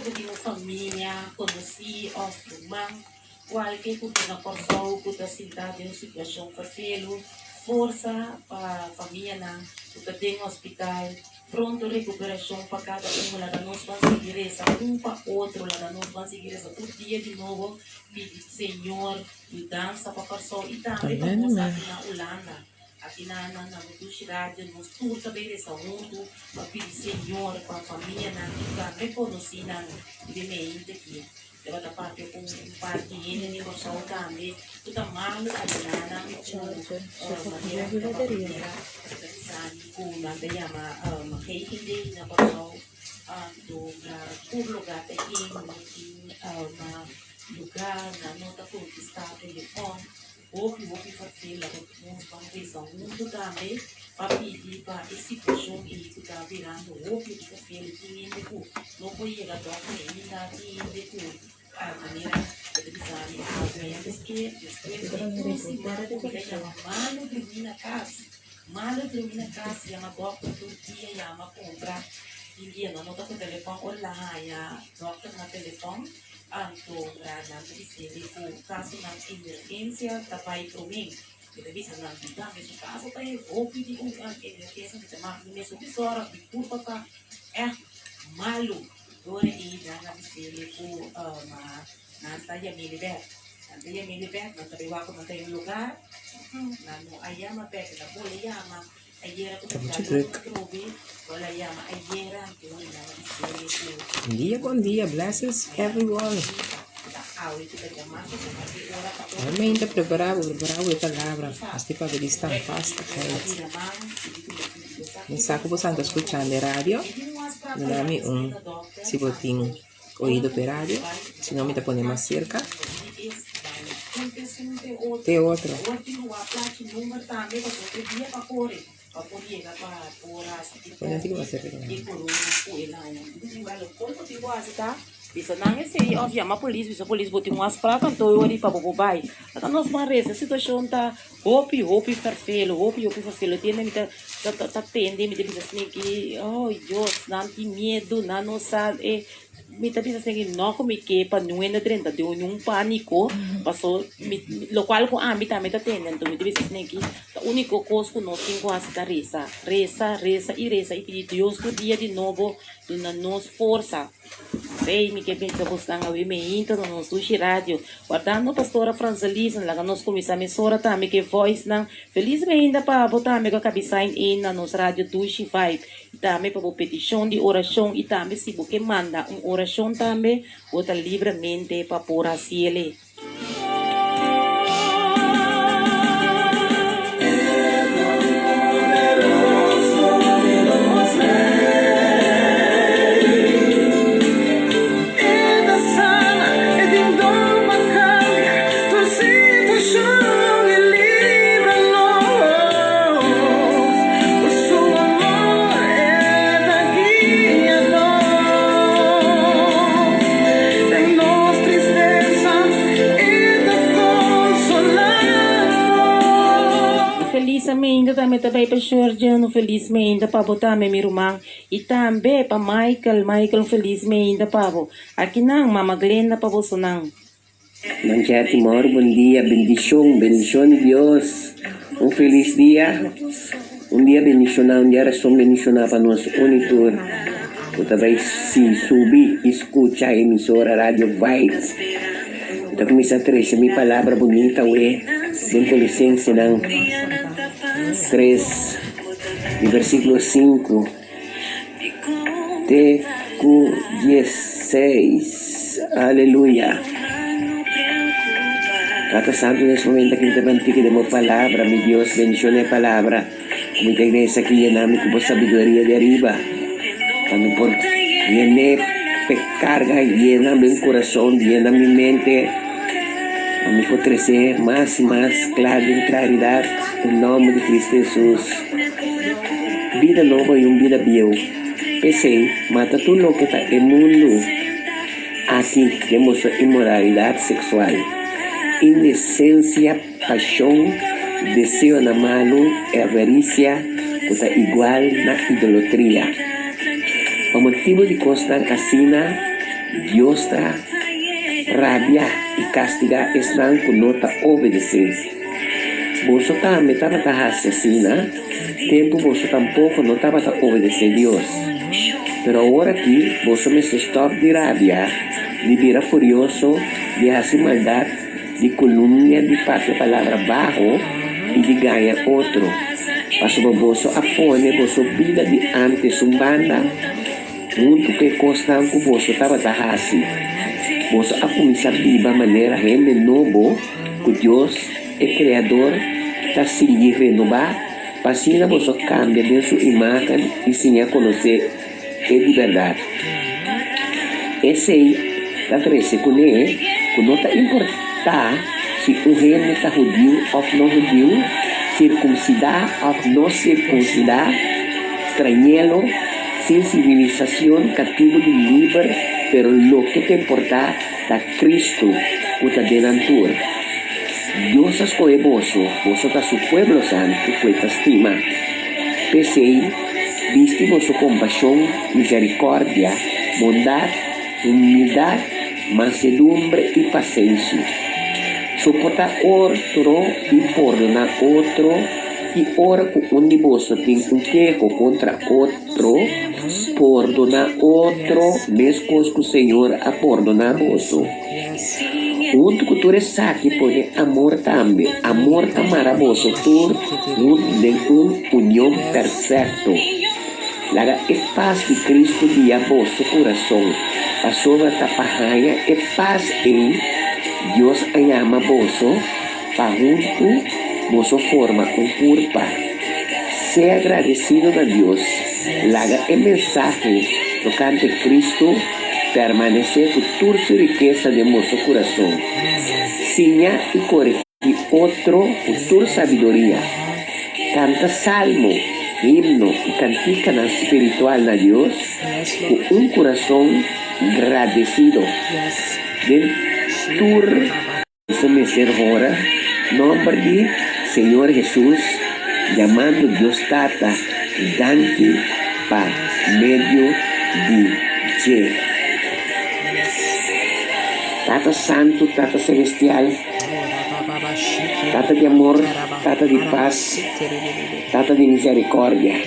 bo tin un famia, konosí òf ruman, kualke ku ta na Kòrsou ku ta sintá den un situashon ferfelu, forsa pa famianan ku ta den hospital, pronto rekuperashon pa kada un. Laga nos ban sigui resa un pa otro, laga nos ban sigui resa tur dia di nobo pidi Señor yudansa pa Kòrsou i tambe pa Amen, nos amen. aki na Hulanda. Aki na na na Dushi Radio nos tur ta bay resa huntu pa pidi Señor pa famianan i tambe konosínan di meinte aki. Tabata papia ku un par di hende di Kòrsou tambe ku ta malu ayudá nan ku manera ku ta papia ta bisa mi ku nan ta yama GGD na Kòrsou. Anto tur lugá ta yen, no tin lugá, nan no ta kontestá telefòn. Hopi hopi fervela ku nos ban resa huntu tambe pa pidi pa e situashon ei ku ta birando hopi hopi fervela. Tin hende ku no por yega dòkter ainda, tin hende ku a manera bo ta bisa mi awe despues despues di un siman ku mi ta yama malu drumi na kas, malu drumi na kas yama dòkter tur dia yama puntra tin dia nan no ta ku telefòn ora el a haña dòkter na telefòn. Anto nan ta bis'é ku kasonan emergensia ta bai promé. Mi ta bisa nan, Mi tambe su kaso ta e hopi di un emergensia, mi ta mak mi mes hopi sòrg, mi kurpa ta ègt malu. Dor ei nan a bis'é ku nan ta yam'é bèk. Nan ta yam'é bèk, nan ta bai wak ku nan ta den un lugar, nan no a yama bèk, nan bolbe yama. Ta muchu druk. Bon dia, bon dia, blessings everyone. Amen ta prepara bo, prepara bo e palabra. Nos tin papia di standvastigheid. Mi sa ku bo san ta skuchando e radio. Duna mi un si bo tin oido pa e radio, si no mi ta pone mas serka. Te otro. Pone un tiki mas serka. Bisa nan esei of yama polis, bisa polis bo tin un afspraak anto e ora pa bo por bai. Ata nos ban resa, e situacion ta hopi hopi fervelo, hopi hopi fervelo. Tiende mi ta ta tende mi ta bisa esaki, oh Dios, nan tin miedu, nan no sa e mi ta bisa esaki no ku mi ke pa niun hende drenta den un panico, paso mi lokual ku ami tambe ta tende anto mi ta bisa esaki ta uniko kos ku nos tin ku hasi ta resa, resa, resa i resa i pidi Dios tur dia di nobo duna nos forsa. Rey, mi ke bisa bosnan awe meinta na nos dushi radio. Wardando Pastora Franselisa, laga nos kuminsá mesora tambe ku e voicenan. Felis meinta pa bo tambe ku a kabi sign in na nos radio Dushi Vibe. I tambe pa bo petishon di orashon i tambe si bo ke manda un orashon tambe, bo ta libremente pa por hasiele. Feliz ainda tambe ta bai pa Georgia, un feliz meinda pa bo tambe mi ruman y tambe pa Michael, Michael un feliz meinda pa bo. Aki nan mama Glenda pa bosonan. Mancha Timor bon dia bendicion bendicion di Dios un feliz dia un dia bendiciona un dia rason bendiciona pa nos un y tur cu ta bay si subi y scucha emisora radio vibes mi ta cuminsa trece mi palabra bunita awe den Colosensenan 3 di versiculo 5 Te ku diesseis. Aleluya. Tata Santu, nes momento aki mi ta bantiki den bo palabra, mi Dios, bendiciona e palabra ku mi ta iglesia aki, yena mi ku bo sabiduria di ariba, pa mi por yene p'e karga, yena mi kurason, yena mi mente, pa mi por trese mas i mas kla den klaridat, den nomber di Cristo Jesus. Bida nobo i un bida bieu. P'esei, mata tur loke ta e mundu aki den boso inmoralidat seksual, indesensia, pashon, deseonan malu i avarisia ku ta igual na idolatria. Pa motibu di kosnan asina, Dios ta rabia i kastigá esnan ku no ta obedesé. Boso tambe tabata hasi asina tempu boso tampoko no tabata obedesé Dios. Pero awor aki boso mester stòp di rabia, di bira furioso, di hasi maldat, di kulumia, di papia palabra baho i di gaña otro, pasobra boso a pone boso bida di ántes un banda huntu ku e kosnan ku boso tabata hasi. Boso a kuminsá biba manera hende nobo ku Dios, e Kreador, ta sigui renobá pa asina boso kambia den su imágen i siña konosé e di bèrdat. Esei ta trese kuné ku no ta importá si un hende ta hudiu òf no hudiu, sirkumsidá òf no sirkumsidá, strañero, sin sivilisashon, katibu di liber, pero loke ta importá ta Kristu ku ta den nan tur. Dios a skohe boso, boso ta su pueblo santu ku e ta stima. P'esei, bisti boso kompashon, miserikòrdia, bondat, humildat, mansedumbre i pasenshi. Soportá otro i pordoná otro ki ora ku un di boso tin un keho kontra otro, pordoná otro meskos ku Señor a pordoná boso. Huntu ku tur esaki pone amor tambe. Amor ta mara boso tur huntu den un union perfekto. Laga e pas di Kristu guia boso kurason, pasobra ta pa haña e pas ei Dios a yama boso pa huntu boso forma un kurpa. Sea gradesido na Dios. Laga e mensahe tokante Kristu permanesé ku tur su rikesa den boso kurason. Siña i korigí otro ku tur sabiduria. Kanta salmo, himno i kantikanan spiritual na Dios ku un kurason gradesido. Den tur. Boso mester hora nomber di Señor Hesus, yamando Dios Tata danki pa medio di dje. Tata Santu, Tata Celestial, Tata di amor, Tata di pas, Tata di misericordia.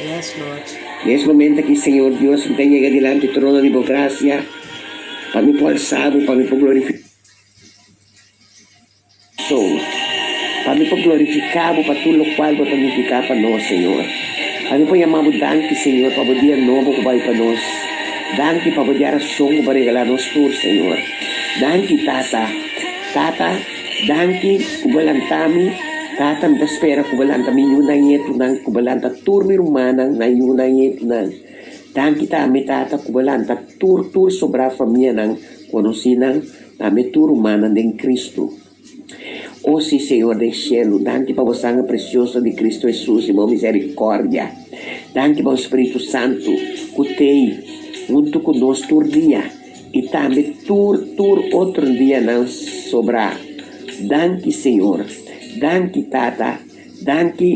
Nes momento aki, Señor Dios, mi ta yega dilanti trono di bo gracia pa mi por alsa bo, pa mi por glorifica. So, pa mi por glorifiká Bo pa tur lokual Bo ta nifiká pa nos, Señor. Pa mi por yama Bo danki, Señor, pa Bo dia nobo ku bai pa nos. Danki pa Bo diarason ku Bo a regalá nos tur, Señor. Danki, Tata. Tata, danki ku Bo a lanta mi. Tata, mi ta spera ku Bo a lanta mi yunan ñetunan, ku Bo a lanta tur mi rumannan, nan yunan ñetunan. Danki tambe, Tata, ku Bo a lanta tur, tur sobrá famianan, konosínan. Tambe tur rumannan den Cristo. O si, Señor den shelu, danki pa bo sangre precioso di Cristo Jesus i bo misericordia. Danki pa bo Spiritu Santu cu t'ei huntu cu nos tur dia i tambe tur tur otro dianan sobrá. Danki, Señor. Danki, Tata. Danki,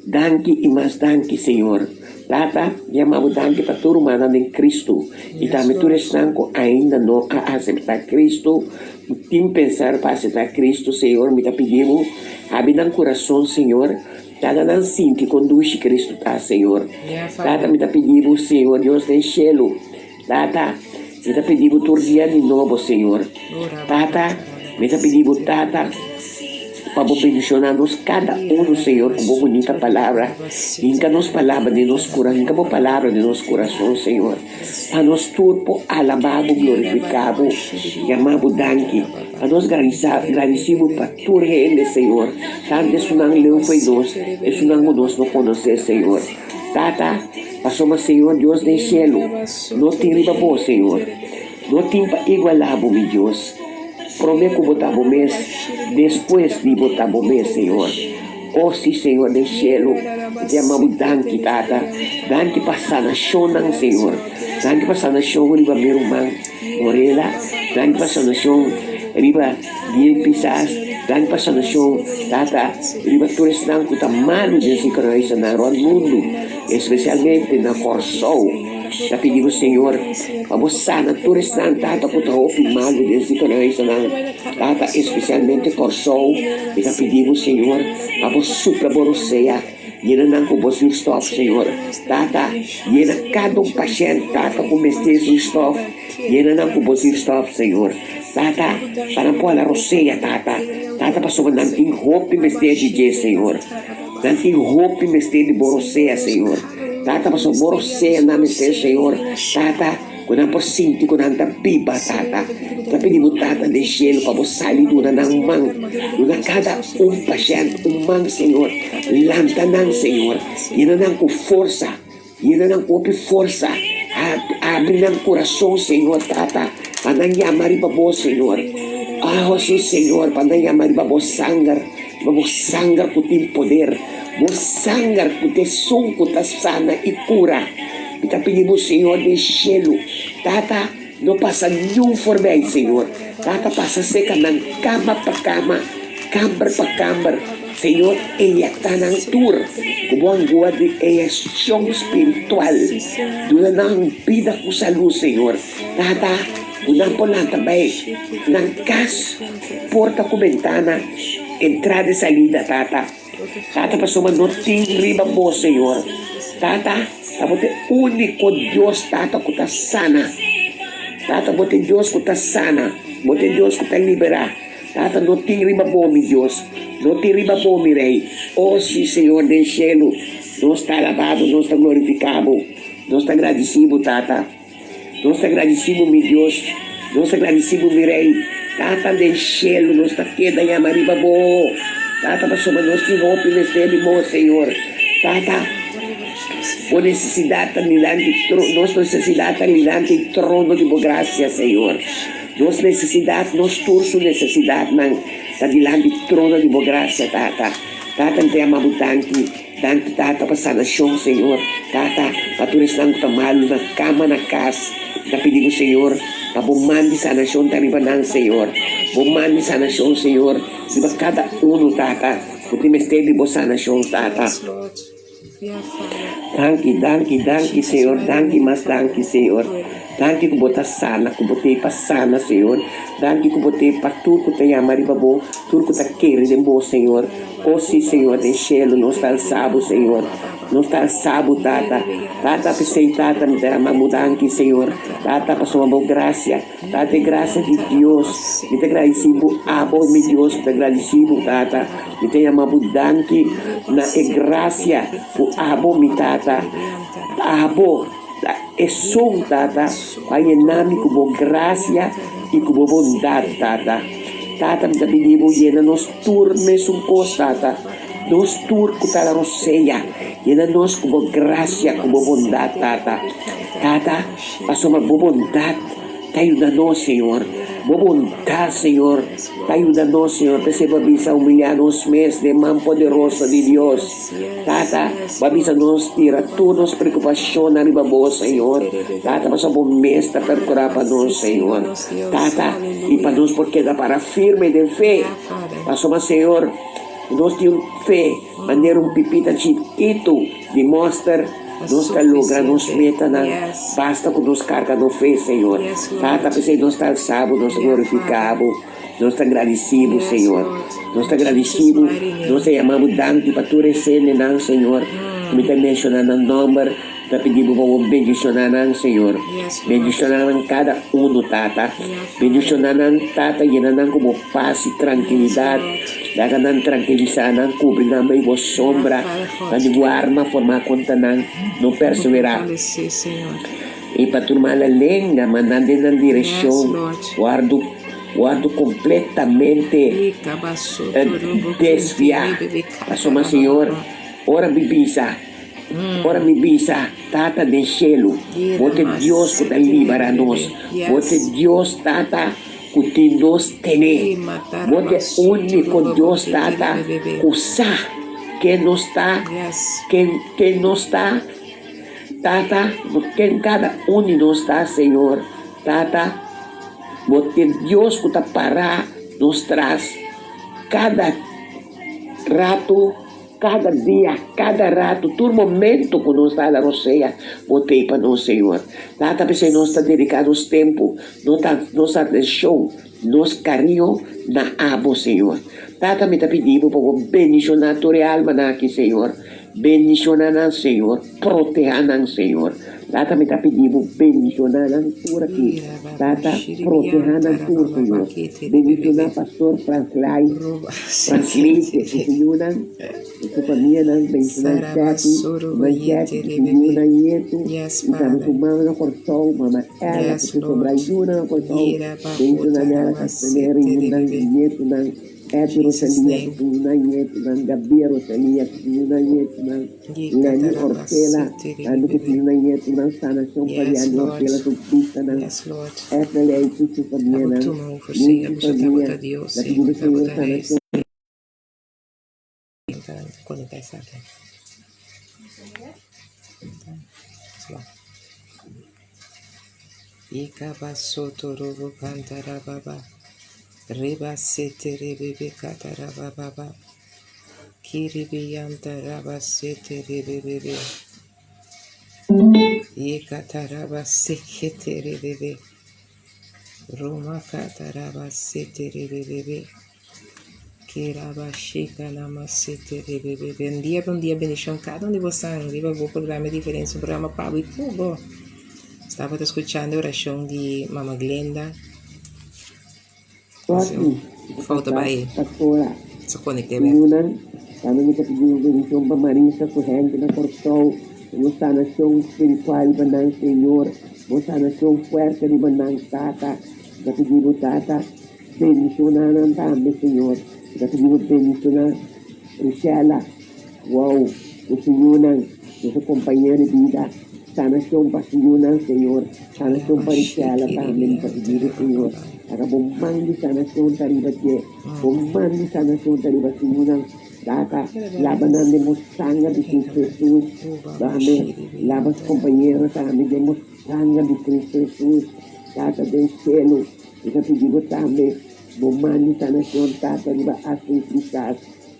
danki i mas danki, Señor. Tata, yama bo danki pa tur rumannan den Cristo i tambe tur esnan ku ainda no a aseptá Cristo i tin pensar pa aseptá Cristo. Señor, mi ta pidi bo, habri nan kurason, Señor, laga nan sinti kon dushi Cristo ta, Señor. Tata, mi ta pidi bo, Señor Dios den shelu, Tata, mi ta pidi bo tur dia di nobo, Señor. Tata, mi ta pidi bo, Tata, pa bo bendiciona nos cada uno, Señor, cu bo bunita palabra. Hinca nos palabra den nos cura, hinca bo palabra den nos curason, Señor, pa nos tur por alaba bo, glorifica bo, yama bo danki. Pa nos gradici bo pa tur hende, Señor, tanto esunnan leu fo'i nos, esunnan cu nos no conoce, Señor. Tata, pasobra Señor Dios den shelu no tin riba bo, Señor. No tin pa igualá bo, mi Dios. Promé ku bo ta bo mes, despues di bo ta bo mes, Señor. O sí, Señor den shelu, mi ta yama bo danki, Tata. Danki pa sanashonnan, Señor. Danki pa sanashon riba mi ruman Morela. Danki pa sanashon riba Gil Pisas. Danki pa sanashon, Tata, riba tur esnan ku ta malu den si kruisanan rònt mundu, espesialmente na Kòrsou. Ta pidi bo, Señor, pa bo sana tur esnan, Tata, ku ta hopi malu den ziekenhuizennan, Tata, espesialmente Kòrsou. Mi ta pidi bo, Señor, pa bo supla bo rosea, yena nan ku bo zuurstof, Señor. Tata, yena kada un pashènt, Tata, ku mester zuurstof, yena nan ku bo zuurstof, Señor. Tata, pa nan por hala rosea, Tata. Tata, pasobra nan tin hopi mester di dje, Señor. Nan tin hopi mester di bo rosea, Señor. Tata, pasobra bo rosea nan mester, Señor. Tata, ku nan por sinti ku nan ta biba, Tata. Ta pidi bo, Tata den shelu, pa bo sali duna nan un man. Duna kada un pashènt un man, Señor. Lanta nan, Señor. Yena nan ku forsa. Yena nan ku hopi forsa. Abri nan kurason, Señor, Tata, pa nan yama riba Bo, Señor. Ah, Hesus, Señor, pa nan yama riba Bo sanger, riba Bo sanger ku tin poder, Bo sanger ku ta esun ku ta sana i kura. Mi ta pidi Bo, Señor, den shelu, Tata, no pasa niun forbij, Señor. Tata, pasa seka nan kama pa kama, kamber pa kamber. Señor, eyecta nan tur cu bo angua di eyeccion spiritual. Duna nan bida cu salud, Señor. Tata, cu nan por lanta bay nan cas, porta cu bentana, entrada y salida, Tata. Tata, pasobra no tin riba bo, Señor. Tata, ta bo ta e unico Dios, Tata, cu ta sana. Tata, bo ta e Dios cu ta sana. Bo ta e Dios cu ta libera. Tata, no tin riba bo, mi Dios, no tin riba bo, mi Rey. O sí, Señor den shelu, nos ta alabá bo, nos ta glorifiká bo, nos ta gradisí bo, Tata. Nos ta gradisí bo, mi Dios, nos ta gradisí bo, mi Rey. Tata den shelu, nos ta keda yama riba bo, Tata, pasobra nos tin hopi mester di bo, Señor. Tata, bo nesesidat ta dilanti tro, nos nesesidat ta dilanti trono di bo grasia, Señor. Nos nesesidat, nos tur su nesesidatnan ta dilanti trono di Bo grasia, Tata. Tata, mi ta yama Bo danki. Danki, Tata, pa sanashon, Señor. Tata, pa tur esnan ku ta malu na kama, na kas. Mi ta pidi Bo, Señor, pa Bo man di sanashon ta riba nan, Señor. Bo man di sanashon, Señor, riba kada unu, Tata, ku tin mester di Bo sanashon, Tata. Danki, danki, danki, Señor, danki mas danki, Señor. Danki ku bo ta sana, ku bo t'ei pa sana, Señor. Danki ku bo t'ei pa tur ku ta yama riba bo, tur ku ta kere den bo, Señor. O si, Señor, den shelu nos ta alsa bo, Señor. Nos ta alsa bo, Tata. Tata, p'esei, Tata, mi ta yama bo danki, Señor. Tata, pasobra bo grasia. Tata, e grasia di Dios. Mi ta gradisí bo, abo, mi Dios, mi ta gradisí bo, Tata. Mi ta yama bo danki na e grasia ku abo, mi Tata, abo ta esun, Tata, ku a yena mi ku bo grasia i ku bo bondat, Tata. Tata, mi ta pidi bo yena nos tur mesun kos, Tata, nos tur ku ta rosea, yena nos ku bo grasia, ku bo bondat, Tata. Tata, pasobra bo bondat ta yuda nos, Señor. Bo bondat, Señor, ta yuda nos, Señor. P'esei bo a bisa humiliá nos mes den man poderoso di Dios. Tata, bo a bisa nos tira tur nos preokupashonnan riba bo, Señor. Tata, pasobra bo mes ta perkurá pa nos, Señor. Tata, i pa nos por keda para firme den fe. Pasobra, Señor, nos tin un fe manera un pipita chikitu di mòster. Nos ta logra nos metanan basta ku nos karga nos fe, Señor. Tata, p'esei nos ta alsa Bo, nos ta glorifiká Bo, nos ta gradisí Bo, Señor. Nos ta gradisí Bo, nos ta yama Bo danki pa tur e sendenan, Señor, ku mi ta menshoná nan nòmber. Ta pidi Bo pa Bo bendishoná nan, Señor. Bendishoná nan kada unu, Tata. Bendishoná nan, Tata, yena nan ku Bo pas i trankilidat. Laga nan trankilisá nan, kubri nan bei Bo sombra, pa ningun arma formá kontra nan no perseverá. I pa tur mala lenga mandá den nan direkshon wòrdu wòrdu kompletamente desviá. Pasobra, Señor, ora mi bisa, Ora mi bisa, Tata den shelu, Bo ta e Dios ku ta libera nos. Bo ta e Dios, Tata, ku tin nos tene. Bo ta e úniko Dios, Tata, ku sa ken nos ta, ken ken nos ta, Tata, ken kada un di nos ta, Señor. Tata, Bo ta e Dios ku ta para nos tras kada ratu. Kada dia, kada ratu, tur momento ku nos ta hala rosea, Bo t'ei pa nos, Señor. Tata, p'esei nos ta dediká nos tempu, nos atenshon, nos kariño na Abo, Señor. Tata, mi ta pidi Bo pa Bo bendishoná tur e almanan aki, Señor. Bendishoná nan, Señor. Protehá nan, Señor. Tata, mi ta pidi Bo bendishoná nan tur aki. Tata, protehá nan tur, Señor. Bendishoná Pastor Franslai, Fransleite, ku su yunan, ku su famianan. Bendishoná Jackie, Ruman Jackie, ku su yunan, nietu, i tambe su mama na Kòrsou, Mama Ella, ku su sobrá yunan na Kòrsou. Bendishoná Nela Castanera, yunan, nietunan. Etty Rosalia, ku su yunan, nietunan. Gabriel Rosalia, ku su yunan, nietunan. Lenny Ortela, tambe ku su yunan nietunan, sanashon pa Lenny Ortela su bistanan, Ethel Eitu su famianan, Luis su famia, na pidi Señor sanashon. Kiribiyanta raba sete rebebebe. Yekataraba sekete rebebe. Roma kataraba sete rebebebe. Kiraba shika nama sete rebebebe. Bon dia, bon dia, bendishon kada un di bosan riba bo programa e diferensia, un programa pa bo i ku bo. Staba ta skuchando e orashon di Mama Glenda. Falta bai sa conecte bek. Yunan, tambe mi ta pidi un bendicion pa Marisa cu hende na Corsou, bo sanacion spiritual riba nan Señor, bo sanacion fuerte riba nan Tata, mi ta pidi bo Tata bendiciona nan tambe Señor, mi ta pidi bo bendiciona Richella, wow, cu su yunan, cu su compañero di bida, sanacion pa su yunan Señor. Sanacion pa Richella tambe mi ta pidi bo Señor. Laga bo man di sanacion ta riba dje. Bo man di sanacion ta riba su yunan. Tata, laba nan den bo sanger di Cristo Jesus. Dame, laba su compañero tambe den bo sanger di Cristo Jesus. Tata den cielo, mi ta pidi bo tambe bo man di sanacion Tata riba Astrid Pisas.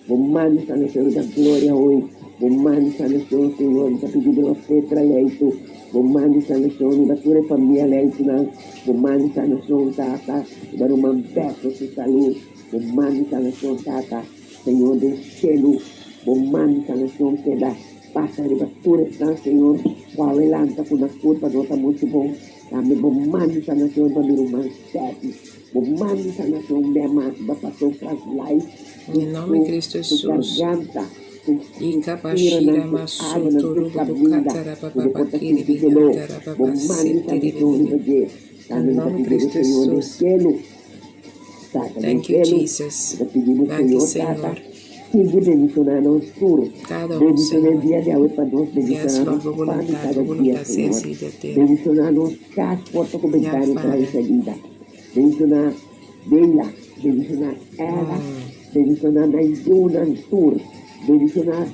Bo man di sanacion riba Gloria Hoy. Bo man di sanacion, Señor, mi ta pidi bo riba Petra Leito. Bo man di sanacion riba tur e famia Leitonan. Bo man di sanacion, Tata, riba ruman Beto su salud. Bo man di sanacion, Tata, Señor den cielu. Bo man di sanacion keda pasa riba tur esnan, Señor, cu awe lanta cu nan curpa no ta muchu bon. Tambe bo man di sanacion riba mi ruman Steffi. Bo man di sanacion bia mas riba Pastor Frans Lai. En el nombre de Cristo Su Jesús. garganta, su Y suspiranan, kabashira su masoto aganan, su rubu kaminda, bukata ku bo rababa por ta kiri sinti doló. biyanta Bo rababa man di sete sanashon riba ribebe. dje. En Tambe el mi ta nombre de pidi bo, Cristo Señor den Jesús. cielo. Tata den Thank you, cielo, mi Jesus. ta pidi bo, Danki, Señor, Tata, Señor. sigui bendishoná nos tur. Cada un, Bendishoná e Señor. dia di awe pa nos, Yes, bendishoná Lord, nos bo fami voluntad, kada bo dia, voluntad sea Señor. así de tera. Bendishoná nos kas, porta ku Ya, bentana entrada i Father. salida. Bendishoná Bella, bendishoná Ella, bendishoná nan yunan tur, bendishoná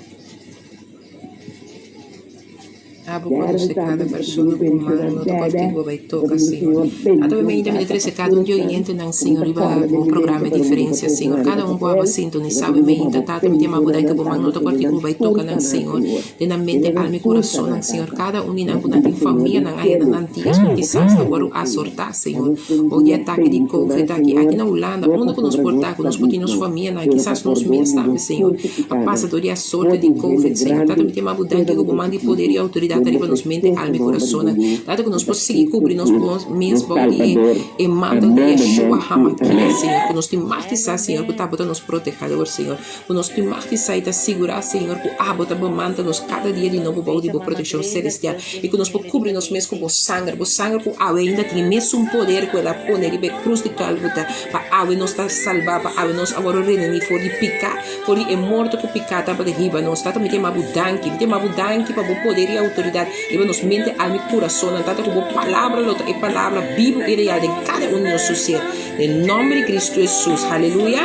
Abo Derde conoce tambe cada mi ta pidi persona bo cu bendishoná man no ta Dede, cortico bay mi ta toca, pidi bo Señor. Señor Ato bendishon mi ta Tata trece pa cada tur un di esnan oyentenan, ku mi Señor, ta riba kòrda den bo mi mente programa pero mi no por Diferencia, pensa Señor. nan riba Cada un cu abo papel, mi ta sintonisa pidi mi bo pa ta bo Tata, mi ta yama bo bendishoná danki nan bo man tambe no ta duna cortico nan bay tur toca nan, saná Señor. Señor, Den nan duna mente, nan alma y tur corazon saná nan, Señor. Tata, Cada un di mi nan ta cu pidi nan bo tin Señor famia den nan aya cielo nan Antillas cu bo kisas ta forsa worde nos Señor, asorta, pa Señor. nos tin Bo di dia atake di bendishoná covid aki, Señor, aki na Hulanda, no unda cu nos pasobra por nos ta, cu ta nos por tin nos digno, famia nan, pero pa kisas nos pordon mes di tambe, nos Señor, tur su a pasa pikánan. dor di For asorte di di un hende covid, Señor. Tata, grandi mi ta yama bo te danki na cu bo mucha man di poder chikitu, y autoridad den ta bo riba nos mente, precioso alma y nomber di bo corazonnan. Yu, Tata, cu ku nos ta por sigui Cristo cubri nos Jesús, mes nos bou di e Salbador. e mantel di Amén, Yeshua amén i HaMakiah, amén. Señor. Cu nos tin mag di sa, Señor, cu ta bo ta nos protehador, Señor. Cu nos tin mag di sa y ta sigura, Señor, cu abo ta bo mantel nos cada dia di nobo bou di bo proteccion celestial y cu nos por cubri nos mes cu bo sanger, bo sanger cu awe ainda tin e mesun poder cu el a pone riba e cruz di Calvary pa awe nos ta salba, pa awe nos a worde redimi for di pica, for di e morto cu pica tabata hiba nos. Tata, mi ta yama bo danki, mi ta yama bo danki pa bo poder y autoridad riba nos mente, alma y curazonnan. Tata, cu bo palabra lo ta e palabra bibo y real den cada un di nos su ser. Den nomber di Cristo Jesus. Haleluya.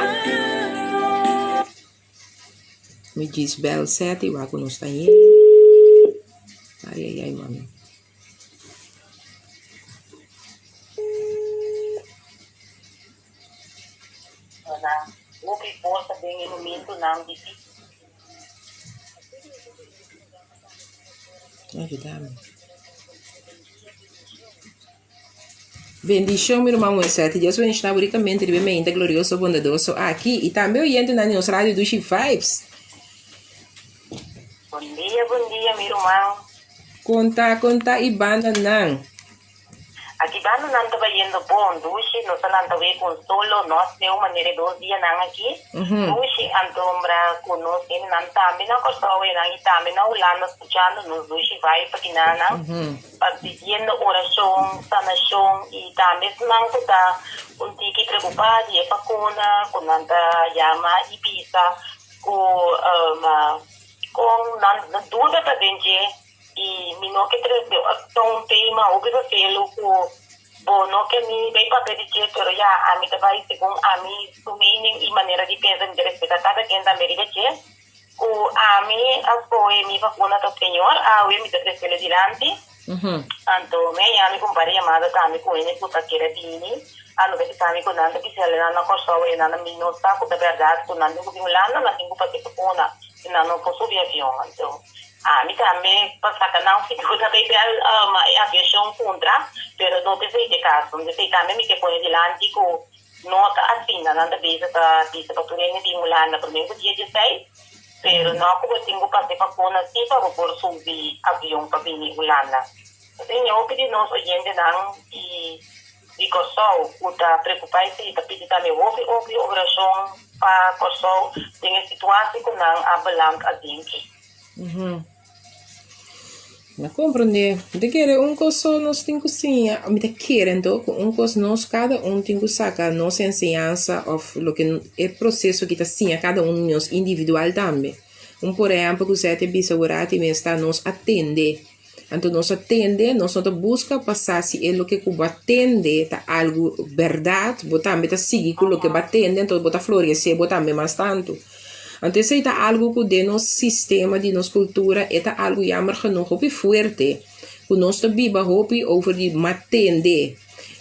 Mi djis bel seti wak ku nos ta yega. Ai ai ai mami. Hopi forsa den e momentonan difícil. No yuda mi. Bendishon mi ruman Moisés. Dios bendishoná bo rikamente riba e meinta glorioso bondadoso aki i tambe oyentenan di nos radio Dushi Vibes. Bon dia, bon dia mi ruman. Konta, konta i bandanan. Aki banda nan ta bayendo bon, dushi, nos a lanta wee ku un solo, no a sneu manera e dos dianan aki, dushi, antombra ku nos hendenan tambe na Kòrsou einan i tambe na Hulanda skuchando nos dushi bai pa kinanan, pa pidiendo orashon, sanashon i tambe esnan ku ta un tiki preokupá di e bakuna ku nan ta yama i bisa ku kon nan duda ta den dje. I mi no ke trese ta un tema hopi papelu ku bo no ke mi bay papia di dje, pero ya ami ta bay segun ami su mening i manera di pensa, mi ta respeta kada ken tambe riba dje, ku ami a skohe mi vakuna ta Señor, awe mi ta tresele dilanti, anto mi a yami ku un par di yamada tambe ku hende ku ta kere bini, a no ta bisa mi ku nan ta bisa nan na Kòrsou e nan mi no sa ku ta bèrdat ku nan tin ku bin Hulanda, nan tin ku pasa e vakuna, si nan no por subi avion, anto. Ami tambe pa saca nan figura bay bel e aviacion puntra, pero no ta esey t'e caso. Esey tambe mi ke pone dilanti cu no ta asina. Nan ta bisa ta bisa pa tur hende bin Hulanda prome cu dia dieseis, pero no cu bo tin cu pasa e vacuna si pa bo por subi avion pa bini Hulanda. Asina hopi di nos oyentenan y di Kòrsou ku ta preokupá esei ta pidi tambe hopi hopi orashon pa Kòrsou den e situasi ku nan a beland aden ki. Mi a komprendé. Mi ta kere un kos so nos tin ku siña, mi ta kere anto ku un kos nos kada un tin ku saka nos enseñansa òf loke e proseso ki ta siña kada un di nos individual tambe. Un por ehèmpel ku Zète bisa wor ati mes ta nos atende. Anto nos a tende, nos no ta buska pa sa si e loke ku bo a tende ta algu bèrdat, bo tambe ta sigui ku loke bo a tende, anto bo ta floresé bo tambe mas tantu. Anto esei ta algu ku den nos sistema di nos kultura e ta algu yammer genoeg hopi fuerte, ku nos ta biba hopi over di matende.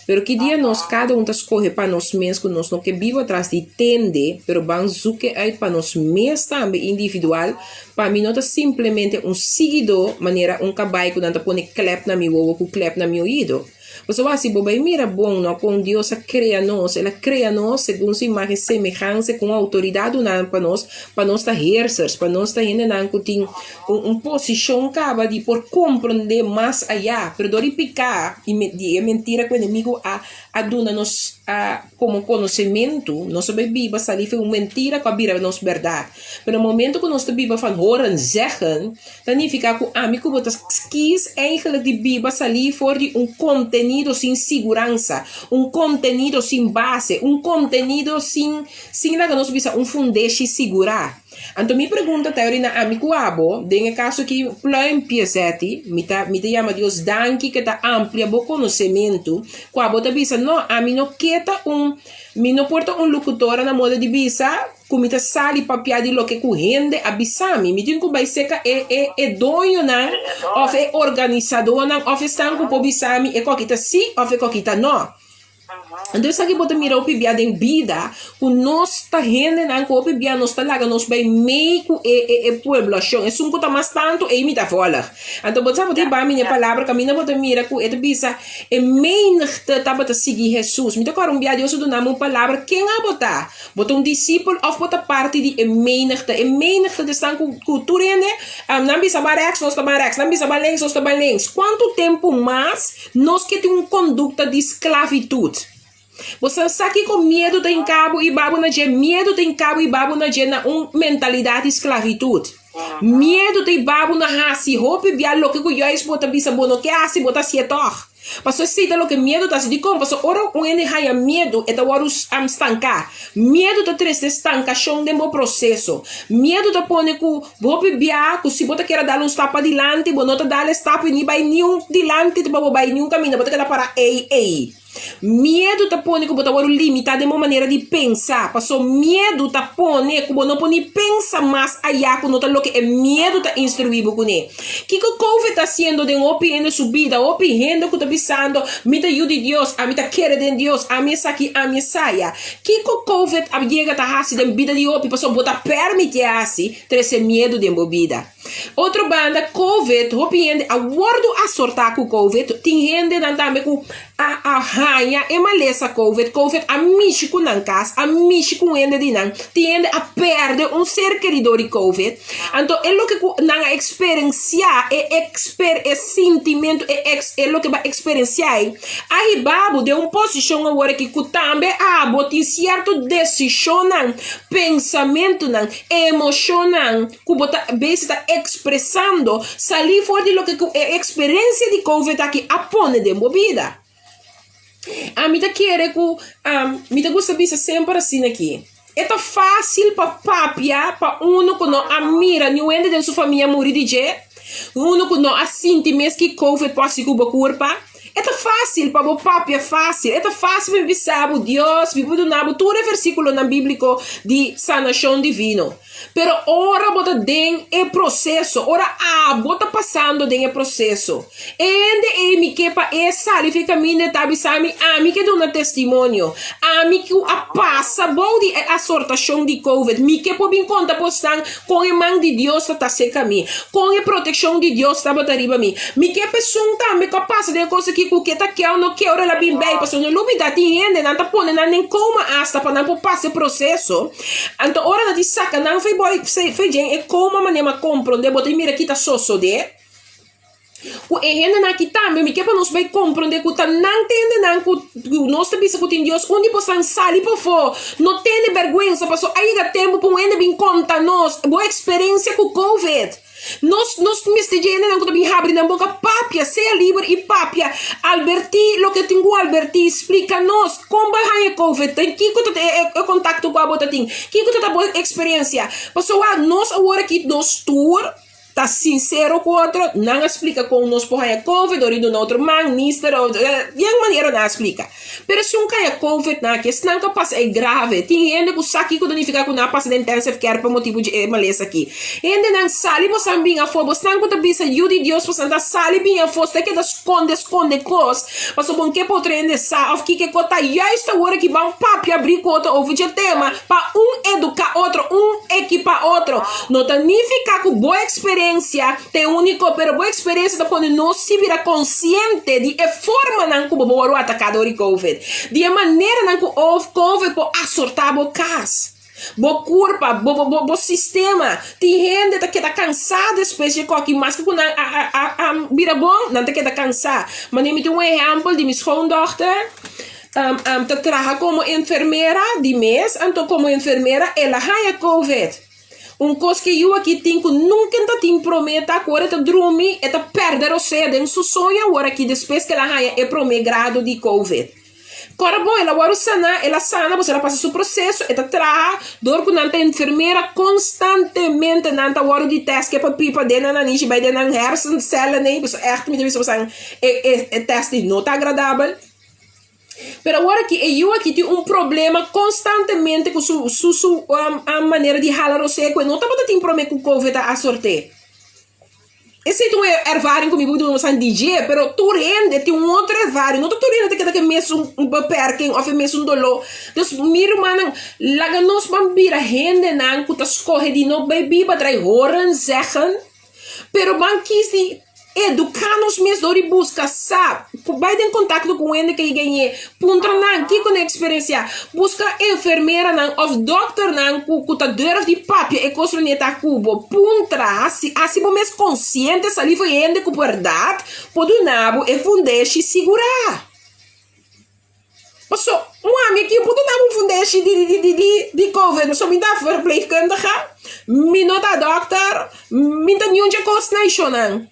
Pero ki dia nos kada un ta skohe pa nos mes ku nos no ke biba tras di tende, pero ban zuke uit pa nos mes tambe individual, pa mi no ta simplemente un siguidó manera un kabai ku nan ta pone klep na mi wowo ku klep na mi oido. Pasobra si bo bai mira bon no kon Dios a krea nos, el a krea nos segun su imagen semehansa ku un outoridat duna pa nos, pa nos ta heersers, pa nos ta hendenan ku tin un un posishon kaba di por komprondé mas ayá, pero dor di piká i di e mentira ku enemigu a a duna nos a komo konosementu, nos a bai biba sali for un mentira ku a bira nos bèrdat. Pero na momento ku nos ta biba van horen zeggen, ta nifiká ku ami ku bo ta skis eigentlik di biba sali for di un kontenido sin siguransa, un kontenido sin base, un kontenido sin sin laga nos bisa un fundeshi sigurá. Anto mi pregunta ta yori na ami ku abo, den e kaso aki Pluimpje Zetty, mi ta mi ta yama Dios danki ke ta amplia bo konosementu, ku abo ta bisa no, ami no ke ta un, mi no por ta un lokutora na moda di bisa ku mi ta sali papia di loke ku hende a bisa mi, mi tin ku bai seka e e e doñonan òf e organisadónan òf esnan ku por bisa mi e koki ta sí òf e koki ta no. Anto esaki bo ta mira hopi bia den bida ku nos ta hendenan ku hopi bia nos ta laga nos bai mei ku e e e pueblashon. Esun ku ta mas tantu ei mi ta vòlg. Anto bo sa bo ta hiba mi na e palabra kaminda bo ta mira ku e ta bisa e menigte tabata sigui Hesus. Mi ta kòrda un bia Dios a duna mi un palabra, ken abo ta? Bo ta un disipel òf bo ta parti di e menigte? E menigte ta esnan ku ku tur hende nan bisa ban rèks nos ta ban rèks, nan bisa ban links nos ta ban links. Kuantu tempu mas Nos ke tin un kondukta di sklavitut. Bo sa sa kiko miedu ta hinka bo i ba bo na dje? Miedu ta hinka bo i ba bo na dje na un mentalidat di sklavitut. Miedu ta hiba bo na hasi hopi bia loke ku juis bo ta bisa bo no ke hasi, bo ta hasié tòg. Pasobra esei ta loke miedu ta hasi. Dikon? Pasobra ora un hende haña miedu, e ta wòrdu stanká. Miedu ta trese stankashon den bo proseso. Miedu ta pone ku hopi bia ku si bo ta kere dal un stap padilanti, bo no ta dal e stap i ni bai niun dilanti pa bo bai niun kaminda, bo ta keda para ei ei. Miedu ta pone ku bo ta wòrdu limitá den bo manera di pensa. Paso miedu ta pone ku bo no por ni pensa mas ayá ku no ta loke e miedu ta instruí bo kuné. Kiko Covid ta hasiendo den hopi hende su bida? Hopi hende ku ta bisando, Mi ta yu di Dios, ami ta kere den Dios, ami esaki, ami esaya. Kiko Covid a yega ta hasi den bida di hopi pasobra bo ta permitié hasi trese miedu den bo bida? Otro banda, Covid, hopi hende a wòrdu asortá ku Covid. Tin hendenan tambe ku a a haña e malesa Covid. Covid a mishi ku nan kas, a mishi ku hende di nan. Tin hende a pèrdè un ser kerí dor di Covid. Anto e loke ku nan a eksperensiá, e eksper e sintimentu, e eks e loke bo a eksperensiá ei, a hiba bo den un posishon awor aki ku tambe abo tin sierto desishonnan, pensamentunan, emoshonnan, ku bo ta besi ta ekspresando salí for di loke ku e eksperensia di Covid aki a pone den bo bida. Ami ta kere ku mi ta gusta bisa semper asina aki, e ta fásil pa papia pa unu ku no a mira niun hende den su famia muri di dje, unu ku no a sinti mes ki Covid por hasi ku bo kurpa. E ta fásil pa bo papia fásil, e ta fásil pa mi bisa bo, Dios, mi por duna bo tur e versíkulonan bíbliko di sanashon divino. Pero ora bo ta den e proseso, ora abo ta pasando den e proseso, e hende ei mi ke pa e sali fi kaminda e ta bisa mi, ami ke duna testimonio, ami ku a pasa bou di e asortashon di covid, mi ke por bin konta bosnan kon e man di Dios ta ta serka mi, kon e protekshon di Dios tabata riba mi. Mi ke pa esun tambe ku a pasa den e kos aki ku ke ta ke o no ke ora el a bin bei, pasobra no lubida tin hende nan ta pone nan den koma asta pa nan por pasa e proseso. Anto ora nan di saka nan fei boi fei djen e koma manera mi a komprondé bo ta mira ki ta sosodé ku e hendenan aki tambe mi ke pa nos bai komprondé ku ta nan ta hendenan ku nos ta bisa ku tin Dios un di bosan sali pafó no tene bèrgwensa paso a yega tempu pa un hende bin konta nos bo eksperensia ku covid. Nos nos mester dje hendenan ku ta bin habri nan boka papia, sea liber i papia. Albertí loke tin ku albertí, splika nos kon bo a haña covid, den kiko ta e e kontakto ku abo ta tin, kiko ta ta bo eksperensia. Pasobra nos awor aki nos tur ta sinsero ku otro, nan a splika kon nos por haña covid, ora i duna otro man, nister, den manera nan a splika. Pero esun ka e covid nan aki, esnan ka pasa e grave. Tin hende ku sa kiko ta nifiká ku nan a pasa den intensive care pa motibu di e malesa aki. Hendenan sali bosan bin afó, bosnan ku ta bisa yu di Dios bosan ta sali bin afó, sta keda skonde skonde kos, pasobra bon ke pa otro hende sa òf kiko ku ta. Juist awor aki ban papia abrí ku otro over dje tema pa un eduká otro, un ekipá otro. No ta nifiká ku bo eksperensia Ta e úniko, pero bo eksperensia ta pone nos si bira konsiente di e formanan ku bo por wòrdu ataká dor di Covid, di e maneranan ku Covid por asortá bo kas, bo kurpa, bo bo bo sistema. Tin hende ta keda kansá despues dje kòki, maske ku nan a a a bira bon, nan ta keda kansá. Manera mi tin un ehèmpel di mi schoondochter, ta traha komo enfermera di mes, anto komo enfermera el a haña Covid. Un kos ku e yu aki tin ku nunka e ta tin promé ta ku ora e ta drumi e ta pèrdè rosea den su soño awor aki despues ku el a haña e promé grado di covid. Kòrda bon el a wòrdu saná, el a sana pasobra el a pasa su proseso, e ta traha dor ku nan ta enfermera konstantemente nan ta wòrdu di tèst ke pa pipa den nan nanishi bai den nan hersencellen ei pasobra ègt mi ta bisa boso e e tèst ei no ta agradabel. Pero awor aki e yu aki tin un problema konstantemente ku su su su manera di hala rosé ku e no tabata tin promé ku covid a asort'é. Esei ta un ervaring ku mi por duna boso di dje, pero tur hende tin un otro ervaring, no ta tur hende ta keda ku e mesun beperking òf e mesun doló. Dus mi rumannan, laga nos ban bira hendenan ku ta skohe di no bai biba tra'i horen zeggen. Pero ban kis di eduká nos mes dor di buska sa, bai den kontakto ku hende ke gen'é, puntra nan kiko nan eksperensiá, buska enfermeranan òf dòkternan ku ku ta durf di papia e kos manera ta ku bo, puntra, hasi hasi bo mes konsiente, sali for e hende ku bèrdat por duna bo e fundeshi sigurá. Paso, un ami aki por duna bo un fundeshi di di di di di covid, paso mi ta verpleegkundige, mi no ta dokter, mi ta niun dje kos na ishonan.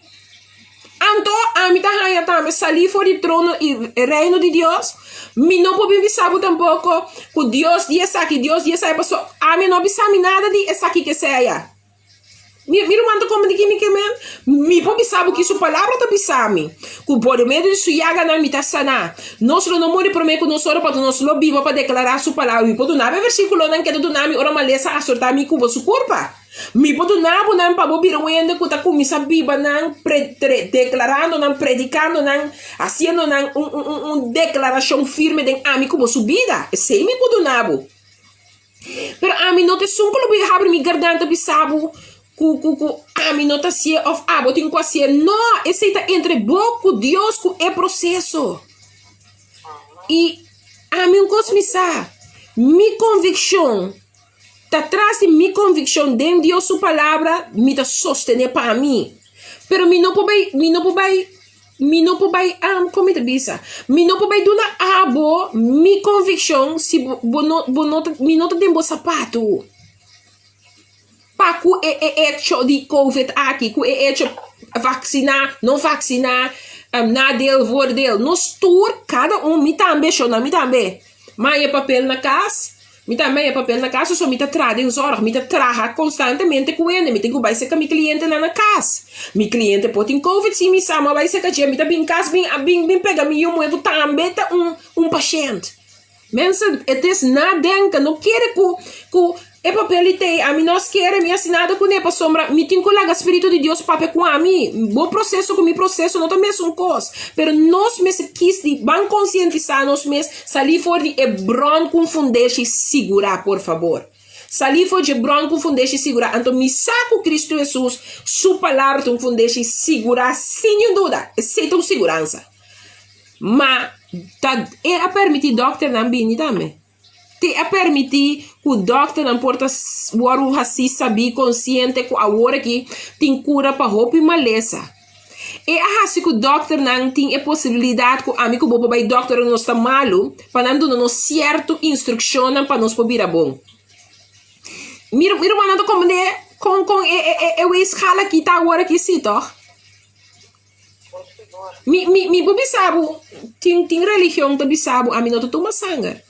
Anto ami ta haña tambe salí for di trono i reino di Dios, mi no por bin bisa bo tampoko ku Dios di esaki, Dios di esaya, paso ami no bisa mi nada di esaki ke sea. Mi mi ruman ta komprendé ki mi ke men? Mi por bisa bo ki su palabra ta bisa mi, ku por medio di su yaganan mi ta saná. Nos lo no muri promé ku nos ora pasobra nos lo biba pa deklará su palabra. Mi por duna bo e versíkulonan ke ta duna mi ora malesa asortá mi ku bo su kurpa. Mi por duna bo nan pa bo bira un hende ku ta kuminsá biba nan, pre, tre, deklarando nan, predikando nan, hasiendo nan un, un, un, un deklarashon firme den ami ku bo su bida. Esei mi por duna bo. Pero ami no ta esun ku lo bai habri mi garganta bisa bo ku ku ku ami no ta hasié òf abo tin ku hasié. No, esei ta entre bo ku Dios ku e proseso. I ami un kos mi sa, mi konvikshon ta tras di mi konvikshon den Dios su palabra mi ta sostené pa mi. Pero mi no por bai mi no por bai Mi no por bai am, kon mi ta bisa? Mi no por bai duna abo mi konvikshon si bo bo no bo no ta mi no ta den bo sapatu. Pa ku e e echo di covid aki, ku e echo vaksiná, no vaksiná, nadeel, voordeel. Nos tur, kada un, mi tambe, shona, mi tambe. Mi haña papel na kas. Mi tambe haña papel na kas, pasobra mi ta traha den zòrg. Mi ta traha konstantemente ku hende. Mi tin ku bai serka mi klientenan na kas. Mi kliente por tin covid, si mi sa, mi a bai serka dje. Mi ta bin kas, bin bin bin pega mi yu muhé ku tambe ta un un pashènt. Mensen, het is nadenken. No kere ku ku E papel di tei, ami no skere, mi hasi nada kuné pasobra mi tin ku laga Spiritu di Dios papia ku ami. Bo proseso ku mi proseso no ta mesun kos. Pero nos mester kis di ban konsientisá nos mes, salí for di e bron ku un fundeshi sigurá, por fabor. Salí for dje bron ku un fundeshi sigurá. Anto mi sa ku Kristu Hesus su palabra ta un fundeshi sigurá sin niun duda. Esei ta un siguransa. Ma ta e a permití dòkternan bini tambe. Te a permití ku dòkternan por ta wòrdu hasí sabí konsiente ku awor aki tin kura pa hopi malesa. E a hasi ku dòkternan tin e posibilidat ku ami ku bo por bai dòkter ora nos ta malu pa nan duna nos sierto instrukshonnan pa nos por bira bon. Mi mi rumannan ta komprendé kon kon e e e weegschaal aki ta awor aki sí tòg? Mi, mi, mi por bisa bo, tin, tin religion ta bisa bo, ami no ta tuma sanger.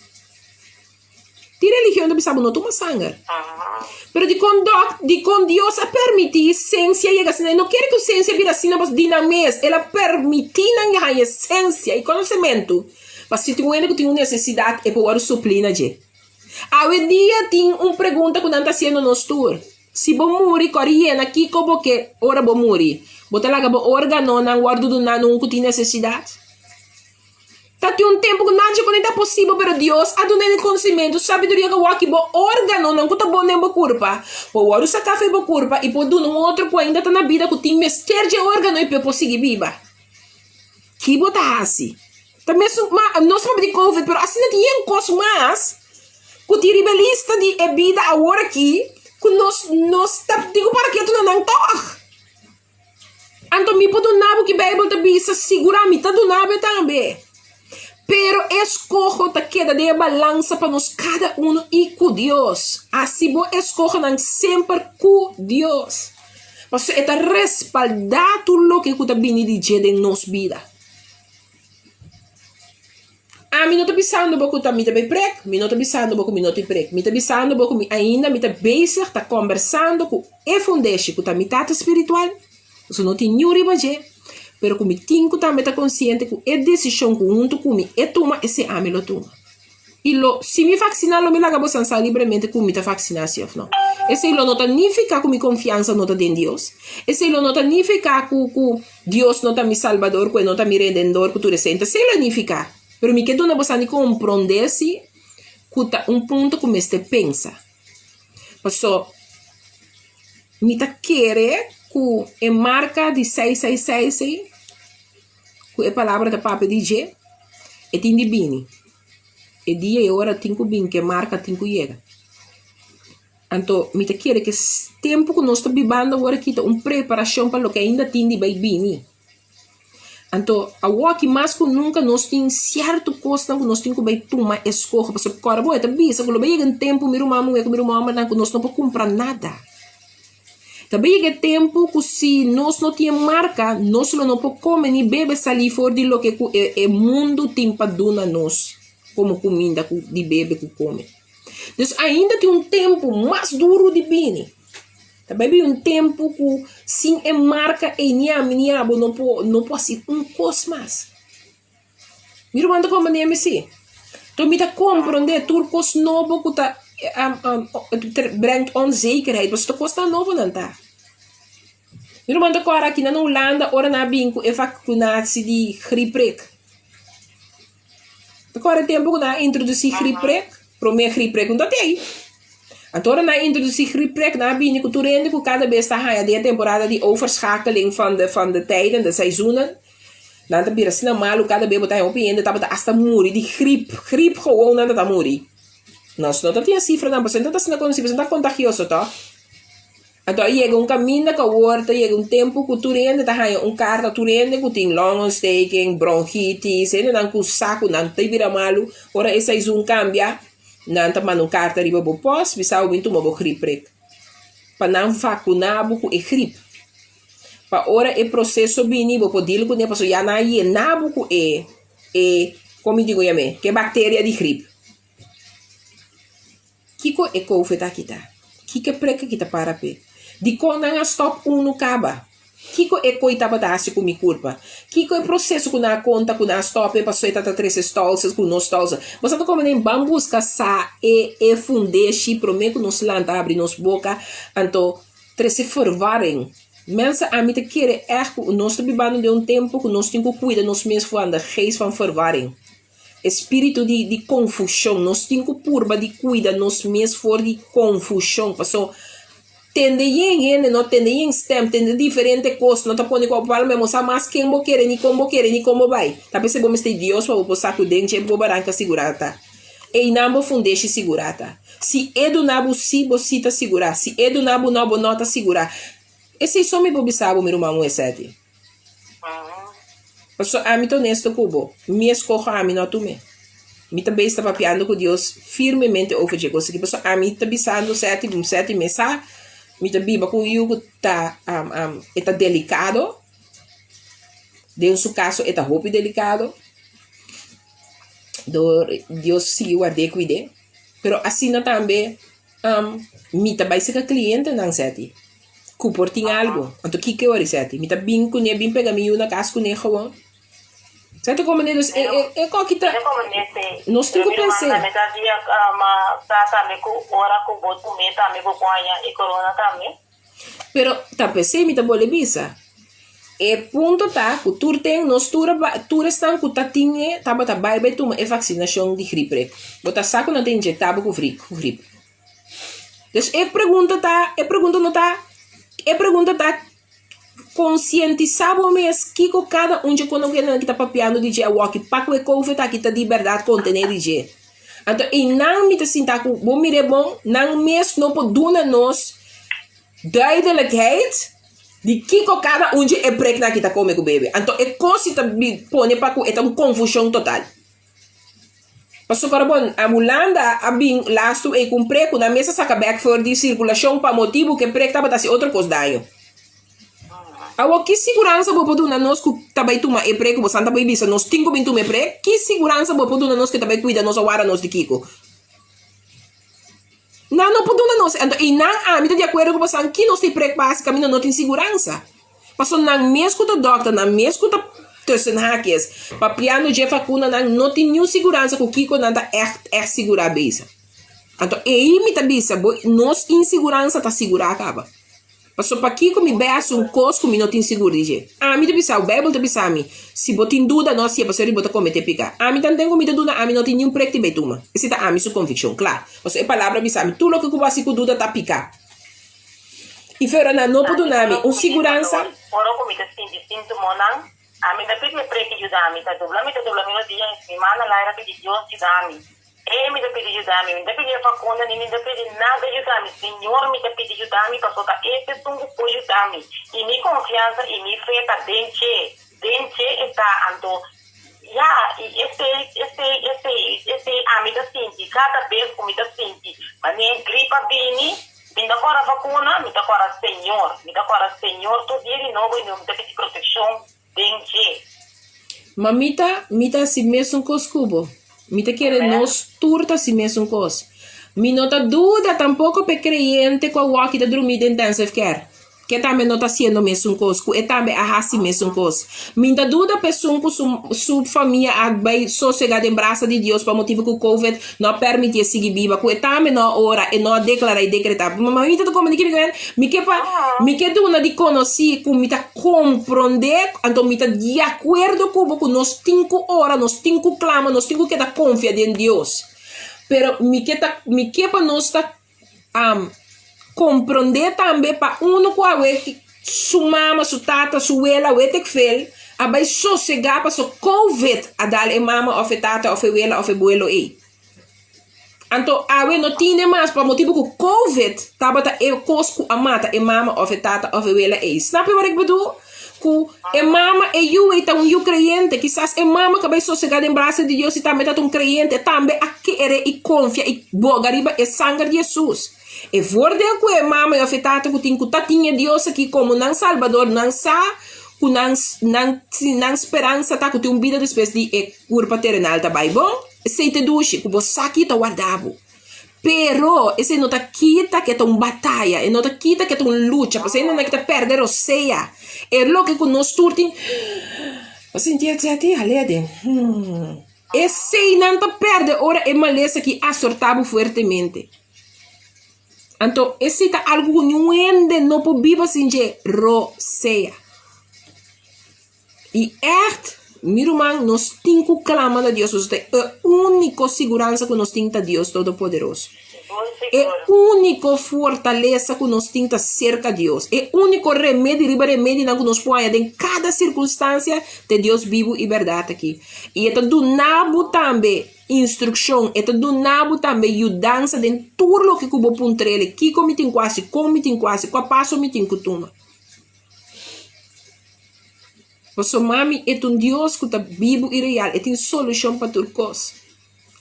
Tin religion ta bisa bo no tuma sanger. Pero dikon dok, dikon Dios a permití sensia yega asina? E no kere ku sensia bira asina pas di nan mes. El a permití nan haña sensia i konosementu pa si tin un hende ku tin un nesesidat e por wòrdu suplí na dje. Awe dia tin un pregunta ku nan ta hasiendo nos tur. Si bo muri, kòrda yena kiko bo ke ora bo muri. Bo ta laga bo órganonan wòrdu duná na un ku tin nesesidat? Ta tin un tempu ku nada ku ta posibel, pero Dios a duna e konosimentu, sabiduria ku wòrdu bo órganonan ku ta bon den bo kurpa por wòrdu saká for di bo kurpa i por duna un otro ku ainda ta na bida ku tin mester dje órgano i por por sigui biba. Ki bo ta hasi? Ta mesun, ma nos papia di covid, pero asina tin yen kos mas ku tin riba e lista di e bida awor aki ku nos nos ta tin ku para ketu na nan tòg. Anto mi por duna bo ki Beibel ta bisa, sigurá mi ta duna bo e tambe. Pero e eskoho ta keda den e balansa pa nos kada uno i ku Dios. Hasi bo eskohonan semper ku Dios. Pasobra e ta respaldá tur loke ku ta bini di dje den nos bida. Ami no ta bisando bo ku ta mi ta bai prek, mi no ta bisando bo ku mi no tin prek. Mi ta bisando bo ku mi ainda mi ta bezig ta kombersando ku e fundeshi ku ta mi tata spiritual, pasobra no tin niun riba dje, pero ku mi tin ku tambe ta konsiente ku e desishon ku huntu ku mi e tuma, esei ami lo tuma. I lo, si mi vaksiná lo mi laga bosan sa libremente ku mi ta vaksiná si òf no. Esei lo no ta nifiká ku mi konfiansa no ta den Dios. Esei lo no ta nifiká ku ku Dios no ta mi Salbador, ku e no ta mi Redendor, ku tur esei. Enton esei lo nifiká. Pero mi ke duna bosan di komprondé si ku ta un punto ku mester pensa. Paso mi ta kere ku e marka di 666 ei, ku e palabra ta papia di dje, e tin di bini. E dia i ora tin ku bin ku e marka tin ku yega. Anto mi ta kere ku e tempu ku nos ta bibando awor aki ta un preparashon pa loke ainda tin di bai bini. Anto awoki mas ku nunka nos tin sierto kosnan ku nos tin ku bai tuma eskoho pasobra kòrda bo e ta bisa ku lo bai yega un tempu mi ruman muhé ku mi ruman hòmbernan ku nos no por kumpra nada. Ta bin yega e tempu ku si nos no tin e marka, nos lo no por kome ni bebe salí for di loke ku e e mundu tin pa duna nos komo kuminda ku di bebe ku kome. Dus ainda tin un tempu mas duru di bini. Ta bai bin un tempu ku sin e marka ei ni ami ni abo no por no por hasi un kos mas. Mi ruman ta komprendé mi si? Enton mi ta komprendé tur kos nobo ku ta brengt onzekerheid pasobra tur kosnan nobo nan ta. Mi ruman ta kòrda aki nan na Hulanda ora nan a bin ku e vakunatie di griepprik. Ta kòrda e tempu ku nan a introdusí griepprik? Promé griepprik no ta tei. Anto ora nan a introdusí griepprik nan a bini ku tur hende ku kada bes ta haña den e temporada di overschakeling van de van de tijden, de seizoenen, nan ta bira asina malu kada bes bo ta haña hopi hende tabata asta muri di griep, griep gewoon nan ta ta muri. Nos no ta tin e sifranan pasobra no ta asina konosí pasobra no ta kontagioso tòg. Anto a yega un kaminda ku awor ta yega un tempu ku tur hende ta haña un karta, tur hende ku tin longontsteking, bronchitis, hendenan ku sa ku nan ta bira malu, ora e seizoen kambia, nan ta manda un karta riba bo pòst bisa bo bin tuma bo griepprik, pa nan vakuná bo ku e griep. Pa ora e proseso bini bo por deal kuné pasobra ya nan a yena bo ku e, e, komo mi digo yam'é, ku e bakteria di griep. Kiko e covid aki ta? Kiko e prek aki ta para p'e? Dikon nan a stòp unu kaba? Kiko e koi tabata hasi ku mi kurpa? Kiko e proseso ku nan a konta ku nan a stòp e pasobra e ta ta trese stòlsel ku no stòlsel? Bo sa ta kome den ban buska sa e e fundeshi promé ku nos lanta habri nos boka anto trese verwarring. Mensen ami ta kere ègt ku nos ta bibando den un tempu ku nos tin ku kuida nos mes for de geest van verwarring. E spiritu di di konfushon. Nos tin ku purba di kuida nos mes for di konfushon. Paso tende yen hende no tende yen stem, tende diferente kos no ta pone ku bo palma bo sa mas ken bo kere ni kon bo kere ni kon bo bai. Ta p'esei bo mester Dios pa bo por sa ku den dje bo baranka sigurá ta. Einan bo fundeshi sigurá ta. Si e duna bo si, bo si ta sigurá. Si e duna bo no, bo no ta sigurá. Esei so mi por bisa bo mi ruman muhé Seti. Pasobra ami ta honesto ku bo, mi eskoho ami no tum'é. Mi ta bes ta papiando ku Dios firmemente over dje kos aki, pasobra ami ta bisando sèti sèti mes sa, mi ta biba ku un yu ku ta e ta delikado, den su kaso e ta hopi delikado, dor Dios sigui ward'é kuid'é, pero asina tambe mi ta bai seka klientenan sèti. Ku por tin algu. Anto kiko e ora seti? Mi ta bin kuné, bin pega mi yu na kas kuné gewoon. Seti komo ne dus e e e koki ta nos tin ku pens'é. Pero ta p'esei mi ta bole bisa. E punto ta ku tur ten nos tur a tur esnan ku ta tin e tabata bai bai tuma e vaksinashon di grip. Bo ta sa ku nan ta injektá bo ku grip. Dus e pregunta ta, e pregunta no ta, e pregunta ta konsientisá bo mes kiko kada un dje konokenan ki ta papiando di dje awoki pa ku e covid aki ta di bèrdat kontené di dje. Anto einan mi ta sinta ku bo mir'é bon, nan mes no por duna nos duidelijkheid di kiko kada un dje e preknan aki ta kome ku bebe. Anto e kos si ta pone pa ku e ta un konfushon total. Pasobra bon, a Hulanda a bin lastu ei ku un prek ku nan mes a saka bek for di sirkulashon pa motibu ku e prek tabata hasi otro kos daño. Awor, ki siguransa bo por duna nos ku ta bai tuma e prek ku bo san ta bai bisa nos tin ku bin tuma e prek? Ki siguransa bo por duna nos ku e ta bai kuida nos o wara nos di kiko? Nan no por duna nos. Anto einan ami ta di akuerdo ku bo san ki nos ta e prek pa hasi kaminda no tin siguransa. Pasobra nan mes ku ta dòkter, nan mes ku ta tussen haakjes, papiando dje vakunanan, no tin niun siguransa ku kiko nan ta ègt ègt sigurá bezig. Anto ei mi ta bisa bo, nos insiguransa ta sigurá kaba. Pasobra pakiko mi bai hasi un kos ku mi no tin sigur di dje? Ami ta bisa bo, Beibel ta bisa mi, si bo tin duda no hasié pasobra bo ta kometé piká. Ami tanten ku mi ta duda, ami no tin niun prek di bai tuma. Esei ta ami su konvikshon, kla. Pasobra e palabra bisa mi, tur loke ku bo hasi ku duda ta piká. I Fero nan no por duna mi un siguransa. Ora ku mi ta sinti síntomonan, ami ta pidi e preki yuda mi. Ta dobla mi ta dobla mi rodia i mi man na laira pidi Dios yuda mi. E mi ta pidi yuda mi. Mi no ta pidi e vakuna ni mi no ta pidi nada yuda mi. Señor mi ta pidi yuda mi pasobra ta e esun ku por yuda mi. I mi konfiansa i mi fe ta den dje. Den dje e ta. Anto ya, i esei, esei, esei, esei ami ta sinti kada bes ku mi ta sinti manera grip a bini. Mi ta kòrda vakuna, mi ta kòrda Señor, mi ta kòrda Señor tur dia di nobo i mi ta pidi protekshon den dje. Ma mi ta, mi ta hasi mesun kos ku bo. Mi ta kere nos tur ta hasi mesun kos. Mi no ta duda tampoko pa e kreyente ku awor ki ta drumí den intensive care, ku e tambe no ta hasiendo mesun kos, ku e tambe a hasi mesun kos. Mi ta duda pa esun ku su su famia a bai sosegá den brasa di Dios pa motibu ku covid no a permitié sigui biba, ku e tambe no a ora, e no a deklará i dekretá. Ma mi ta ta komprendé kiko mi Mi ke pa mi ke duna di konosí ku mi ta komprondé, anto mi ta di akuerdo ku bo ku nos tin ku ora, nos tin ku klama, nos tin ku keda konfia den Dios. Pero mi ke ta mi ke pa nos ta komprondé tambe pa uno ku awe su mama, su tata, su wela weet ik veel a bai sosegá paso covid a dal e mama òf e tata òf e wela òf e buelo ei. Anto awe no tine mas pa motibu ku covid tabata e kos ku a mata e mama òf e tata òf e wela ei. Snap je wat ik bedoel? Ku e mama e yu ei ta un yu kreyente, kisas e mama ku a bai sosegá den brasa di Dios i tambe ta un kreyente, tambe a kere i konfia i boga riba e sanger di Hesus. E voordeel ku e mama òf e tata ku tin ku ta tin e Dios aki komo nan Salbador, nan sa ku nan nan nan speransa ta ku tin un bida despues di e kurpa terenal ta bai bon. Esei ta dushi ku bo sa ki ta warda bo. Pero esei no ta kita ke ta un bataya, e no ta kita ke ta un lucha, pasobra esei nan ke ta pèrdè rosea. E loke ku nos tur tin, bo sinti e ti hal'é aden, hmm, esei nan ta pèrdè ora e malesa aki asortá bo fuertemente. Anto esei ta algu ku niun hende no por biba sin dje, rosea. I ègt, mi ruman, nos tin ku klama na Dios, pasobra ta e úniko siguransa ku nos tin ta Dios Todopoderoso. E úniko fortalesa ku nos tin ta serka Dios. E úniko remedi riba remedinan ku nos por haña den kada sirkunstansia ta e Dios bibu i bèrdat aki. I e ta duna bo tambe instrukshon, e ta duna bo tambe yudansa den tur loke ku bo puntr'el, kiko mi tin ku hasi, kon mi tin ku hasi, kua paso mi tin ku tuma. Pasobra mami e ta un Dios ku ta bibu i real, e tin solushon pa tur kos.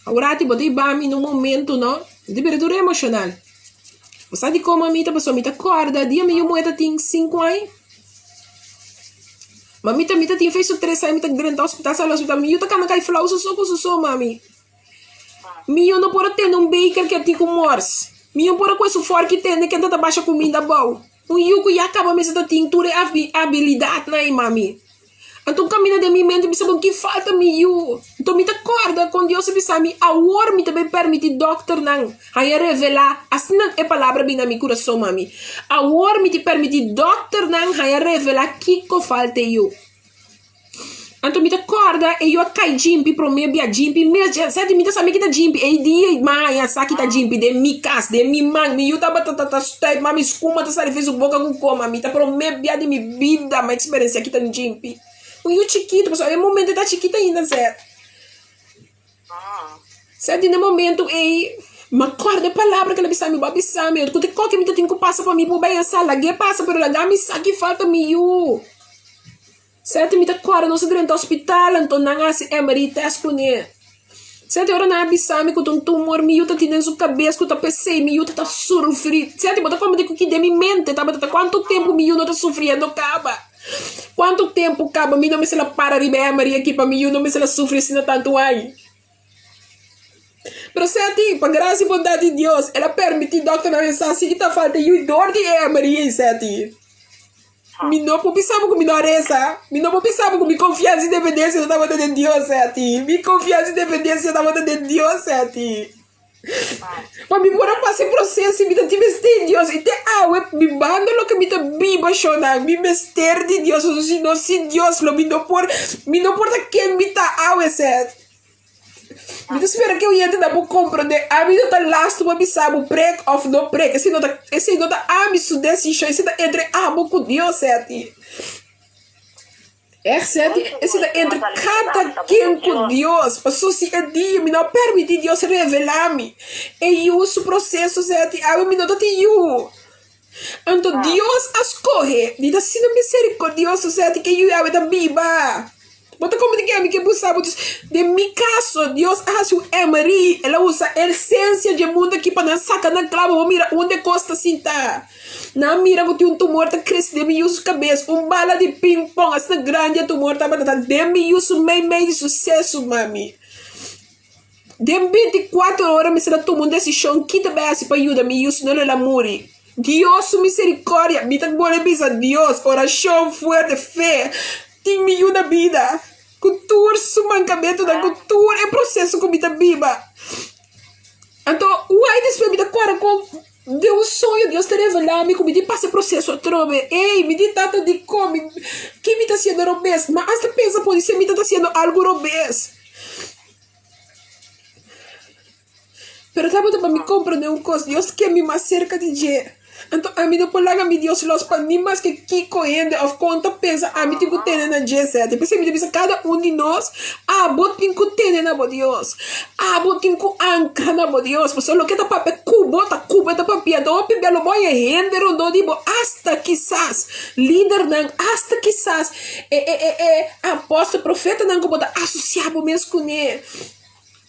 Awor bo ta hiba mi na un momento no, mi ta bira tur emoshonal. Bo sa dikon mami ta pasobra mi ta kòrda dia mi yu muhé ta tin sinku aña. Mami ta mi ta tin fecho tres aña mi ta drenta hospital sali hospital mi yu ta kana kai flou su so ku su so mami. Mi yu no por a tene un beker ke a tin ku mors. Mi yu por a kohe su fòrki tene ke ta basha kuminda abou. Un yu ku ya kaba mester ta tin tur e abilidatnan ei, mami. Anto un kaminda den mi mente bisa bon ki falta mi yu. Anto mi ta kòrda kon Dios a bisa mi, awor mi ta bai pèrmití dòkternan haña revelá, asina e palabra bin na mi kurason, mami. Awor mi ta pèrmití dòkternan haña revelá kiko falta e yu. Anto mi ta kòrda e yu a kai djimpi promé bia djimpi mes dje sa di mi ta sa mi kita djimpi ei dia i maña sa kita djimpi den mi kas den mi man mi yu tabata ta ta stuit mami skuma ta sali for su boka ku koma mi ta promé bia di mi bida mi a eksperensia kita djimpi un yu chikitu pasobra e momento e ta chikito ainda sèt sèt di na momento ei mi a kòrda e palabra ku el a bisa mi bo a bisa mi ku te koke mi ta tin ku pasa pa mi por bai a sa lag'é pasa pero laga mi sa ki falta mi yu. Sete mi ta kòrda nos a drenta hospital anto nan a hasi MRI tèst kuné. Sete ora nan a bisa mi ku ta un tumor mi yu ta tin den su kabes ku ta p'esei mi yu ta ta sufri. Sete bo ta komprende ku ki den mi mente tabata ta kuantu tempu mi yu no ta sufriendo kaba. Kuantu tempu kaba mi no mester a para riba e MRI aki pa mi yu no mester a sufri asina tantu ai. Pero Seti, pa grasia i bondat di Dios, el a permití dòkternan resa si ta falta yu dor di e MRI, Seti. Mi no por bisa bo ku mi no a resa. Mi no por bisa bo ku mi konfiansa i dependensia no tabata den Dios, Seti. Mi konfiansa i dependensia tabata den Dios, Seti. Pa mi por a pasa e proseso mi ta tin mester di Dios. I te awe, bibando loke mi ta biba, shonnan, mi mester di Dios. Pasobra si no sin Dios lo mi no por, mi no por ta ken mi ta awe, Seth. Mi ta spera ke oyentenan por komprendé. Ami no ta lastu pa bisa bo prek òf no prek. Esei no ta, esei no ta ami su desishon, esei ta entre abo ku Dios, Seti. Ègt, Seti, esei ta entre kada ken ku Dios. Pasobra si e dia mi no a permití Dios revelá mi e yu su proseso, Seti, awe mi no ta tin yu. Anto Dios a skohe di ta asina miserikordioso, Seti, ke yu awe ta biba. Bo ta komprende ke ami ke busa bo? Den mi kaso, Dios a hasi un MRI, el a usa e sensia dje mundu aki pa nan saka nan kla pa bo mira unda e kos ta sinta. Nan a mira ku tin un tumor ta krese den mi yu su kabes, un bala di ping pong asina grandi e tumor tabata ta den mi yu su mei mei di su sesu, mami. Den 24 ora mester a tuma un desishon ki ta bai hasi pa yuda mi yu si no lo el a muri. Dios su misericordia, mi ta bolbe bisa Dios, orashon fuerte, fe, tin mi yu na bida, ku tur su mankamentunan, ku tur e proseso ku mi ta biba. Anto, wai despues mi ta kòrda kon den un soño Dios ta revelá mi ku mi tin pasa e proseso atrobe. Ey, mi di tata dikon mi, ki mi ta hasiendo robes? Ma asta pensa podisé mi ta hasiendo algu robes. Pero tabata pa mi komprendé un kos, Dios ke mi mas serka di dje. Anto ami no por laga mi Dios los pa ni maske kiko hende òf kon ta pensa ami tin ku tene na dje sèt. P'esei mi ta bisa kada un di nos, abo tin ku tene na bo Dios. Abo tin ku ankra na bo Dios. Pasobra loke ta papia ku bo ta ku bo ta papia. Anto hopi bia lo bo haña hende rondó di bo, asta kisas lidernan, asta kisas e e e e apòstel, profetanan ku bo ta asosiá bo mes kuné.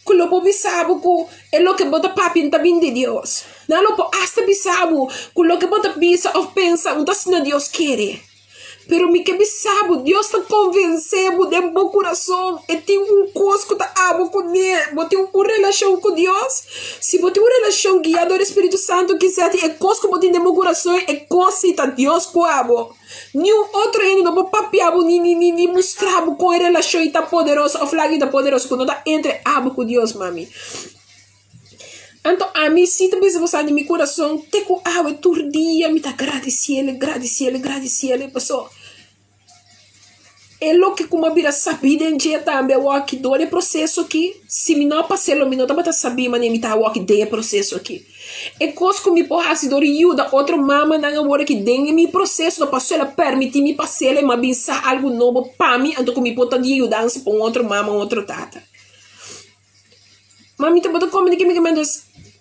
Ku lo por bisa bo ku e loke bo ta papia no ta bini di Dios. Nan lo por asta bisa bo ku loke bo ta bisa òf pensa no ta asina Dios kere. Pero mi ke bisa bo, Dios ta konvensé bo den bo kurason. E tin un kos ku ta abo kuné. Bo tin un relashon ku Dios. Si bo tin un relashon guiá dor di Spiritu Santu, kisas e kos ku bo tin den bo kurason, e kos si ta Dios ku abo. Niun otro hende no por papia bo ni ni ni mustra bo kon e relashon ei ta poderoso òf laga ei ta poderoso ku no ta entre abo ku Dios mami. Anto ami si ta bisa bo sa di mi kurason te ku awe tur dia mi ta gradisiel gradisiel gradisiel paso e loke ku mi a bira sabí den dje tambe awor aki dor e proseso aki si mi no a pas'é lo mi no tabata sabí manera mi ta awor aki den e proseso aki. E kos ku mi por hasi dor di yuda otro mamanan awor aki den mi proseso ta pasobra el a permití mi pas'el i mi a bin sa algu nobo pa mi anto ku mi por ta di yudansa pa un otro mama un otro tata. Ma mi tabata komprende kimikamente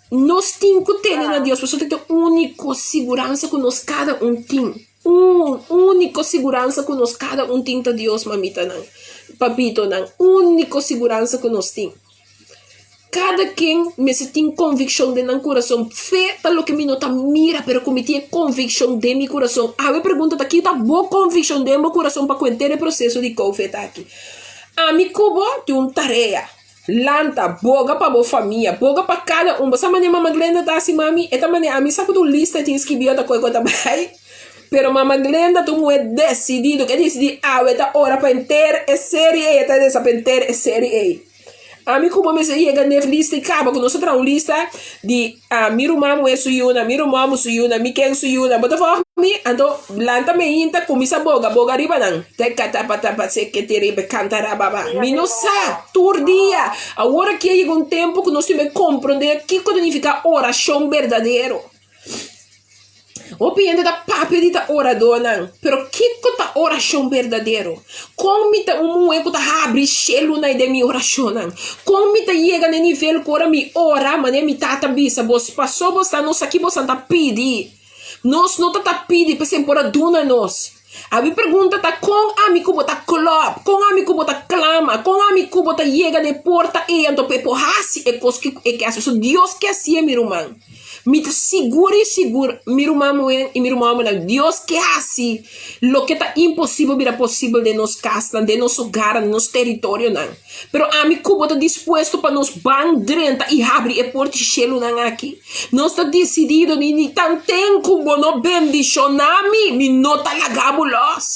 nos tin ku tene na Dios pasobra ta e úniko siguransa ku nos kada un tin. Un úniko siguransa ku nos kada un tin ta Dios mamitanan, papitonan, úniko siguransa ku nos tin. Kada ken mester tin konvikshon den nan kurason. Fe ta loke mi no ta mira, pero ku mi tin e konvikshon den mi kurason. Awe pregunta ta, ki ta bo konvikshon den bo kurason pa ku henter e proseso di covid aki? Ami ku bo tin un tarea. Lanta, boga pa bo famia, boga pa kada un. Bo sa manera Mama Glenda ta hasi, mami? E ta manera ami sa ku ta un lista e tin skibí ota koe ku ta bai. Pero Mama Glenda ta un muhé desidido, ku e disidí awe ta ora pa henter e seri ei, e ta resa pa henter e seri ei. Ami ku bo mester yega n'e lista i kaba ku nos ta traha un lista di mi ruman muhé su yuna, mi ruman homber su yuna, mi ken su yuna. Bo ta volg mi? Anto lanta meinta kuminsá boga, boga riba nan. Tekatapatapaseketerebekantarababa. Mi no sa tur dia. Awor aki a yega un tempu ku nos tin bai komprondé kiko ta nifiká orashon berdadero. Hopi hende ta papia di ta oradónan, pero kiko ta orashon berdadero? Kon mi ta un muhé ku ta habri shelunan den mi orashonnan? Kon mi ta yega na e nivel ku ora mi ora, manera mi tata bisa, bos pasó bos ta nos aki bosan ta pidi? Nos no ta ta pidi p'esei por a duna nos. Abi pregunta ta kon ami ku bo ta klòp, kon ami ku bo ta klama, kon ami ku bo ta yega na e porta ei anto pa e por hasi e kos ku e ke hasi. Pasobra Dios ke hasié mi ruman. Mi ta sigur i sigur, mi ruman muhé i mi ruman hòmbernan, Dios ke hasi loke ta imposibel bira posibel den nos kasnan, den nos hogarnan, den nos teritorionan. Pero ami ku bo ta dispuesto pa nos ban drenta i habri e porta i shelunan aki? Nos ta disidido ni ni tanten ku bo no bendishoná mi, mi no ta laga bo lòs.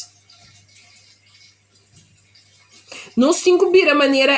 Nos tin ku bira manera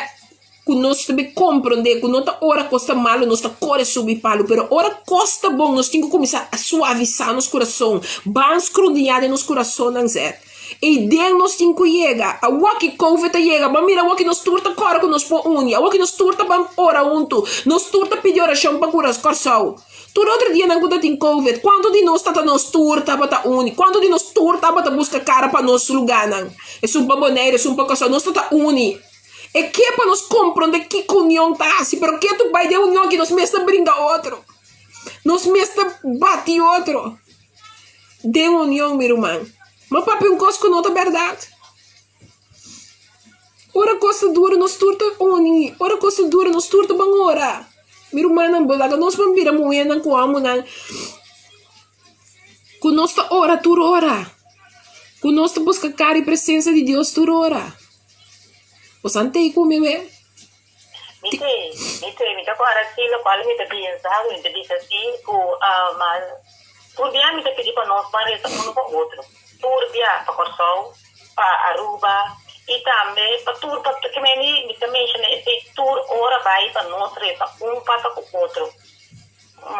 ku nos ta bin komprondé ku no ta ora kos ta malu nos ta kore subi palu, pero ora kos ta bon nos tin ku kuminsá a suavisá nos kurason, ban skrundiñá den nos kurasonnan zèt. I den nos tin ku yega. Awor ki covid ta yega, ban mira awor ki nos tur ta kòrda ku nos por uni, awor ki nos tur ta ban ora huntu, nos tur ta pidi orashon pa kura Kòrsou. Tur otro dianan ku ta tin covid, kuantu di nos ta ta nos tur tabata uni? Kuantu di nos tur tabata buska kara pa nos lugánan? Esun pa Boneiru, esun pa Kòrsou, nos ta ta uni. E ke pa nos komprondé kiko union ta hasi, pero ke tu bai den union aki nos mes ta bringa otro, nos mes ta bati otro den union, mi ruman. Ma papia un kos ku no ta bèrdat. Ora kos ta duru nos tur ta uni, ora kos ta duru nos tur ta ban ora. Mi rumannan bo laga nos ban bira muhénan ku hòmbernan ku nos ta ora tur ora, ku nos ta buska kara i presensia di Dios tur ora. Bo sa ntei ku mi wè? Mi te, mi te, mi ta kòrda si lokual mi ta pensa, mi ta bisa si ku tur bia mi ta pidi pa nos ban resa unu pa otro. Tur bia pa Kòrsou, pa Aruba i tambe pa tur pa ke meni mi ta menshona esei tur ora bai pa nos resa un pasa ku otro.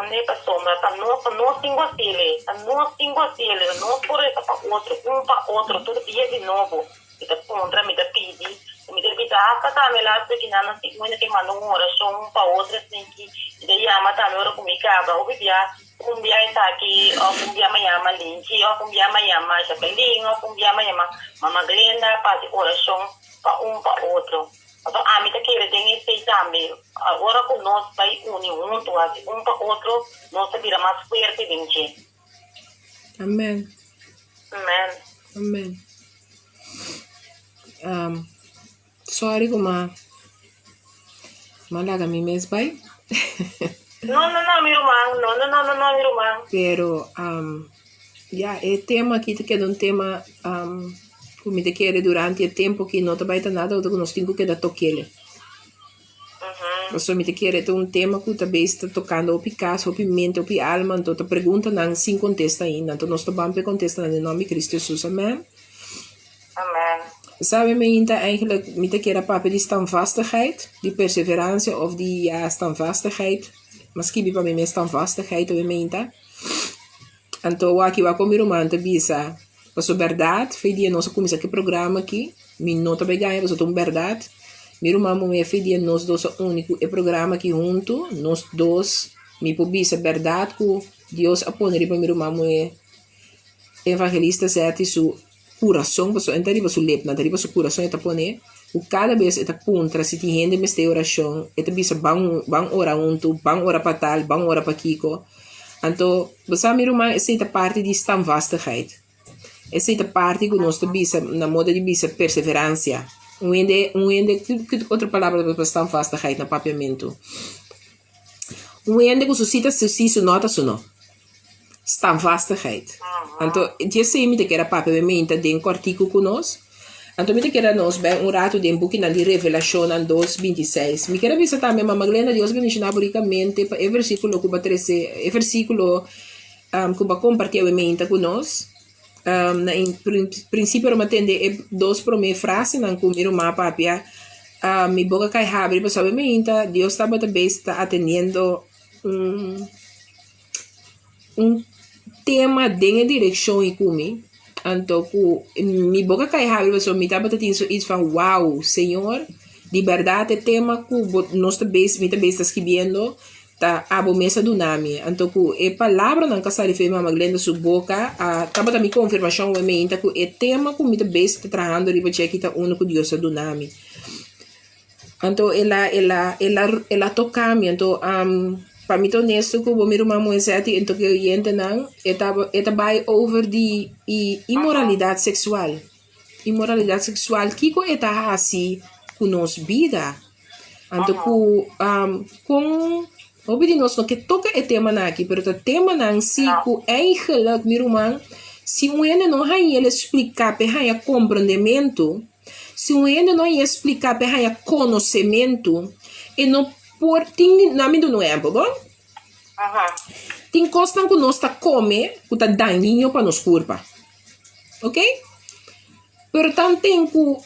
Ne pasobra ta nos, ta nos tin ku hasiel, ta nos tin ku hasiel, nos por resa pa otro, un pa otro tur dia di nobo. Mi ta puntra, mi ta pidi, i mi ta bisa hasta tambe las di kinan nan si un ke manda un orashon un pa otro esaki, mi ta yama tambe ora ku mi kaba hopi bia, un bia esaki òf un bia mi yama Linchi òf un bia mi yama Jacqueline òf un bia mi yama Mama Glenda pa hasi orashon pa un pa otro. Pasobra ami ta kere den esei tambe, ora ku nos bai uni huntu hasi un pa otro, nos ta bira mas fuerte den dje. Amen. Amen. Amen. Um, sorry ku ma ma laga mi mes bai. No, no, no, mi ruman. No, no, no, no, no, mi ruman. Pero um, ya, e tema aki ta keda un tema um, ku mi ta kere durante e tempo ki no ta bai ta nada otro ku nos tin ku keda tokele. Pasobra mi ta kere ta un tema ku ta bes ta tokando hopi kas, hopi mente, hopi alma, anto ta preguntanan sin kontesta ainda. Anto nos ta ban pa e kontestanan den nòmber di Kristu Hesus. Amen. Amen. Sabe mi ainda eigenlijk mi ta kere a papia di standvastigheid, di perseveransia of di ya standvastigheid. M'a skibi pa mi mes standvastigheid awe mi ainda. Anto wak wak kon mi ruman ta bisa, pasobra bèrdat fe dia nos a kuminsá ku e programa aki, mi no ta bai gaña pasobra ta un bèrdat, mi ruman muhé fe dia nos dos a uni ku e programa aki huntu, nos dos mi por bisa bèrdat ku Dios a pone riba mi ruman muhé Evangelista Zetty su kurason, pasobra e ta riba su lepnan, ta riba su kurason e ta pone, ku kada bes e ta puntra si tin hende mester orashon, e ta bisa ban ban ora huntu, ban ora pa tal, ban ora pa kiko. Anto, bo sa mi ruman, esei ta parti di standvastigheid. Esei ta parti ku nos ta bisa na moda di bisa perseveransia. Un hende, un hende, ki otro palabra pa standvastigheid na papiamentu? Un hende ku su si ta su si, su no ta su no. Standvastigheid. Anto, djesei mi ta kere papia mi menta den kòrtiku ku nos. Anto mi ta kere nos bai un ratu den bukinan di Revelashonnan dos binti seis. Mi kere bisa tambe Mama Glenda, Dios bendishoná bo rikamente pa e versíkulo ku bo a trese, e versíkulo ku bo a kompartí awe menta ku nos. Na prinsipio ora mi a tende e dos promé frasenan ku mi ruman a papia, mi boka kai habri pasobra awe menta Dios tabata bes ta atendiendo un. Un tema den e direkshon i ku mi, anto ku mi boka kai habri pasobra mi tabata tin so iets van wow, Señor, di bèrdat e tema ku bo nos ta bes mi ta bes ta skibiendo ta abo mes a duna mi. Anto ku e palabranan ku a sali for di mama Glenda su boka a tabata mi konfirmashon ku mi ta ku e tema ku mi ta bes ta trahando riba dje aki ta unu ku Dios a duna mi. Anto el a el a el a el a toca mi anto pa mi ta honesto cu bo mi ruman Moisés y anto cu e oyentenan e ta e ta bay over di e inmoralidad sexual, inmoralidad sexual kico e ta haci cu nos bida anto cu con hopi di nos no ke toca e temanan aki pero ta temanan si cu eigenlijk mi ruman si un hende no haña el explica pa e haña comprendemento. Si un hende no haña spliká pa e haña konosementu, e no por tin di, na mi duna un ehèmpel, bon? Tin kosnan ku nos ta kome ku ta dañino pa nos kurpa, oke? Pero tanten ku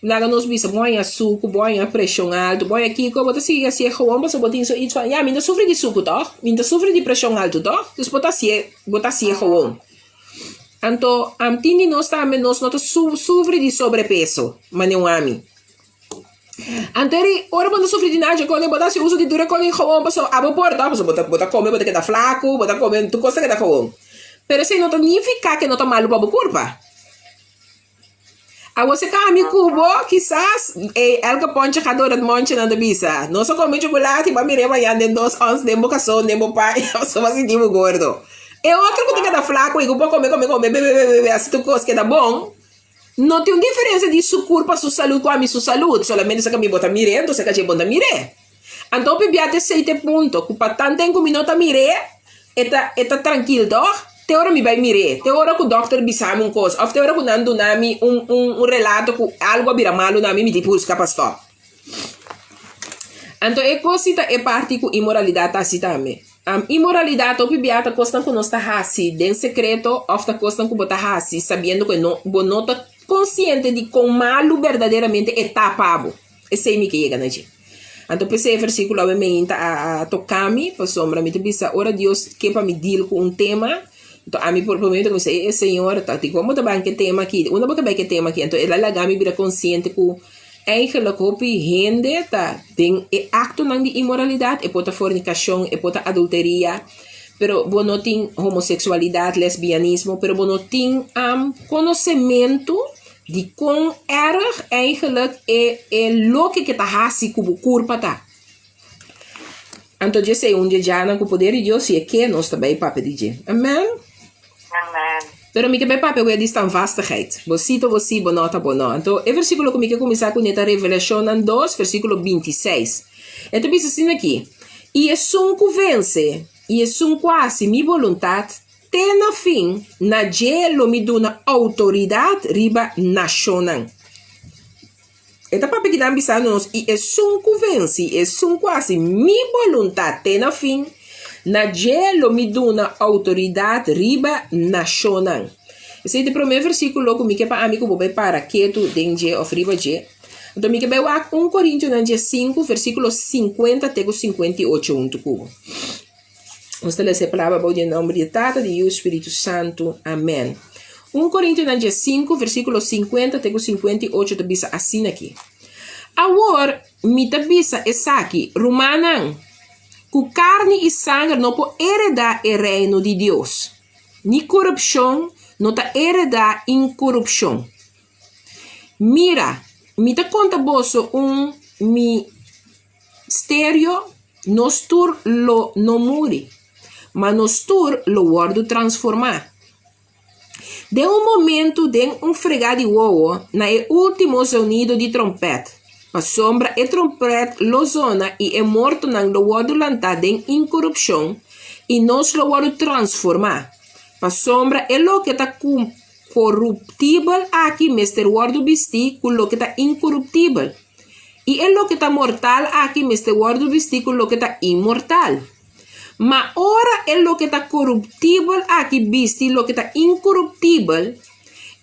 laga nos bisa bo haña suku, bo haña preshon altu, bo haña kiko, bo ta sigui hasié gewoon pasobra bo tin so iets van, ya, mi ta sufri di suku tòg, mi ta sufri di preshon altu tòg, dus bo ta hasié, bo ta hasié gewoon. Anto am tin di nos tambe nos no ta sufri di sobrepeso mane un ami. Anto eri ora bo no sufri di nada dje bo ta hasi uso di tur e kos gewoon pasobra abo por ta pasobra bo ta kome bo ta keda flaku bo ta kome tur kos ta keda gewoon. Pero esei no ta nifiká ke no ta malu pa bo kurpa. Awor si ka ami ku bo kisas e elke ponche ga door het mondje nan ta bisa. Nos a kome chocolate bo a mir'é mañan den dos ons den bo kason den bo paña pasobra bo a sinti bo gordo. E otro ku ta keda flaku i ku por kome kome kome bebe bebe bebe hasi tur kos keda bon no tin un diferensia di su kurpa su salud ku ami su salud solamente esaki ami bo ta mir'é entonces esaki achi bo no ta mir'é. Anto hopi bia ta esei ta e punto ku pa tanten ku mi no ta mir'é e ta e ta trankil tòg? Te ora mi bai mir'é, te ora ku dòkter bisa mi un kos òf te ora ku nan duna mi un un un relato ku algu a bira malu na mi, mi tin buska pa stòp. Anto e kos si ta e parti ku inmoralidat ta hasi tambe. Inmoralidat hopi bia ta kosnan ku nos ta hasi den sekreto òf ta kosnan ku bo ta hasi sabiendo ku e no bo no ta konsiente di kon malu berdaderamente e ta pa bo. Esei mi ke yega na dje. Anto p'esei e versíkulo awe meinta a a toka mi pasobra mi ta bisa ora Dios ke pa mi deal ku un tema anto ami por promé mi ta kuminsá e Señor ta dikon bo ta ban ku e tema aki? Unda bo ta bai ku e tema aki? Anto el a laga mi bira konsiente ku Eigenlijk hopi hende ta den e aktonan di inmoralidat, e por ta fornikashon, e por ta adulteria, pero bo no tin homoseksualidat, lesbianismo, pero bo no tin konosementu di kon erg eigenlijk e e loke ke ta hasi ku bo kurpa ta. Anto dje esei un dje djanan ku poder di Dios si e ke nos ta bai papia di dje. Amen. Amen. Pero mi ke bai papia wea di standvastigheid. Bo si ta bo si, bo no ta bo no. Anto e versíkulo ku mi ke kuminsá kuné ta Revelashonnan dos, versíkulo 26. E ta bisa asina aki, I esun ku vense, i esun ku hasi mi boluntat te na fin, na dje lo mi duna outoridat riba nashonnan. E ta papia kinan bisa nos, I esun ku vensi, esun ku hasi mi boluntat te na fin, na dje lo mi duna outoridat riba nashonnan. Esei ta e promé versíkulo ku mi ke pa ami ku bo bai para ketu den dje òf riba dje. Anto mi ke bai wak un Korintionan 15, versíkulo 50 te ku 58 huntu ku bo. Nos ta lesa e palabra bou di e nomber di e Tata, di Yu, Spiritu Santu. Amen. 1 Korintionan 15, versíkulo 50 te ku 58 ta bisa asina aki, Awor mi ta bisa esaki, rumannan, ku karni i sanger no por heredá e reino di Dios, ni korupshon no ta heredá inkorupshon. Mira, mi ta konta boso un misterio, nos tur lo no muri, ma nos tur lo wòrdu transformá. Den un momentu, den un fregá di wowo, na e último zonido di tròmpèt, pasobra e tròmpèt lo zona i e mortonan lo wòrdu lantá den inkorupshon i nos lo wòrdu transformá, pasobra e loke ta koruptibel aki mester wòrdu bistí ku loke ta inkoruptibel, i e loke ta mortal aki mester wòrdu bistí ku loke ta inmortal. Ma ora e loke ta koruptibel aki bisti loke ta inkoruptibel,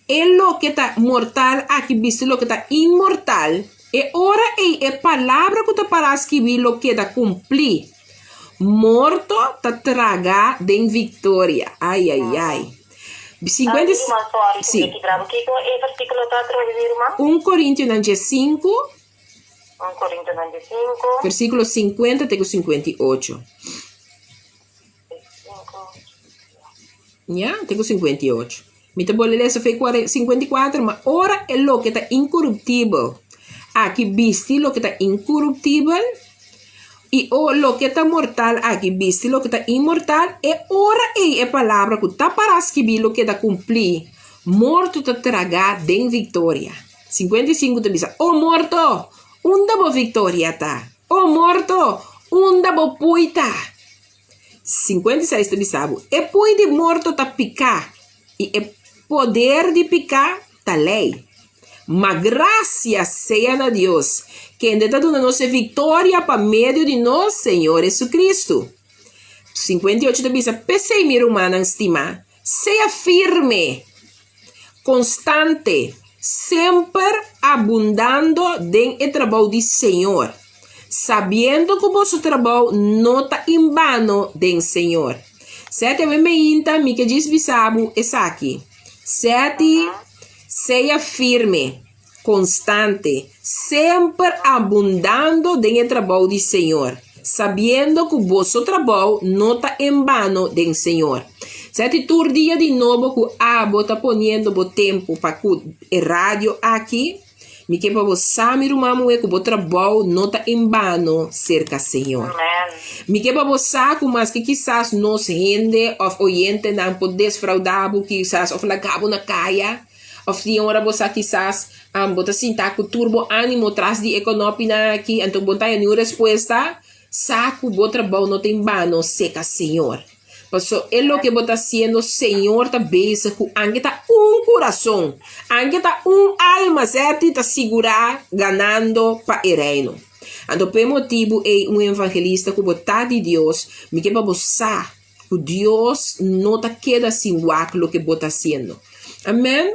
e loke ta mortal aki bisti loke ta inmortal, e ora ei e palabra ku ta pará skibí lo keda kumplí, Morto ta traga den viktoria. Ai, ai, ai. 50, sí. 1 Korintionan 5, versíkulo 50 te ku 58. Ya, te ku 58. Mi ta bolbe lesa fe 54, ma ora e loke ta inkoruptibel aki bisti loke ta inkoruptibel, i o loke ta mortal aki bisti loke ta inmortal, e ora ei e palabra ku ta pará skibí lo keda kumplí, Morto ta tragá den viktoria. 55 ta bisa, O morto, unda bo viktoria ta? O morto, unda bo pui ta? 56 ta bisa bo, E pui di morto ta piká, i e poder di piká ta lei. Ma grasia sea na Dios, kende ta duna nos e viktoria pa medio di nos Señor Jesucristo. 58 ta bisa, P'esei, mi rumannan stimá, sea firme, konstante, semper abundando den e trabou di Señor, sabiendo ku boso trabou no ta inbano den Señor. Seti awe meinta mi ke djis bisa bo esaki. Seti, sea firme, konstante, semper abundando den e trabou di Señor, sabiendo ku boso trabou no ta enbano den Señor. Seti tur dia di nobo ku abo ta poniendo bo tempu pa ku e radio aki, mi ke pa bo sa, mi ruman muhé, ku bo trabou no ta enbano serka Señor. Mi ke pa bo sa ku maske kisas nos hende òf oyentenan por desfraudá bo kisas òf laga bo na kaya, Of tin ora bo sa kisas bo ta sinta ku tur bo ánimo tras di e konopinan aki, anto bo no ta haña niun respuesta, sa ku bo trabou no ta en bano seka Señor. Paso e loke bo ta hasiendo Señor ta bezig ku anke ta un kurason, anke ta un alma sèti ta sigurá ganando pa e Reino. Anto p'e motibu ei un evangelista ku bo ta di Dios, mi ke pa bo sa ku Dios no ta keda sin wak loke bo ta hasiendo. Amen.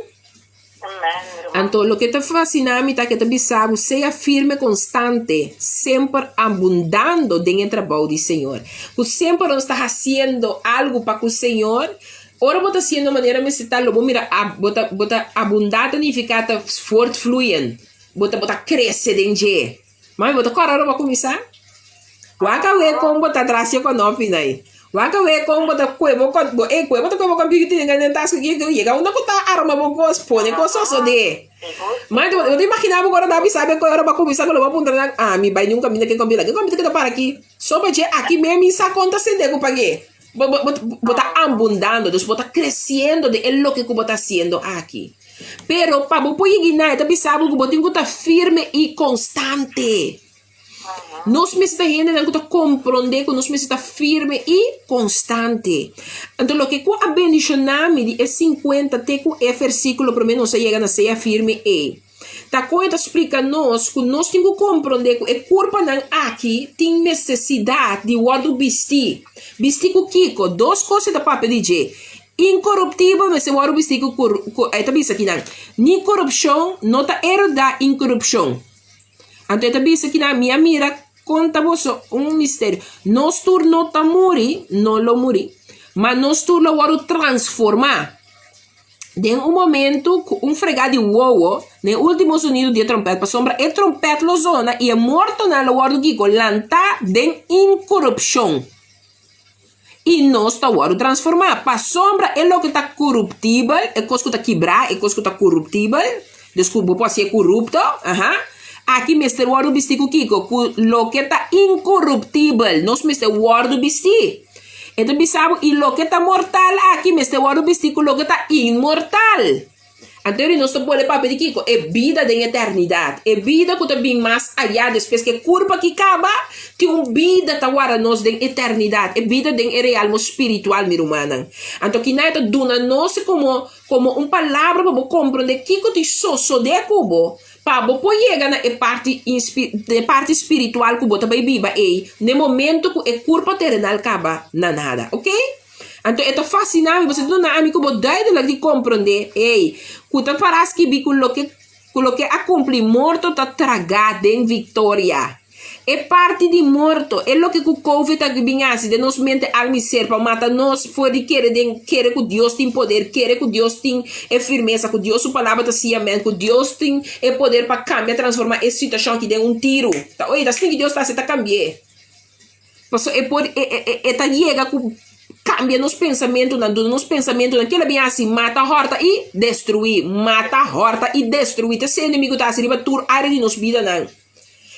Anto loke ta fasina mi ta ke ta bisa bo sea firme konstante, semper abundando den e trabou di Señor. Ku semper nos ta hasiendo algu pa ku Señor, ora bo ta hasiendo manera mester ta lo bo mira bo ta bo ta abundá ta nifiká ta voortvloeien, bo ta bo ta krese den dje. Mami, bo ta kòrda ora bo a kuminsá? Wak awe kon bo ta tras dje kònòpi nai. Wak awe kon bo ta kue bo kòn, bo e kue bo ta kue bo kòmpiuter den den tas ku yega unda ku ta arma bo kos, pone kos sosodé. Mami, bo ta imaginá bo ku ora ta bisa bo ora bo a kuminsá ku lo bo a puntra nan, ami bai niun kaminda ke kòmpiuter, ke kòmpiuter ke ta para aki? So pa dje aki mes mi sa kon ta sende ku pag'é. Bo, bo, bo, bo ta abundando, dus bo ta creciendo den e loke ku bo ta haciendo aki. Pero pa bo por yega na e ta bisa bo ku bo tin ku ta firme i konstante. Nos mester ta hendenan ku ta komprondé ku nos mester ta firme i konstante. Anto loke ku a bendishoná mi di e sinkuenta te ku e versíkulo promé nos a yega na sea firme ei. Ta kon e ta splika nos ku nos tin ku komprondé ku e kurpanan aki tin nesesidat di wòrdu bistí. Bistí ku kiko? Dos kos e ta papia di dje. Inkoruptibel mester wòrdu bistí ku ku e ta bisa kinan, ni korupshon no ta heredá inkorupshon. Anto e ta bisa kinan, mi a mira konta boso un misterio, nos tur no ta muri, no lo muri, ma nos tur lo wòrdu transformá. Den un momento ku un fregá di wowo, na e último sonido di e trompèt, pasobra e trompèt lo zona i e mortonan lo wòrdu kiko? Lantá den inkorupshon. I nos ta wòrdu transformá, pasobra e loke ta koruptibel, e kos ku ta kibrá, e kos ku ta koruptibel, dus ku bo por hasié korupto, aha, aki mester wòrdu bistí ku kiko? Ku loke ta inkoruptibel, nos mester wòrdu bistí. E ta bisa bo, I loke ta mortal aki mester wòrdu bistí ku loke ta inmortal. Anto eri nos ta pone papia di kiko? E bida den eternidat. E bida ku ta bin mas ayá despues ku e kurpa aki kaba, tin un bida ta warda nos den eternidat, e bida den e realmo spiritual, mi rumannan. Anto kinan e ta duna nos komo komo un palabra pa bo komprondé kiko tin sosodé ku bo. Pa bo por yega na e parti e parti spiritual ku bo ta bai biba ei n'e momento ku e kurpo terenal kaba na nada, ok? Anto e ta fasina mi pasobra ta duna ami ku bo duidelijk di komprondé, ei, ku ta para skibi ku loke ku loke a kumpli morto ta tragá den viktoria. E parti di morto, e loke ku Covid a bin hasi den nos mente, alma i ser pa mata nos for di kere den kere ku Dios tin poder, kere ku Dios tin e firmesa, ku Dios su palabra ta sí amèn, ku Dios tin e poder pa kambia, transformá e situashon aki den un tiru. Ta oye, ta asina ku Dios ta hasi, e ta kambi'é. Pasobra e por, e e e ta yega ku kambia nos pensamentunan, duna nos pensamentunan kila bin hasi, mata, hòrta i destruí, mata, hòrta i destruí. Ta esei enemigu ta hasi riba tur área di nos bidanan.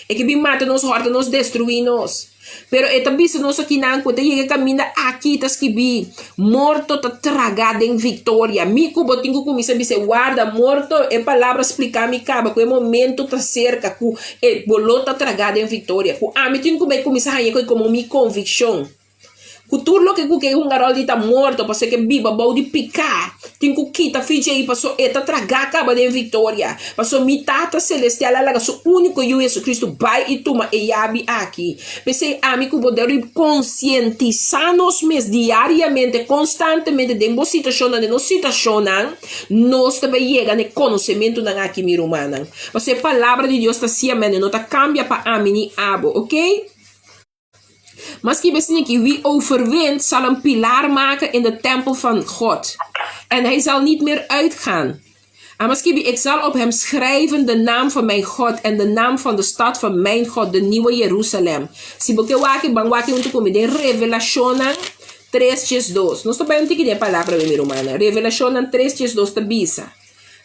E ke bin mata nos, hòrta nos, destruí nos. Pero e ta bisa nos akinan ku e ta yega e kaminda aki ta skibí, Morto ta tragá den viktoria. Mi ku bo tin ku kuminsá bisa e warda, morto, e palabra spliká mi kaba ku e momento ta serka ku e bo lo ta tragá den viktoria. Ku ami tin ku bai kuminsá haña komo mi konvikshon. Ku tur loke ku ke hunga ròl di ta morto pasobra e ke biba bou di piká, tin ku kita fi djei pasobra e ta tragá kaba den viktoria. Pasobra mi Tata Selestial a laga su úniko Yu Jesucristo bai i tuma e yabi aki. P'esei ami ku bo debe konsientisá nos mes diariamente, konstantemente den bo situashonnan, den nos situashonnan, nos ta bai yega na e konosementunan aki, mi rumannan. Pasobra e Palabra di Dios ta siamende, no ta kambia pa ami ni abo, oke? Maski besni ki wie overwint zal een pilaar maken in de tempel van God, en hij zal niet meer uitgaan. A maski bi ik zal op hem schrijven de naam van mijn God en de naam van de stad van mijn God, de nieuwe Jeruzalem. Si bo ke wak ban wak huntu ku mi den Revelashonnan tres diesdos. Nos ta bai un tiki den e palabra mi rumannan. Revelashonnan tres diesdos ta bisa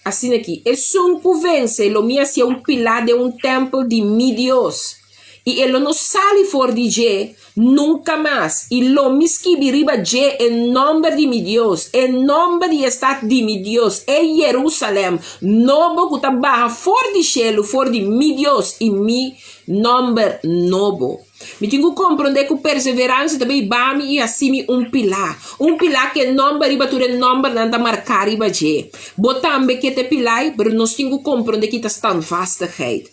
asina aki, Esun ku vense lo mi hasié un pilá den un tèmpel di mi Dios. i e lo no sali for di dje nunka mas, i lo mi skibi riba dje e nòmber di mi Dios, e nòmber di e stat di mi Dios, e Jerusalèm nobo ku ta baha for di shelu, for di mi Dios, i mi nòmber nobo. Mi tin ku komprondé ku perseveransia ta bai ba mi i hasi mi un pilá, un pilá ku e nòmber riba tur e nòmbernan ta marká riba dje. Bo tambe ke ta e pilá ei, pero nos tin ku komprondé ki ta standvastigheid.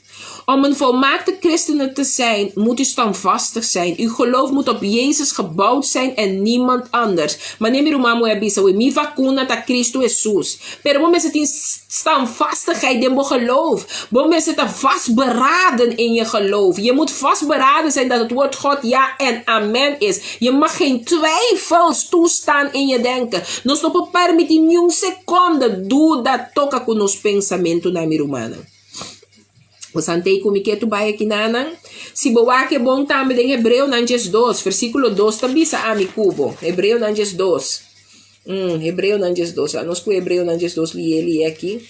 Om een volmaakte christene te zijn, moet u standvastig zijn. Uw geloof moet op Jezus gebouwd zijn en niemand anders. Manera mi ruman muhé a bisa, Mi vakuna ta Cristo Hesus. Pero bo mester tin standvastigheid den bo geloof. Bo mester ta vastberaden in je geloof. Je moet vastberaden zijn dat het woord God ja en amen is. Je mag geen twijfels toestaan in je denken. Nos no por permiti niun seconde duda toca cu nos pensamentonan, mi rumannan. Bo sa ntei cu mi ke tu bai akinanan? Si bo wak e bon tambe den Hebreonan 12, versiculo 2 ta bisa ami cu bo. Hebreonan 12. Mm, Hebreonan 12. Laat nos cu Hebreonan 12 lié lié aki.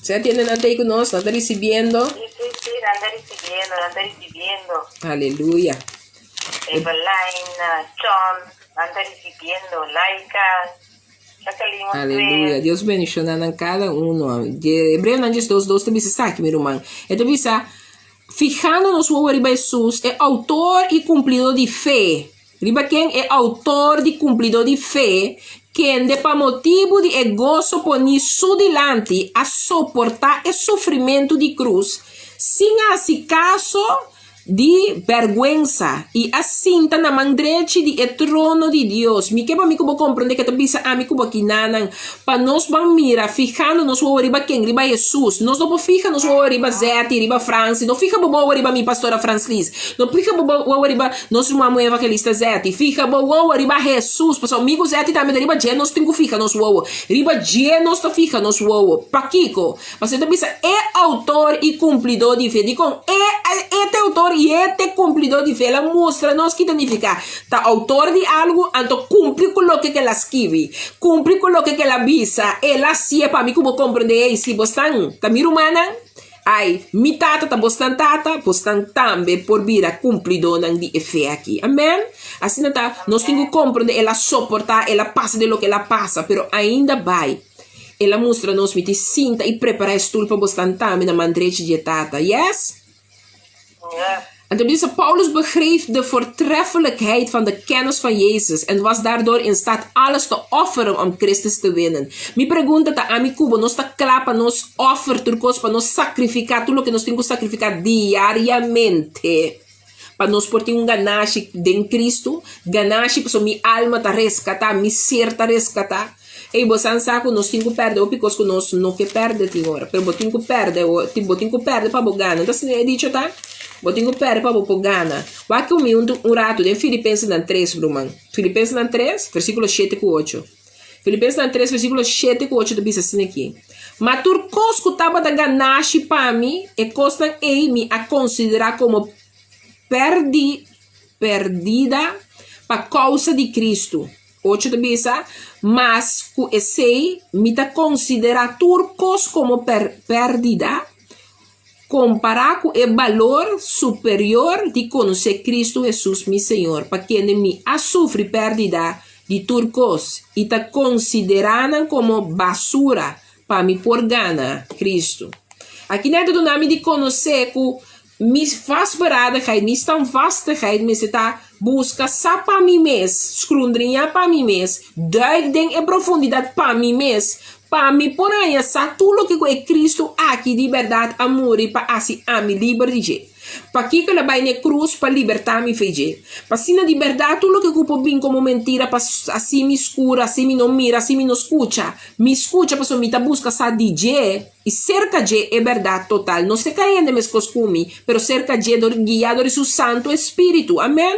Se atiende nan tei cu nos, nan ta recibiendo. Sí, sí, sí, nan ta recibiendo, nan ta recibiendo. Aleluya. Eveline, John, nan ta recibiendo. Laika, Aleluya. Dios bendiciona nan cada uno. Hebreonan 12, 2 ta bisa esaki, mi ruman. E ta bisa, Fijando nos wowo riba Hesus, e autor i cumplidor di fe. Riba ken? E autor di cumplidor di fe, kende pa motibu di e goso poní su dilanti a soportá e sufrimentu di cruz, sin haci caso di bèrgwensa i a sinta na man drechi di e trono di Dios. Mi ke pa mi ku bo komprondé ke ta bisa ami ku bo kinanan, pa nos ban mira, fihando nos wowo riba ken? Riba Hesus. Nos no por fiha nos wowo riba Zetty, riba Francie. No fiha bo wowo riba mi, Pastora Franslis. No fiha bo wowo riba nos ruman muhé evangelista Zetty. Fiha bo wowo riba Hesus, pasobra mi ku Zetty tambe ta riba dje nos tin ku fiha nos wowo. Riba dje nos ta fiha nos wowo. Pakiko? Pasobra e ta bisa e outor i kumplidó di fe. Dikon e e ta e outor i e ta e kumplidó di fe? El a mustra nos ki ta nifiká ta outor di algu, anto kumpli ku loke ku el a skibi, kumpli ku loke ku el a bisa. El a hasié pa mi ku bo komprendé, ei, si bosnan ta mi rumannan, ai, mi tata ta bosnan tata, bosnan tambe por bira kumplidónan di e fe aki. Amèn. Asina ta, nos tin ku komprendé el a soportá, el a pasa den loke el a pasa, pero ainda bai. El a mustra nos mi tin sinta i prepará e stul pa bosnan tambe na man drechi di e Tata. Yes? Anto bisa, Paulus begreep de voortreffelijkheid van de kennis van Jezus en was daardoor in staat alles te offeren om Christus te winnen. Mi pregunta ta, ami ku bo, nos ta kla pa nos offer tur kos, pa nos sakrifiká tur loke nos tin ku sakrifiká diariamente pa nos por tin un ganashi den Cristo? Ganashi pasobra mi alma ta reskatá, mi ser ta reskatá. Ey, bo san sa ku nos tin ku pèrdè hopi kos ku nos no ke pèrdè tin ora, pero bo tin ku pèrdè, bo tin ku pèrdè pa bo gana. Entonces e dicho ta, bo tin ku pèrdè pa bo por gana. Wak ku mi un un ratu den Filipensenan tres, ruman. Filipensenan tres, versíkulo shete ku ocho. Filipensenan tres, versíkulo shete ku ocho ta bisa asina aki, Ma tur kos ku tabata ganashi pa mi, e kosnan ey mi a konsiderá komo pèrdí, pèrdida pa kousa di Kristu. Ocho ta bisa, Mas ku esei, mi ta konsiderá tur kos komo pèrdida kompará ku e balor superior di konosé Kristu Hesus mi Señor, pa kende mi a sufri pèrdida di tur kos i ta konsiderá nan komo basura pa mi por gana Kristu. Aki nan ta duna mi di konosé ku Mi vastberadenheid, mi standvastigheid mester ta buska sa pa mi mes, skrundriñá pa mi mes, duik den e profundidat pa mi mes, pa mi por haña sa tur loke ku e Kristu aki di bèrdat a muri pa hasi ami liber di dje. Pakiko el a bai na e krus? Pa libertá mi fe dje. Pa asina di bèrdat tur loke ku por bin komo mentira pa hasi mi skur, hasi mi no mira, hasi mi no skucha, mi skucha pasobra mi ta buska sa di dje. I serka dje e bèrdat total. No serka hende meskos ku mi, pero serka dje dor guiá dor di su Santu Espíritu. Amèn.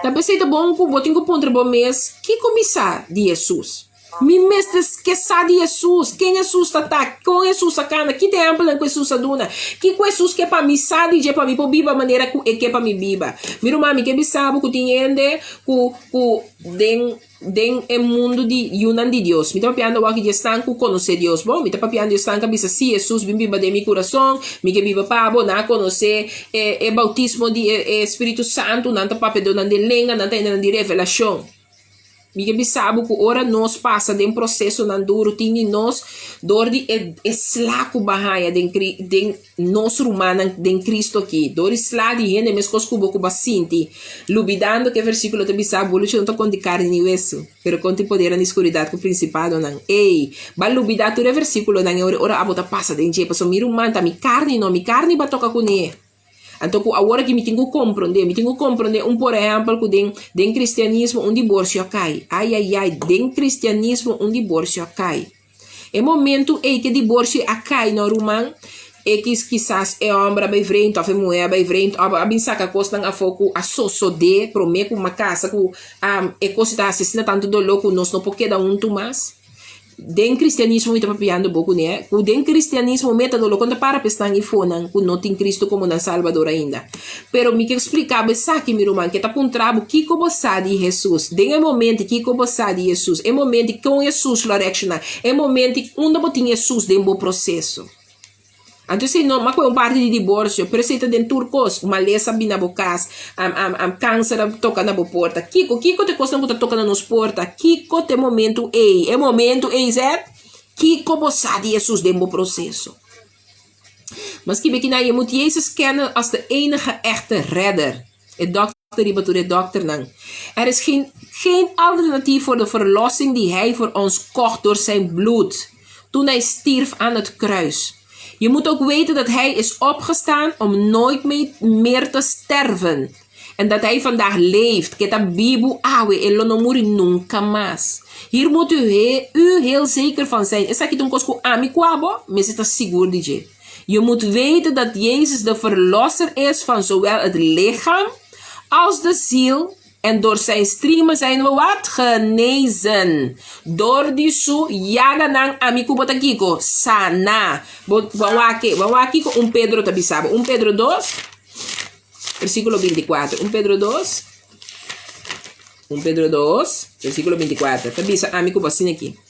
Ta p'esei ta bon ku bo tin ku puntra bo mes, Kiko mi sa di Hesus? Mi mester ke sa di Hesus. Ken Hesus ta ta? Kon Hesus a kana? Ki ehèmpelnan ku Hesus a duna? Kiko Hesus ke pa mi sa di dje pa mi por biba manera ku e ke pa mi biba? Mi ruman, mi ke bisa bo ku tin hende ku ku den. Den e mundu di yunan di Dios. Mi ta papiando awor aki di esnan ku konosé Dios bon. Mi ta papiando di esnan ku a bisa, Sí, Hesus, bin biba den mi kurason, mi ke biba pa bo. Nan a konosé e e boutismo di e e Spiritu Santu, nan ta papia dor nan den lenga, nan ta hende nan di revelashon. Mi ke bisa bo ku ora nos pasa den prosesonan duru tin di nos dor di e e sla ku bo a haña den den nos rumannan den Cristo aki, dor di sla di hende meskos ku bo ku bo a sinti, lubidando ku e versíkulo ta bisa bo lucha no ta kontra karni ni wesu, pero kontra e podernan di skuridat ku prinsipadonan. Ey! Bo a lubidá tur e versíkulonan e ora ora abo ta pasa den dje, pasobra mi ruman ta mi karni no, mi karni bo a toka kuné. Anto ku awor aki mi tin ku komprondé, mi tin ku komprondé un por ehèmpel ku den den kristianismo un diborsio a kai. Ai ai ai, den kristianismo un diborsio a kai. E momentu ei ku e diborsio a kai no ruman, e kis kisas e hòmber a bai vreemd òf e muhé a bai vreemd òf a bin saka kosnan afó ku a sosodé promé ku mi a kasa ku e kos ta hasi asina tantu doló ku nos no por keda huntu mas. Den cristianismo mi ta papiando bo kuné, ku den cristianismo meta no lo konta para pa esnan i fonan ku no tin Cristo komo nan Salbador ainda. Pero mi ke splika bo esaki, mi ruman, ke ta puntra bo kiko bo sa di Hesus. Den e momento kiko bo sa di Hesus, e momento kon Hesus lo a reakshoná, e momento unda bo tin Hesus den bo proseso. Anto esei no ma koe un parti di diborsio, pero esei ta den tur kos, malesa a bin na bo kas, kanser a toka na bo porta. Kiko? Kiko ta e kosnan ku ta toka na nos porta? Kiko ta e momentu ei? E momentu ei sèt, kiko bo sa di Hesus den bo proseso? Mas kibe kina je moet Jezus kennen als de enige echte redder. E dòkter riba tur e dòkternan. Er is geen, geen alternatief voor de verlossing die Hij voor ons kocht door zijn bloed, toen Hij stierf aan het kruis. Je moet ook weten dat Hij is opgestaan om nooit meer te sterven. En dat Hij vandaag leeft, ke ta bibu awe, e lo no muri nunca mas. Hier moet u, he, u heel zeker van zijn. Esaki ta un kos ku ami ku abo mester ta sigur di dje. Je moet weten dat Jezus de verlosser is van zowel het lichaam als de ziel en door zijn striemen zijn we wat? Genezen. Door di su yaganan ami ku bo ta kiko? Sana. Bo ban wak ke, ban wak kiko un Pedro ta bisa bo. Un Pedro dos, versíkulo bintikuater. Un Pedro dos, un Pedro dos, versíkulo bintikuater. Ta bisa ami ku bo asina aki.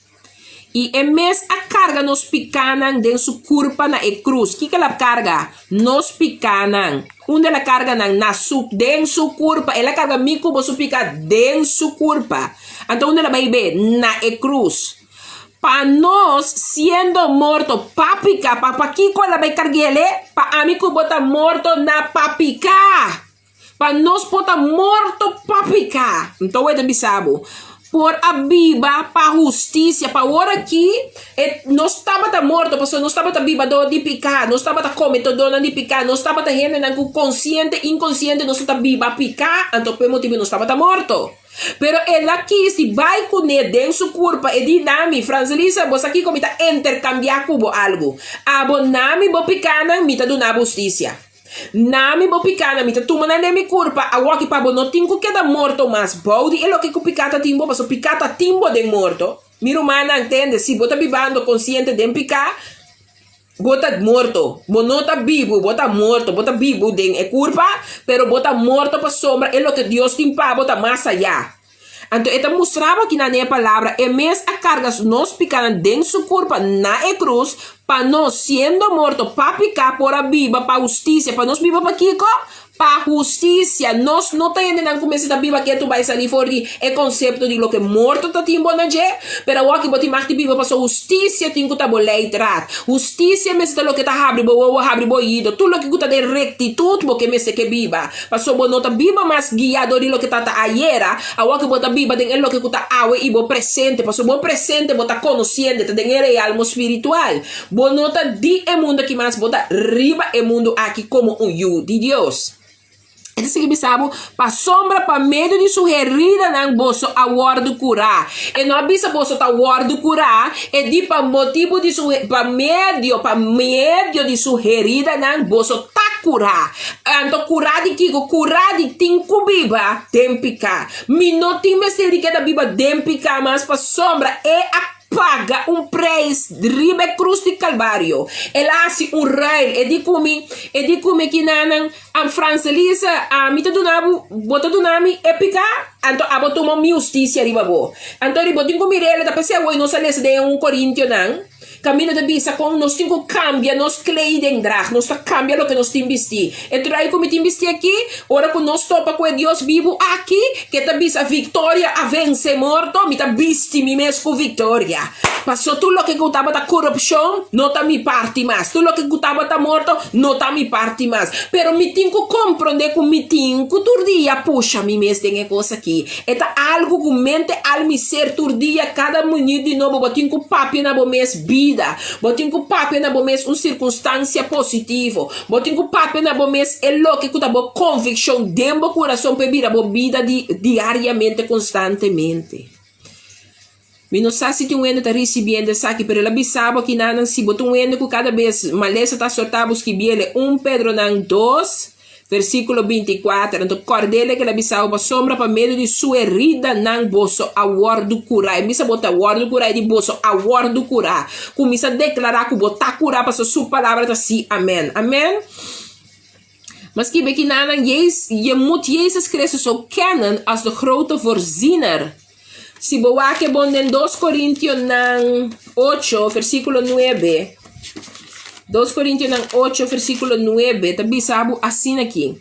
I e mes a karga nos pikánan den su kurpa na e krus. Kiko el a karga? Nos pikánan. Unda el a karga nan? Na su, den su kurpa. El a karga mi ku bo su piká den su kurpa. Anto unda el a bai be? Na e krus. Pa nos, siendo morto pa piká, pa pakiko el a bai karg'el e? Pa ami ku bo ta morto na pa piká. Pa nos por ta morto pa piká. Nto wei ta bisa bo, por a biba pa hustisia. Pa awor aki e nos tabata morto pasobra nos tabata bibadó di piká, nos tabata kometedónan di piká, nos tabata hendenan ku konsiente, inkonsiente nos ta biba piká, anto pa e motibu nos tabata morto. Pero el a kis di bai kuné den su kurpa, e di na mi, Franselisa, bo sa kiko mi ta enterkambiá ku bo algu. Abo na mi bo pikánan, mi ta duna bo hustisia. Na mi bo pikánan, mi ta tuma nan den mi kurpa, awoki pa bo no tin ku keda morto mas bou di e loke ku piká ta tin bo, pasobra piká ta tin bo den morto. Mi rumannan, tende, si bo ta bibando konsiente den piká, bo ta morto. Bo no ta bibu, bo ta morto. Bo ta bibu den e kurpa, pero bo ta morto pasobra e loke Dios tin pa bo ta mas ayá. Anto e ta mustra bo kinan den e palabra, e mes a karga nos pikanan den su kurpa na e krus, pa nos, siendo morto pa piká, por a biba pa hustisia. Pa nos biba pa kiko? Pa hustisia. Nos no ta hendenan ku mester ta biba ketu bai sali for di e konsepto di loke morto ta tin bo na dje, pero awor ki bo tin mag di biba pasobra hustisia tin ku ta bo leidraad. Hustisia mester ta loke ta habri bo wowo, habri bo oido, tur loke ku ta den rektitut bo ke mester ke biba. Pasobra bo no ta biba mas guiá dor di loke ta ta ayera, awor ku bo ta biba den e loke ku ta awe i bo presente, pasobra bo presente bo ta konosiendo, ta den e realmo spiritual. Bo no ta di e mundu aki mas, bo ta riba e mundu aki komo un yu di Dios. E ta sigui bisa bo, Pasobra pa medio di su heridanan boso a wòrdu kurá. E no a bisa boso ta wòrdu kurá, e di pa motibu di su, pa medio, pa medio di su heridanan boso ta kurá. Anto kurá di kiko? Kurá di tin ku biba den piká. Mi no tin mester di keda biba den piká mas pasobra e a paga un preis riba e krus di Kalvario. El a hasi un ruil. E di ku mi, e di ku mi kinanan, Am Franselisa, ami ta duna bo, bo ta duna mi e piká, anto abo tuma mi hustisia riba bo. Anto riba bo tin ku mir'el, ta p'esei awor nos a lesa den un Korintionan. Kaminda ta bisa kon nos tin ku kambia nos kledingdracht, nos ta kambia loke nos tin bistí. E trui ku mi tin bistí aki, ora ku nos topa ku e Dios bibu aki, ke ta bisa viktoria a vense morto, mi ta bisti mi mes ku viktoria. Paso tur loke ku tabata korupshon no ta mi parti mas, tur loke ku tabata morto no ta mi parti mas. Pero mi tin ku komprondé ku mi tin ku tur dia pusha mi mes den e kos aki. E ta algu ku mente al mi ser tur dia, kada minüt di nobo bo tin ku papia na bo mes bida, bo tin ku papia na bo mes un sirkunstansia positivo, bo tin ku papia na bo mes e loke ku ta bo konvikshon den bo kurason pa e bira bo bida di diariamente konstantemente. Mi no sa si tin un hende ta risibiendo esaki, pero el a bisa bo kinanan si bo ta un hende ku kada bes malesa ta asortá bo skibiele un Pedronan dos, versíkulo 24. Anto kòrd'el ke el a bisa bo, Pasobra pa medio di su heridanan boso a wòrdu kurá. E bisa bo ta wòrdu kurá, e di boso a wòrdu kurá. Kuminsá deklará ku bo ta kurá pasobra su palabra ta sí, amèn. Amèn. Ma skibi kinanan, Je moet Jezus Christus ook kennen als de grote voorziener. Si bo wak e bon den Dos Korintionan ocho, versíkulo nuebe, Dos Korintionan ocho, versíkulo nuebe, ta bisa bo asina aki.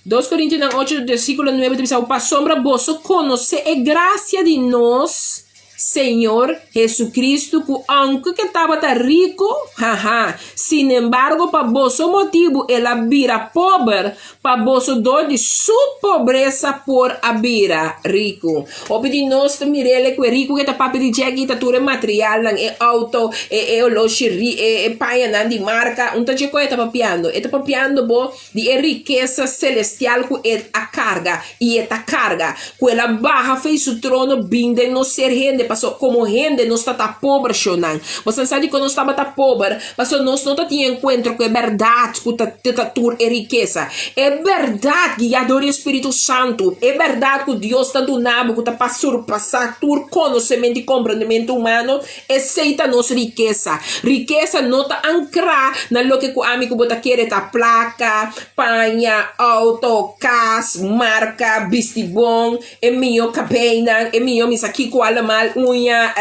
Dos Korintionan ocho, versíkulo nuebe ta bisa bo, Pasobra boso konosé e grasia di nos Señor Jesucristo, ku aunke ke tabata riku, haha, sinembargo pa boso motibu el a bira pober, Pa boso dor di su pobresa por a bira riku. Hopi di nos ta mir'el ku e riku ke ta papia di dje aki ta tur e materialnan, e outo, e e oloshi ri, e e pañanan di marka. Un ta dje ku e ta papiando? E ta papiando bo di e rikesa selestial ku e a karga i e ta karga, ku el a baha fei su trono bin den nos ser hende, pasobra komo hende nos ta ta pober, shonnan. Boso sa dikon nos tabata pober? Pasobra nos no ta tin enkuentro ku e bèrdat ku ta ta tur e rikesa. E bèrdat guiá dor di e Spiritu Santu, e bèrdat ku Dios ta duna bo ku ta pa surpasá tur konosementu i komprendementu humano, esei ta nos rikesa. Rikesa no ta ankrá na loke ku ami ku bo ta kere ta plaka, paña, outo, kas, marka, bisti bon, e mihó kabeinan, e mihó misa kiko alamal, uña,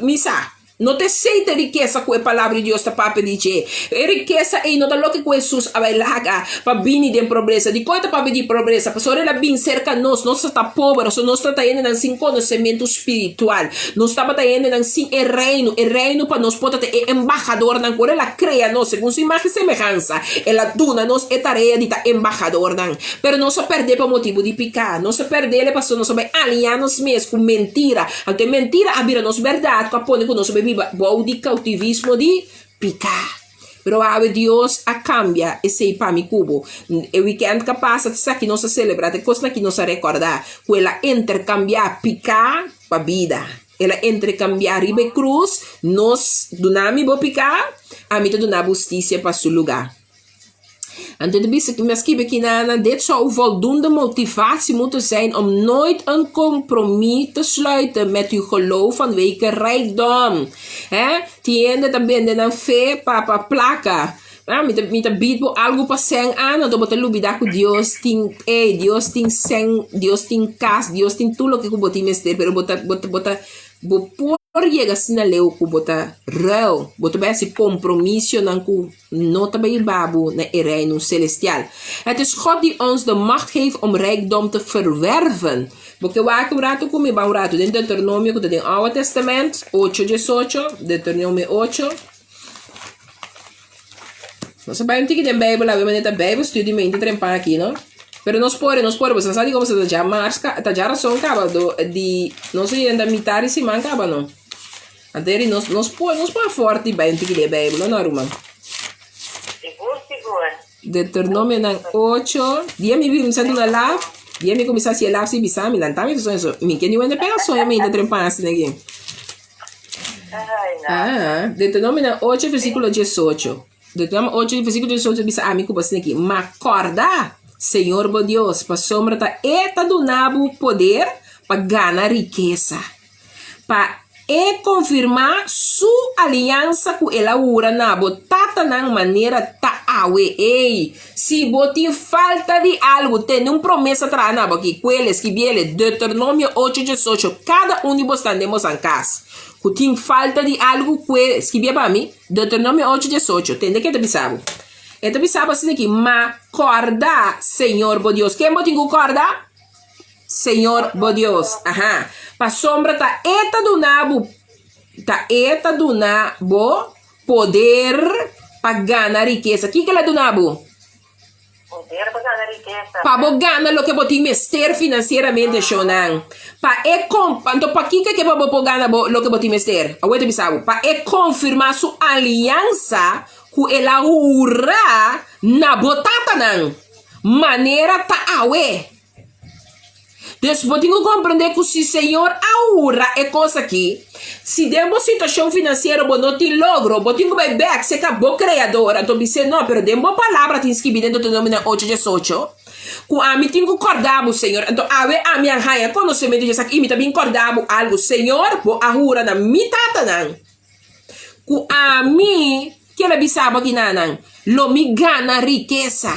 misa. No ta esei ta e rikesa ku e Palabra di Dios ta papia di dje. E rikesa ei no ta loke ku Hesus a bai laga pa bini den pobresa. Dikon e ta papia di pobresa? Pasobra el a bin serka nos, nos ta pober, osea nos ta hendenan sin konosementu spiritual. Nos tabata hendenan sin e Reino, e Reino pa nos por ta e embahadornan ku ora el a krea nos segun su imagen i semehansa, el a duna nos e tarea di ta embahadornan. Pero nos a pèrdè pa motibu di piká. Nos a pèrdè pasobra nos a bai aliá nos mes ku mentira. Anto e mentira a bira nos bèrdat ku a pone ku nos a bai biba bou di koutivismo di piká. Pero awe Dios a kambia esei pa mi ku bo. E wikènt ku a pasa ta esaki nos a selebrá, ta e kosnan ki nos a rekòrdá, ku el a interkambiá piká pa bida. El a interkambiá riba e krus, nos duna mi bo piká, ami ta duna bo hustisia pa su lugá. Anto ta bisa mi a skibi aki na dit zou voldoende motivatie moeten zijn om nooit een compromis te sluiten met uw geloof vanwege rijkdom. Hè? Tin hende ta bende nan fe pa pa plaka. Ah, mi ta mi ta bid bo algu pa sèn aan, anto bo ta lubida ku Dios tin, ey, Dios tin sèn, Dios tin kas, Dios tin tur loke ku bo tin mester, pero bo ta bo ta bo ta bo por yega asina leu ku bo ta ruil, bo ta bai hasi kompromisionan ku No ta bay babu na e reino celestial. Het is God die ons de macht geeft om rijkdom te verwerven. Bo ke wak un rato ku mi? Ban un rato den Deuteronomio ku ta den Oude Testament, ocho diesocho, Deuteronomio ocho. Nos a bay un tiki den Bijbel awe, manera ta Bijbel studie mente trempan aki, no? Pero nos por, nos por, boso sa di como ta dja mars, ta dja rason kaba do di, nos a yenda mitad di siman kaba, no? Anto eri nos nos por nos por forti bai un tiki di e Bijbel, no ruman? Sigur, sigur. Deuteronomionan ocho, dia mi kuminsá duna laf, dia mi kuminsá hasi e laf si bisa mi lanta mi ta soña so, mi ke ni wende pega soña mi ta trempan asina aki. Ay, no. Ah, Deuteronomionan ocho versíkulo diesocho. Deuteronomio ocho versíkulo diesocho bisa ami ku bo asina aki, Ma kòrda Señor bo Dios, pasobra ta E ta duna bo poder pa gana rikesa. Pa E konfirmá Su aliansa ku El a hura na bo tatanan manera ta awe. Ey, si bo tin falta di algu, tene un promesa traha na bo aki, kuele, skibiele, Deuteronomio ocho diesocho, kada un di bosnan den bosan kas. Ku tin falta di algu kue skibia pa mi, Deuteronomio ocho diesocho, tende ke ta bisa bo. E ta bisa bo asina aki, Ma kòrda Señor bo Dios. Ken bo tin ku kòrda? Señor bo Dios. Aha. Pasobra ta E ta duna bo, ta E ta duna bo poder pa gana rikesa. Kiko el a duna bo? Poder pa gana rikesa. Pa bo gana loke bo tin mester finansieramente, shownan. Pa e kon, anto pakiko ke pa bo por gana bo loke bo tin mester? Awor ta bisa bo, pa e konfirmá su aliansa ku el a hura na bo tatanan, manera ta awe. Dus bo tin ku komprendé ku si Señor a hura e kos aki, si den bo situashon finansiero bo no tin logro, bo tin ku bai bèk serka bo Kreador, anto bis'é, No, pero den bo Palabra tin skibí den Deuteronomio ocho diesocho, ku ami tin ku kòrda bo, Señor. Anto awe ami a haña konosementu di esaki i mi ta bin kòrda bo algu. Señor, bo a hura na mi tatanan ku ami kier a bisa bo akinanan, Lo mi gana rikesa.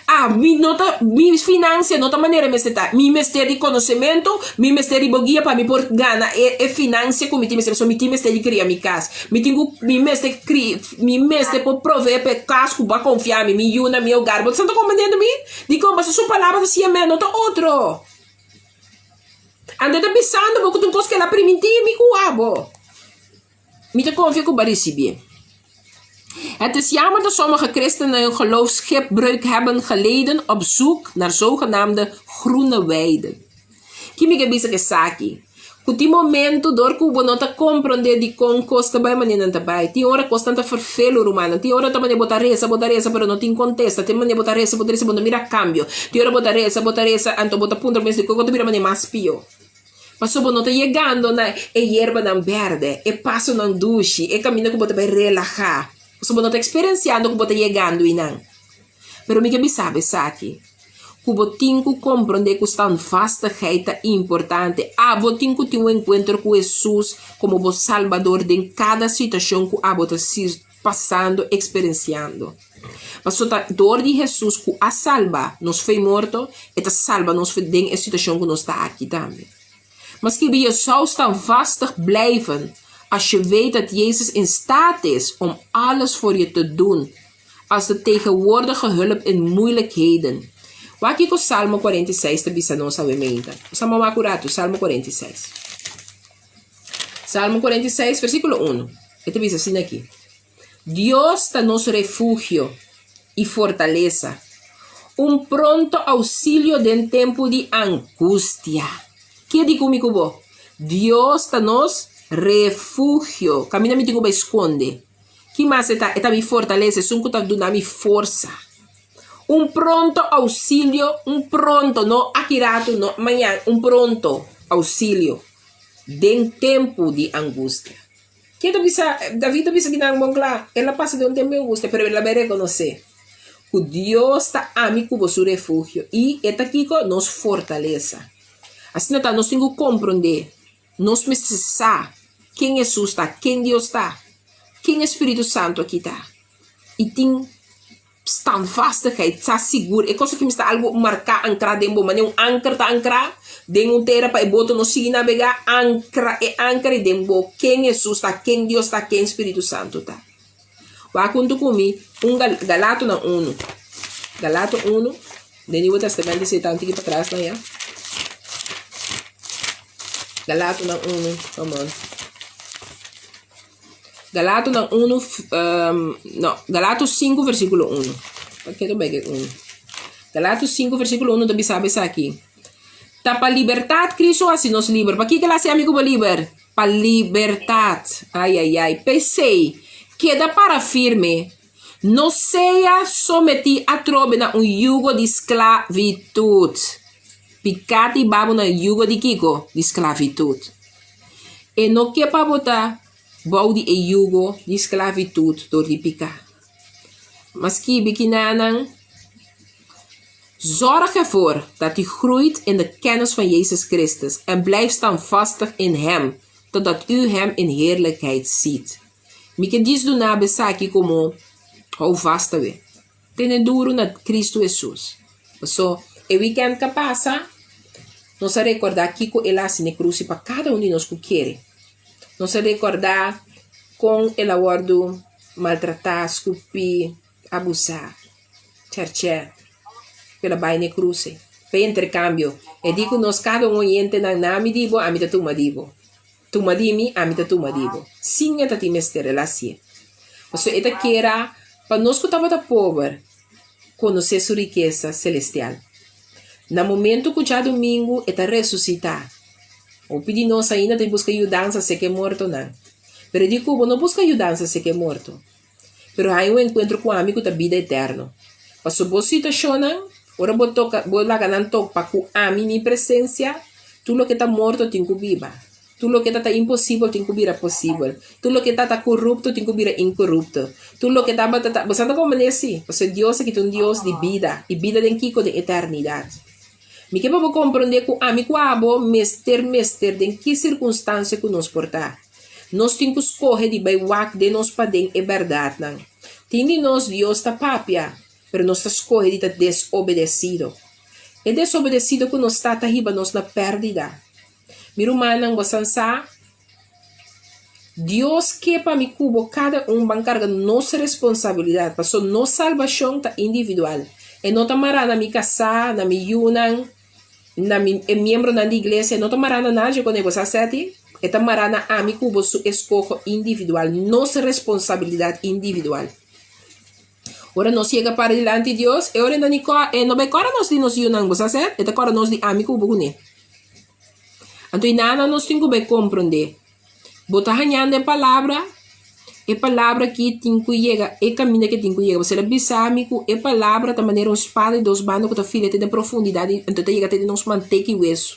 Ah, mi no ta, mi financia no ta manera mester ta. Mi mester di conocemento, mi mester di bo guia pa mi por gana e, e financia cu mi tin mester. Pasobra mi tin mester di cria mi cas. Mi tin cu, mi mester cri, mi mester por provee pa e cas cu bo a confia mi, mi yunan, mi hogar. Bo ta comprendiendo mi? Dicon? Pasobra su palabra ta siña mi, no ta otro. Anto e ta bisando bo cu ta un cos cu el a priminti mi cu abo. Mi ta konfia ku bo a risibié. Het is jammer dat sommige christenen hun geloof schipbreuk hebben geleden op zoek naar zogenaamde groene weiden. Ki mi ke bisa ku esaki? Ku tin momento dor ku bo no ta komprondé dikon kos ta bai manera nan ta bai. Tin ora kosnan ta ferfelu rumannan. Tin ora ta manera bo ta resa, bo ta resa pero no tin kontesta. Tin manera bo ta resa, bo ta resa bo no mira kambio. Tin ora bo ta resa, bo ta resa anto bo ta puntra bo mes dikon ku ta bira manera mas pió. Pasobra bo no ta yegando na e yerbanan bèrdè, e pasonan dushi, e kaminda ku bo ta bai relahá. Pasobra bo no ta eksperensiando ku bo ta yegando einan. Pero mi ke bisa bo esaki, ku bo tin ku komprondé ku standvastigheid ta importante. Abo tin ku tin un enkuentro ku Hesus komo bo Salbador den kada situashon ku abo ta pasando, eksperensiando. Pasobra ta dor di Hesus ku a salba nos fo'i morto, e ta salba nos fo'i den e situashon ku nos ta aki tambe. Ma skibi je zou standvastig blijven als je weet dat Jezus in staat is om alles voor je te doen als de tegenwoordige hulp in moeilijkheden. Wak kiko Salmo 46 ta bisa nos awe meinta. Nos a wak un ratu Salmo 46. Salmo 46 versíkulo 1. E ta bisa asina aki. Dios ta nos refugio i fortalesa, un pronto ausilio den tempu di angustia. Ke di ku mi ku bo? Dios ta nos refugio. Kaminda mi tin ku bai skonde. Ki mas e ta? E ta mi fortalesa, esun ku ta duna mi forsa. Un pronto ausilio, un pronto, no aki ratu, no mañan, un pronto ausilio den tempu di angustia. Ke ta bisa? David ta bisa kinan bon kla, el a pasa den un tempu di angustia, pero el a bai rekonosé ku Dios ta ami ku bo su refugio i e ta kiko? Nos fortalesa. Asina ta, nos tin ku komprondé, nos mester sa ken Hesus ta, ken Dios ta, ken e spiritu santu aki ta i tin Standvastigheid, sa sigur. E kos aki mester algu marká, ankrá den bo. Manera un anker ta ankrá den un tera pa e boto no sigui nabegá, ankra e anker ei den bo. Ken Hesus ta, ken Dios ta, ken Spiritu Santu ta. Wak huntu ku mi un Galatonan unu. Galato unu, den Nieuwe Testament esei ta un tiki patras nan ya. Galatonan unu, come on. Galatonan unu, no, Galato sinku versíkulo unu. Pakiko ta bai ke unu? Galato sinku versíkulo unu ta bisa bo esaki, Ta pa libertat Kristu a hasi nos liber. Pakiko el a hasi ami ku bo liber? Pa libertat. Ai, ai, ai. P'esei, keda para firme, no sea sometí atrobe na un yugo di sklavitut. Piká ta hiba bo na yugo di kiko? Di sklavitut. E no ke pa bo ta bou di e yugo di sklavitut dor di piká. Ma skibi kinanan, Zorg ervoor dat u groeit in de kennis van Jezus Christus en blijft standvastig in Hem, totdat u Hem in heerlijkheid ziet. Mi ke djis duna bo esaki komo hou vast awe. Tene duru na Kristu Hesus. Paso, e wikènt ka pasa, nos a rekordá kiko El a hasi na e krusi pa kada un di nos ku kere. Nos a rekordá kon el a wòrdu maltratá, skupí, abusá. Chèrchè ku el a bai na e krus ei. Pa e interkambio. E di ku nos kada un oyentenan, na ami di bo, ami ta tuma di bo. Tuma di mi, ami ta tuma di bo. Sin e ta tin mester, el a hasié. Pasobra e ta kera pa nos ku tabata pober konosé su rikesa selestial. Na momentu ku djadumingu e ta resusitá, hopi di nos ainda ta buska yudansa seka e mortonan. Pero e di ku bo no buska yudansa seka e morto, pero haña un enkuentro ku ami ku ta bida eterno. Pasobra bo situashonnan, ora bo toka, bo laga nan topa ku ami, mi presensia, tur loke ta morto tin ku biba. Tur loke ta ta imposibel tin ku bira posibel. Tur loke ta ta korupto tin ku bira inkorupto. Tur loke tabata ta, bo sa ta komprendé si? Pasobra Dios aki ta un Dios di bida, i bida den kiko? Den eternidat. Mi ke pa bo komprendé ku ami ku abo mester mester den ki sirkunstansia ku nos por ta. Nos tin ku skohe di bai wak den nos paden e bèrdatnan. Tin di nos Dios ta papia, pero nos ta skohe di ta desobedesido. E desobedesido ku nos ta ta hiba nos na pèrdida. Mi rumannan, bosan sa, Dios ke pa mi ku bo kada un ban karga nos responsabilidat, paso nos salbashon ta individual. E no ta mará na mi kasá, na mi yunan, na mi e miembronan di iglesia, e no ta mará na nadie koné, bo sa sèti? E ta mará na ami ku bo su eskoho individual, nos responsabilidat individual. Ora nos yega para dilanti Dios, e ora e no ni kò, e no bai kòrda nos di nos yunan, bo sa sèt? E ta kòrda nos di ami ku bo kuné. Anto i nana nos tin ku bai komprondé. Bo ta hañando e palabra, e palabra aki tin ku yega e kaminda ke tin ku yega. Pasobra el a bisa mi ku e palabra ta manera un spada di dos banda ku ta fila te den profundidat di anto ta yega te den nos manteka i wesu.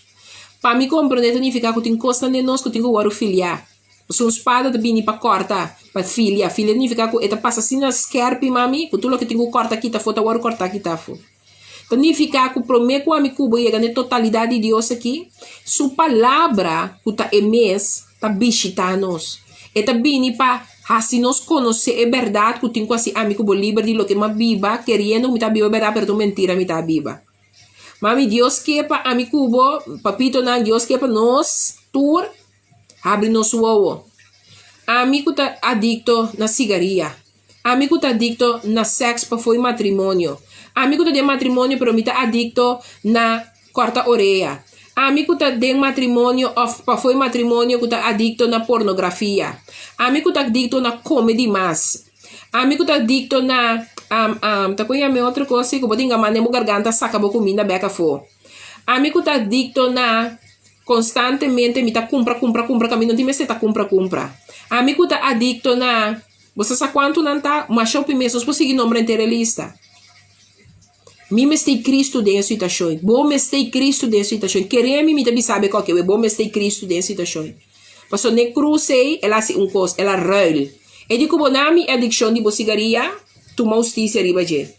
Pa mi komprondé ta nifiká ku tin kosnan den nos ku tin ku wòrdu filiá. Pasobra un spada ta bini pa kòrta, pa filia. Filia ta nifiká ku e ta pasa asina skèrpi mami ku tur loke tin ku kòrta kita afó ta wòrdu kòrtá kita afó. Ta nifiká ku promé ku ami ku bo yega na e totalidat di Dios aki, Su Palabra, ku ta E mes, ta bishitá nos. E ta bini pa hasi nos konosé e bèrdat ku tin ku hasi ami ku bo liber di loke mi a biba, keriendo ku mi ta biba e bèrdat pero ta un mentira mi ta biba. Mami, Dios ke pa ami ku bo, papitonan, Dios ke pa nos tur habri nos wowo. Ami ku ta adikto na sigaria. Ami ku ta adikto na sèks pafó di matrimonio. Ami ku ta den matrimonio pero mi ta adikto na kòrta orea. Ami ku ta den matrimonio òf pafó di matrimonio ku ta adikto na pornografia. Ami ku ta adikto na kome di mas. Ami ku ta adikto na ta kon yama e otro kos ku bo tin gama den bo garganta saka bo kuminda bèk afó. Ami ku ta adikto na konstantemente mi ta kumpra kumpra kumpra kaminda no tin mester ta kumpra kumpra. Ami ku ta adikto na. Bo sa sa kuantu nan ta? Masha hopi mes. Nos por sigui nombra henter e lista. Mi mester i Cristo den e situashon. Bo mester i Cristo den e situashon. Kere mi, mi ta bisa bo koke we. Bo mester i Cristo den e situashon. Pasobra n'e krus ei, el a hasi un kos, el a ruil. E di ku bo na mi e adikshon di bo sigaria, tuma hustisia riba dje.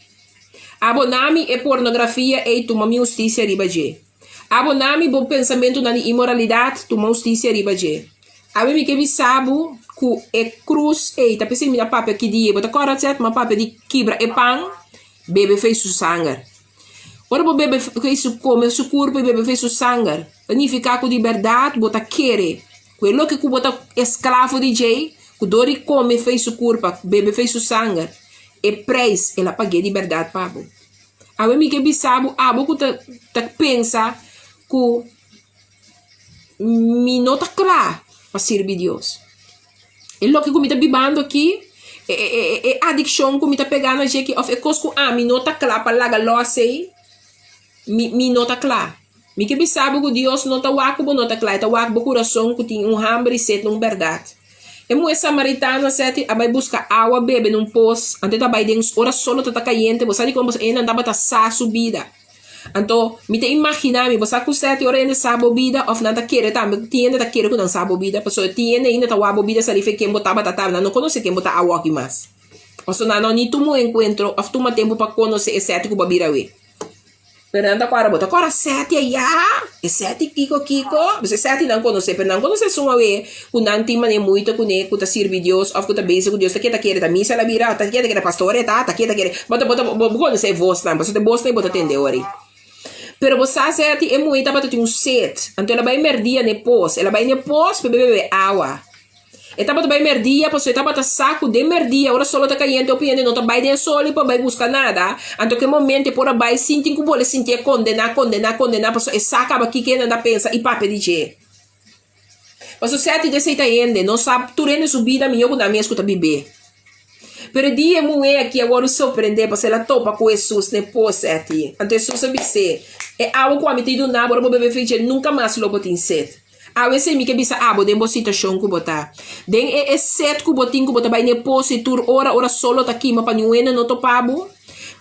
Abo na mi e pornografia ei, tuma mi hustisia riba dje. Abo na mi bo pensamentunan di inmoralidat, tuma hustisia riba dje. Awe mi ke bisa bo ku e krus ei ta p'esei mi ta papia ki dia. Bo ta kòrda sèt mi a papia di kibra e pan, bebe fei su sanger. Ora bo bebe fei su kome su kurpo i bebe fei su sanger, ta nifiká ku di bèrdat bo ta kere ku e loke ku bo ta esklavo di dje, ku dor di kome fei su kurpa, bebe fei su sanger, e preis el a pag'é di bèrdat pa bo. Awe mi ke bisa bo, abo ku ta ta pensa ku mi no ta kla pa sirbi Dios. E loke ku mi ta bibando aki, e e e adikshon ku mi ta pega na dje aki òf e kos ku ami no ta kla pa laga lòs ei, mi mi no ta kla. Mi ke bisa bo ku Dios no ta wak ku bo no ta kla, e ta wak bo kurason ku tin un hamber i set na un bèrdat. E muhé samaritano a seti a bai buska awa bebe na un pos, anto e ta bai den ora solo ta ta kayente, bo sa dikon pasobra e nan tabata sa su bida. Anto mi ta imaginá mi, bo sa ku seti ora hende sa bo bida òf nan ta kere tambe, tin hende ta kere ku nan sa bo bida, pasobra tin hende ainda ta wak bo bida sali fe ken bo tabata ta, nan no konosé ken bo ta awoki mas. Pasobra nan no ni tuma un enkuentro òf tuma tempu pa konosé e seti ku bo a bira awe. Pero nan ta kòrda, bo ta kòrda sèti ayá? E sèti kiko kiko? Pues e sèti nan konosé, pero nan konosé esun awe ku nan tin manera moeite kuné, ku ta sirbi Dios òf ku ta bezig ku Dios, ta ke ta kere ta misa el a bira, ta ke ta kere pastor e ta, ta ke ta kere, bo ta bo ta bo konosé e vosnan, pasobra ta e bosnan ei bo ta tende ora ei. Pero bo sa sèti e muhé tabata tin un set, anto el a bai mèrdia n'e pos, el a bai n'e pos pa e bebe awa. E tabata bai merdia pasobra e tabata sa ku den merdia ora solo ta kayente hopi hende no ta bai den e sol i pa bai buska nada. Anto ku e momento e por a bai sin tin ku bole sintié kondená, kondená, kondená pasobra e sa kaba kiko hende ta pensa i papia di dje. Pasobra sèt di esei ta hende no sa tur hende su bida mihó ku nan mes ku ta bib'é. Pero e dia e muhé aki a wòrdu sorprendé pasobra el a topa ku Hesus na e pos aki. Anto Hesus a bis'é, E awa ku ami ta duna bo ora bo bebe fei dje nunka mas lo bo tin set. Awe esei mi ke bisa abo den bo situashon ku bo ta. Den e e set ku bo tin ku bo ta bai na e pos i tur ora ora solo ta kima pa niun hende no topa bo,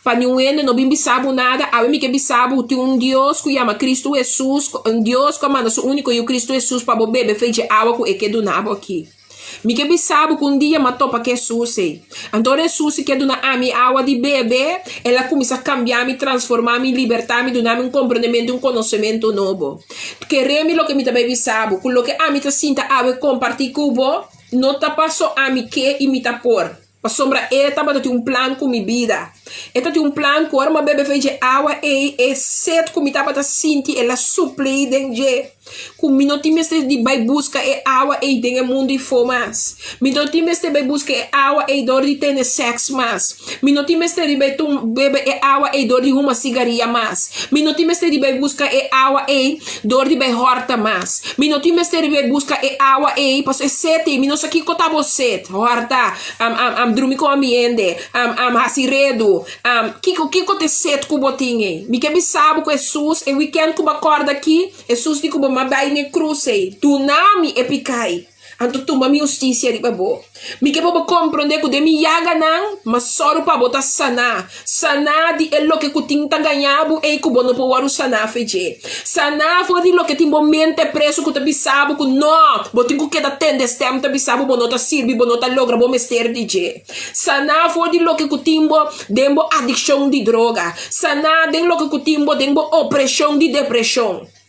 pa niun hende no bin bisa bo nada, awe mi ke bisa bo tin un Dios ku yama Kristu Hesus, un Dios ku a manda su uniko Yu Kristu Hesus pa bo bebe fei dje awa ku e ke duna bo aki. Mi ke bisa bo ku un dia m'a topa ku Hesus ei. Anto ora Hesus ke duna ami awa di bebe, el a kuminsá kambia mi, transformá mi, libertá mi, duna mi un komprendementu i un konosementu nobo. Kere mi loke mi ta bai bisa bo, ku loke ami ta sinta awe kompartí ku bo, no ta paso ami ke i mi ta por. Pasobra e tabata tin un plan ku mi bida. E ta tin un plan ku ora mi a bebe fen dje awa ei, e set ku mi tabata sinti el a suplí den dje. Ku mi no tin mester di bai buska e awa ei den e mundu ifó mas. Mi no tin mester bai buska e awa ei dor di tene sèks mas. Mi no tin mester di bai bebe e awa ei dor di huma sigaria mas. Mi no tin mester di bai buska e awa ei dor di bai hòrta mas. Mi no tin mester di bai buska e awa ei pasobra e set ei mi no sa kiko ta bo set. Hòrta, am, am, am drumi ku ambiente, am, am hasi redu, am, kiko, kiko ta e set ku bo tin ei? Mi ke bisa bo ku Hesus e wikènt ku bo a kòrda aki, Hesus di ku bo, M'a bai na e krus ei, duna mi e piká ei, anto tuma mi hustisia riba bo. Mi ke pa bo komprondé ku den mi yaganan, m'a sòru pa bo ta saná. Saná di e loke ku tin ta gañá bo ei ku bo no por wòrdu saná fe dje. Saná for di loke tin bo mente preso ku ta bisa bo ku no, bo tin ku keda tende stèm ta bisa bo bo no ta sirbi, bo no ta logra bo mester di dje. Saná for di loke ku tin bo den bo adikshon di droga. Saná den loke ku tin bo den bo opreshon di depreshon.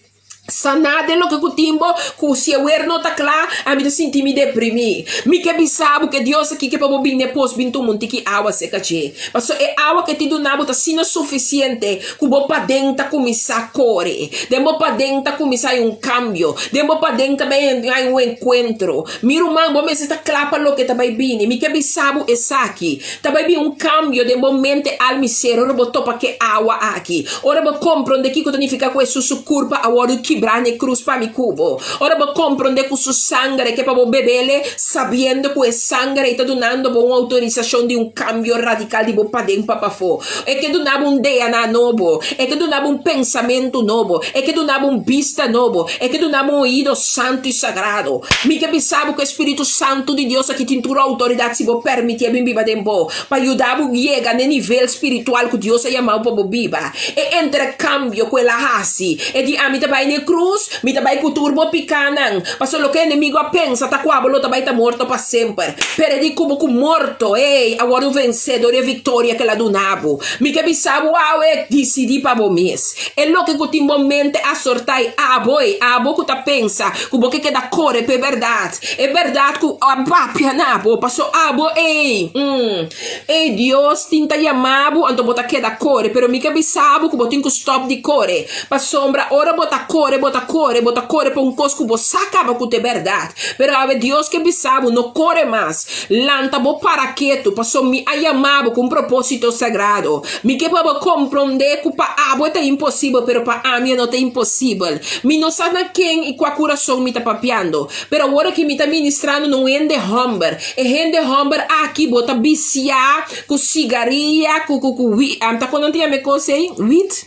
Saná den loke ku tin bo, ku si e wer no ta kla, ami ta sinti mi deprimí. Mi ke bisa bo ku e Dios aki ke pa bo bin n'e pos bin tuma un tiki awa serka dje. Pasobra e awa ku e tin duna bo ta asina sufisiente ku bo paden ta kuminsá kore. Den bo paden ta kuminsá hay un kambio. Den bo paden ta bai hay un enkuentro. Mi ruman, bo mester ta kla pa loke ta bai bini. Mi ke bisa bo esaki. Ta bai bin un kambio den bo mente, alma i ser ora bo topa ku e awa aki. Ora bo komprondé kiko ta nifiká ku Hesus su kurpa a wòrdu kibrá na e krus pa mi ku bo. Ora bo komprondé ku su sangre ke pa bo bebele, sabiendo ku e sangre ei ta dunando bo un outorisashon di un kambio radikal di bo paden pa pafó. E ke duna bo un DNA nobo. E ke duna bo un pensamentu nobo. E ke duna bo un bista nobo. E ke duna bo un oido santu i sagrado. Mi ke bisa bo ku e Spiritu Santu di Dios aki tin tur outoridat si bo permitié bin biba den bo, pa yuda bo yega n'e nivel spiritual ku Dios a yama bo pa bo biba. E interkambio ku el a hasi, e di ami ta bai n'e krus, mi ta bai ku tur bo pikánan, pasobra loke enemigu a pensa ta ku abo lo ta bai ta morto pa semper. Pero e di ku bo ku morto, ey, a wòrdu vensé dor di e viktoria ku el a duna bo. Mi ke bisa bo awe, disidí pa bo mes. E loke ku tin bo mente a sortá i abo, ey, abo ku ta pensa ku bo ke keda kore pa e bèrdat, e bèrdat ku a papia na bo, paso abo, ey, mm, ey, Dios tin ta yama bo, anto bo ta keda kore. Pero mi ke bisa bo ku bo tin ku stòp di kore, pasobra ora bo ta kore, bo ta kore, bo ta kore pa un kos ku bo sa kaba ku ta e bèrdat. Pero awe Dios ke bisa bo, no kore mas, lanta bo para ketu, paso mi a yama bo ku un propósito sagrado. Mi ke pa bo komprondé ku pa abo e ta imposibel, pero pa ami e no ta imposibel. Mi no sa na ken i kua kurason mi ta papiando, pero awor aki mi ta ministrando na un hende hòmber. E hende hòmber aki bo ta bisiá ku sigaria, ku ku ku wi, ta kon nan ta yama e kos ei? Wit?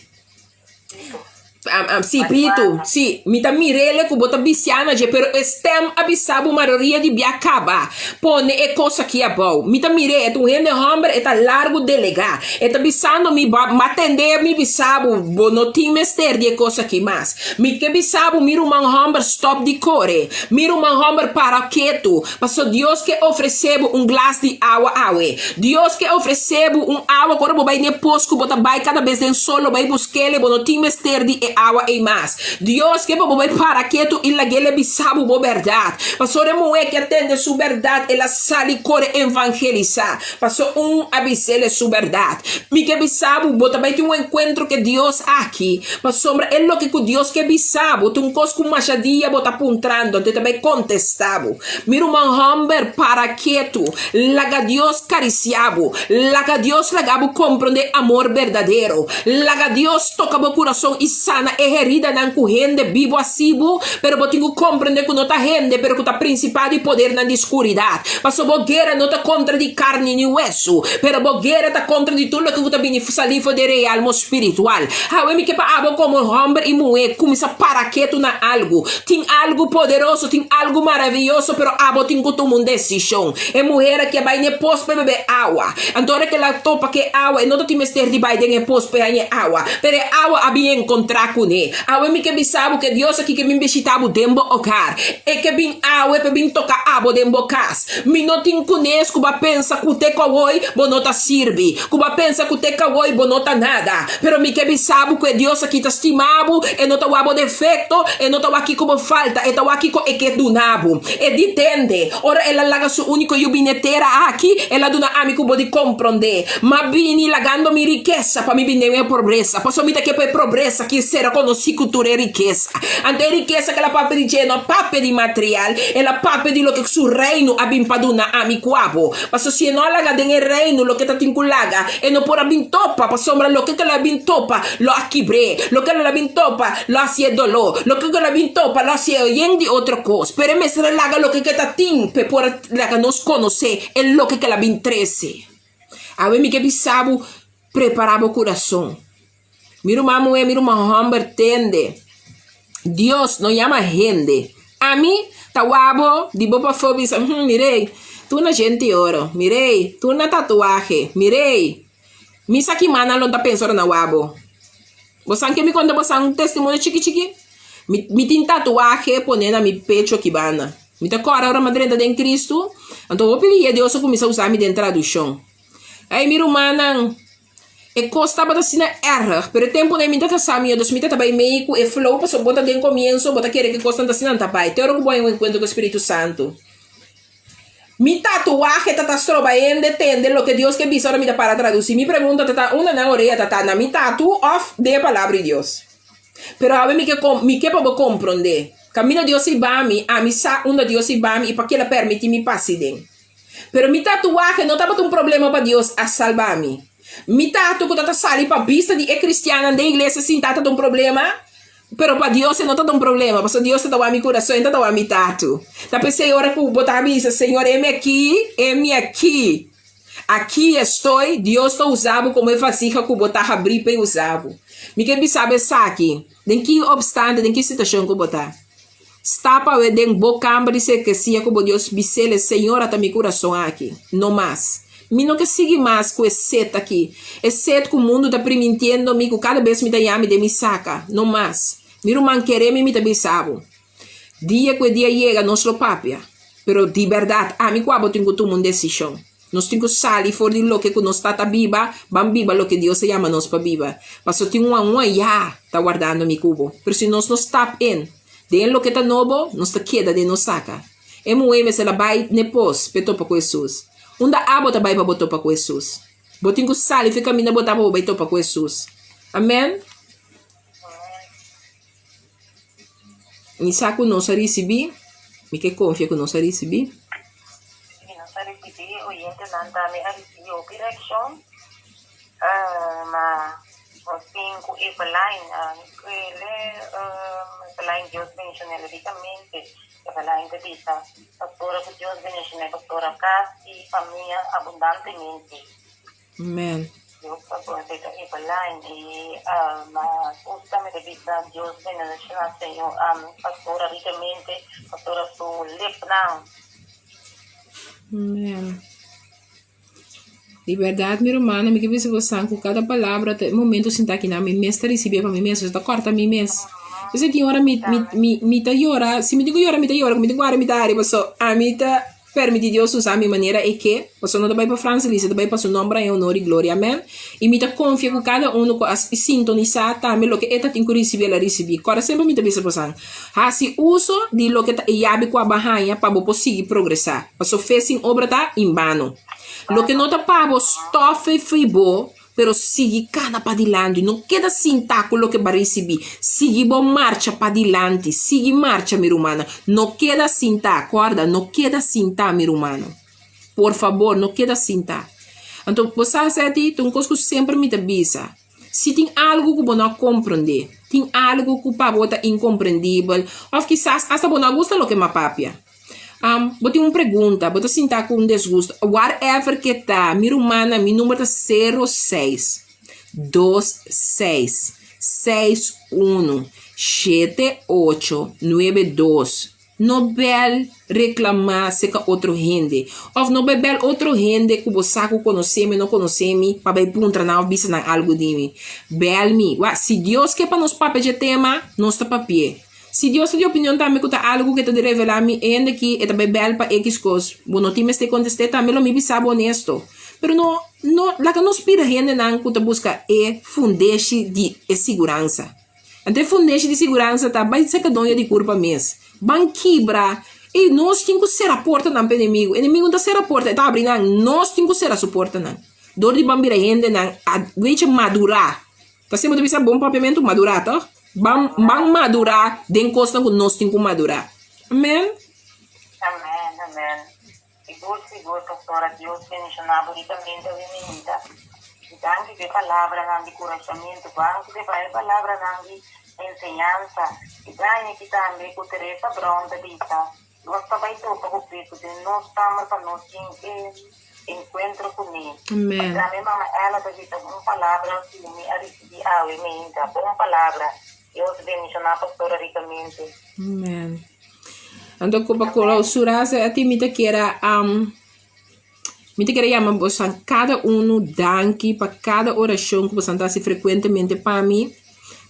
Sí, pitu, sí. Mi ta mir'el ku bo ta bisiá na dje, pero e stèm a bisa bo mayoria di bia kaba. Pone e kos aki abou. Mi ta mir'é, e ta un hende hòmber, e ta largu delegá. E ta bisando mi, Bo a tendé mi bisa bo, bo no tin mester di e kos aki mas. Mi ke bisa bo, mi ruman hòmber, stòp di kore. Mi ruman hòmber, para ketu. Pasobra Dios ke ofresé bo un glas di awa awe. Dios ke ofresé bo un awa ku ora bo bai den e pos ku bo ta bai kada bes den sol lo bai busk'el i bo no tin mester di e. e awa ei mas. Dios ke pa bo bai para ketu i lag'el e bisa bo bo bèrdat. Pasobra e muhé ke a tende su bèrdat, el a sali kore evangelisá. Paso un a bis'el e su bèrdat. Mi ke bisa bo, bo ta bai tin un enkuentro ke Dios aki. Pasobra e loke ku Dios ke bisa bo ta un kos ku masha dia bo ta puntrando, anto e ta bai kontestá bo. Mi ruman hòmber, para ketu. Laga Dios karisiá bo. Laga Dios laga bo komprondé amor berdadero. Laga Dios toka bo kurason i sana e heridanan ku hende bibu a hasi bo, pero bo tin ku komprondé ku no ta hende, pero ku ta prinsipado i podernan di skuridat. Pasobra bo guera no ta kontra di karni ni wesu, pero bo guera ta kontra di tur loke ku ta bini salí for di e realmo spiritual. Awe mi ke pa abo komo hòmber i muhé kuminsá para ketu na algu. Tin algu poderoso, tin algu maravioso, pero abo tin ku tuma un desishon. E muher aki a bai n'e pos pa e bebe awa. Anto ora ku el a topa ku e awa, e no ta tin mester di bai den e pos pa e haña e awa, pero e awa a bin enkontrá kuné. Awe mi ke bisa bo ku e Dios aki ke bin bishitá bo den bo ogar. E ke bin awe pa e bin toka abo den bo kas. Mi no tin kunes ku bo a pensa ku te kawoi bo no ta sirbi, ku bo a pensa ku te kawoi bo no ta nada. Pero mi ke bisa bo ku e Dios aki ta stima bo, e no ta wak bo defekto, e no ta wak kiko bo falta, e ta wak kiko e ke duna bo. E di tende, ora el a laga su úniko yu bini e tera aki, el a duna ami ku bo di komprondé. M'a bini lagando mi rikesa pa mi bini den e pobresa, pasobra mi ta ke pa e pobresa ki sera konosí ku tur e rikesa. Anto e rikesa ku el a papia di dje no a papia di material, el a papia di loke su reino a bin pa duna ami ku abo. Pasobra si e no a laga den e reino loke ta tin ku laga, e no por a bin topa, pasobra loke ku el a bin topa lo a kibr'é, loke el a bin topa lo a hasié doló, loke ku el a bin topa lo a hasié yen di otro kos. Pero e mester a laga loke ku e ta tin pa e por a laga nos konosé e loke ku el a bin trese. Awe mi ke bisa bo, prepará bo kurason. Mi ruman muhé, mi ruman hòmber, tende. Dios no yama hende. Ami ta wak bo di bo pafó bisa, Hm, mir'ei, tur na djenti oro. Mir'ei, tur na tatuahe. Mir'ei. Mi sa ki mannan lo ta pensa ora nan wak bo. Bo san ke mi konta bo san un testimonio chiki chiki? Mi, mi tin tatuahe pone na mi pecho aki banda. Mi ta kòrda ora mi a drenta den Cristo, anto hopi dia Dios a kuminsá usa mi den tradushon. Ei, mi rumannan. E kos tabata asina erg, pero e tempunan mi ta sa miedo, mi ta bai mei ku e flow pasobra bo ta den komienso, bo ta kere ku e kosnan ta asina nan ta bai, te ora ku bo haña un enkuentro ku e Spiritu Santu. Mi tatuahe ta ta stroba hende tende loke Dios ke bisa ora mi ta para tradusí. Mi pregunta ta ta unda nan orea ta ta, na mi tatu òf den e Palabra di Dios? Pero awe mi ke mi ke pa bo komprondé, kaminda Dios hiba mi, ami sa unda Dios hiba mi i pa kila permití mi pasa den. Pero mi tatuahe no tabata un problema pa Dios a salba mi. Mi tatu ku ta sali pa bista di e kristiannan den iglesia sin tabata un problema, pero pa Dios e no tabata un problema, pasobra Dios ta wak mi kurason, e ta wak mi tatu. Ta p'esei ora ku bo ta bisa, Señor, hemi aki, hemi aki, aki estoy, Dios ta usa bo komo e vasija ku bo ta habrí pa e usa bo. Mi ke bisa bo esaki, den ki opstante, den ki situashon ku bo ta. Sta pa we den bo kamber di sekresia ku bo Dios bis'el e Señor ata mi kurason aki, no mas. Mi no ke sigui mas ku e set aki, e set ku mundu ta primintiendo mi ku kada bes mi ta yami den mi saka, no mas. Mi ruman kere mi mi ta bisa bo. Dia ku e dia yega nos lo papia, pero di bèrdat ami ku abo tin ku tuma un desishon. Nos tin ku sali for di loke ku nos ta ta biba, ban biba loke Dios a yama nos pa biba. Pasobra tin un angu ayá ta wardando mi ku bo. Pero si nos no stap in den e loke ta nobo, nos ta keda den nos saka. E muhé mester a bai n'e pos p'e topa ku Hesus. Unda abo ta bai pa bo topa ku Hesus? Bo tin ku sali for e kaminda bo ta pa bo bai topa ku Hesus. Amen. Mi sa ku nos a risibí, mi ke konfia ku nos a risibí. Sí, nos a risibí, oyentenan tambe a risibí hopi reakshon. Ma nos tin ku Eveline, ele, Eveline Dios bendishon'é rikamente. Eveline ta bisa, Pastora ku Dios bendishon'é pastora kas i famia abundantemente. Amen. Dios ta profeta Eveline y ma gusta mi ta bisa Dios benediciona señor pastora ricamente pastora su lipnan. Amen. Di berdad mi rumannan mi ke bisa bosan ku kada palabra ta e momento sinta akinan mi mes ta risibié pa mi mes ta kòrta mi mes. P'esei tin ora mi mi mi ta yora si mi tin ku yora mi ta yora ku mi tin ku hari mi ta hari paso ami ta. permití Dios usa mi manera e ke, pasobra no ta bai pa Francelis, e ta bai pa su nòmber haña honor i gloria. Amèn. I mi ta konfia ku kada unu ku a sintonisá tambe loke e ta tin ku risibí el a risibí. Kòrda semper mi ta bisa bosan, hasi uso di loke ta e yabi ku abo a haña pa bo por sigui progresá, pasobra fe sin obra ta inbano. Loke no ta pa bo, stòf e fi bo, Pero sigui kana padilanti, no keda sintá ku loke bo a risibí. Sigui bo marcha padilanti, sigui marcha, mi rumannan. No keda sintá, kòrda, no keda sintá, mi rumannan. Por fabor, no keda sintá. Anto, bo sa, Seti, ta un kos ku semper mi ta bisa, si tin algu ku bo no a komprondé, tin algu ku pa bo ta inkomprendibel, òf kisas asta bo no a gusta loke mi a papia, Am, bo tin un pregunta, bo ta sinta ku un desgusto, whatever ke ta, mi rumannan, mi number ta sero seis, dos seis, seis uno, shete ocho, nuebe dos. No bel reklamá serka otro hende, òf no bai bel otro hende ku bo sa ku konosé mi o no konosé mi pa bai puntra nan òf bisa nan algu di mi. Bel mi. Wak, si Dios ke pa nos papia dje tema, nos ta papi'é. Si Dios ta di opinion tambe ku ta algu ku e ta di revelá mi hende ki e ta bai bèl pa ekis kos, bo no tin mester kontest'é tambe lo mi bisa bo onesto. Pero no, no laga nos pida hendenan ku ta buska e fundeshi di e siguransa. Anto e fundeshi di siguransa ta bai seka doño di kurpa mes. Ban kibra i nos tin ku sera portanan pa enemigu. Enemigu no ta sera porta, e ta abri nan. Nos tin ku sera su portanan. Dor di ban bira hendenan a wechi madurá. Ta siempre ta bisa bon papiamentu madurá toch? Ban ban madurá den kosnan ku nos tin ku madurá. Amen. Amen amen sigur sigur pastora Dios bendiciona bo ricamente awe minita y danki pa e palabranan di curashamentu danki pa e palabranan di enseñansa y danki tambe cu Teresa Brown ta bisa Nos ta bai topa ku Cristo den nos kamer pa nos tin e enkuentro kuné. Amen. Tambe Mama Ella ta bisa un palabra ku mi a risibí awe meinta. Bon palabra. Dios bendishoná Pastora rikamente. Amen. Anto ku pa clausura se ati mi ta kier a mi ta kier a yama bosan kada unu danki pa kada orashon ku bosan ta hasi frekuentemente pa mi.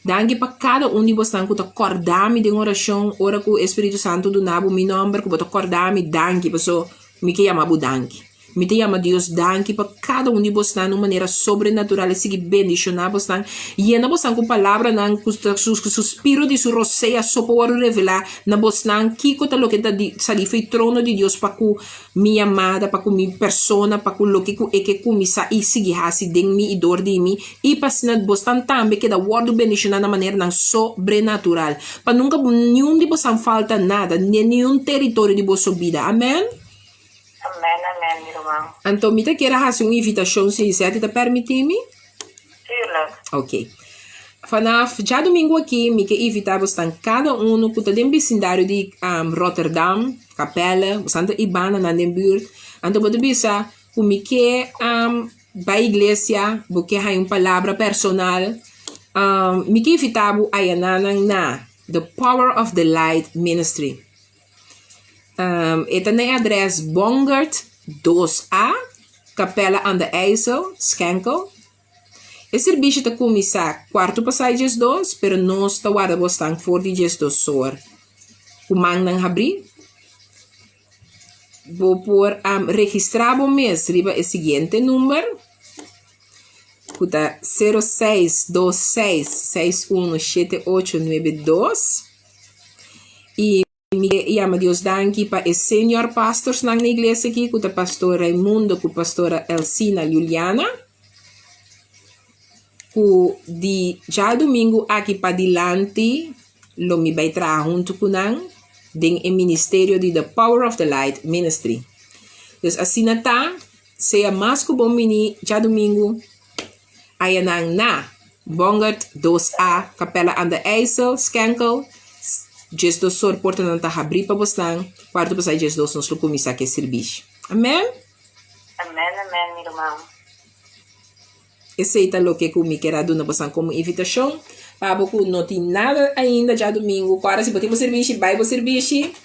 Danki pa kada un di bosnan ku ta kòrda mi den orashon ora ku e Spiritu Santu duna bo mi nòmber ku bo ta kòrda mi danki paso mi ke yama bo danki. Mi ta yama Dios danki pa kada un di bosnan na un manera sobrenatural e sigui bendishoná bosnan, yena bosnan ku palabranan ku su suspiro di su rosea so por wòrdu revelá na bosnan kiko ta loke ta di sali for e trono di Dios pa ku mi yamada, pa ku mi persona, pa ku loke ku e ke kuminsá i sigui hasi den mi i dor di mi, i pa asina bosnan tambe keda wòrdu bendishoná na maneranan sobrenatural, pa nunka niun di bosan falta nada den niun teritorio di boso bida. Amèn. Amèn, amèn, mi ruman. Anto mi ta kier a hasi un invitashon si Zetty ta pèrmití mi. Tuurlijk. Ok. Vanaf djadumingu aki mi ke invitá bosnan kada unu ku ta den bisindario di Rotterdam, Capelle, bosnan ta ibananan den buurt. Anto bo ta bisa ku mi ke bai iglesia, bo ke haña un palabra personal, mi ke invitá bo ayananan na The Power of the Light Ministry. E ta na e adres Bongert dos A, Capelle aan de IJssel, Schenkel. E sirbishi ta kuminsá kuartu pasá e diesdos, pero nos ta warda bosnan for di diesdos or ku mannan habrí. Bo por registrá bo mes riba e siguiente number, ku ta sero seis dos seis seis uno shete ocho nuebe dos. I mi ke yama Dios danki pa e senior pastorsnan na iglesia aki ku ta Pastor Raimundo ku Pastora Elsina Juliana ku di djadumingu aki padilanti lo mi bai traha huntu ku nan den e ministerio di The Power of the Light Ministry. Dus asina ta, sea mas ku bon bini djadumingu. Ayanan na, Bongert dos A, Capella aan de IJssel, Skenkel, 12 or portanan ta habrí pa bosnan, kuarto pasá 12 nos lo kuminsá ku e sirbishi. Amen? Amen, amen, mi ruman. Esei ta loke ku mi kier a duna bosnan komo invitashon. Pa bo ku no tin nada ainda djadumingu, kòrda si bo tin bo sirbishi, bai bo sirbishi.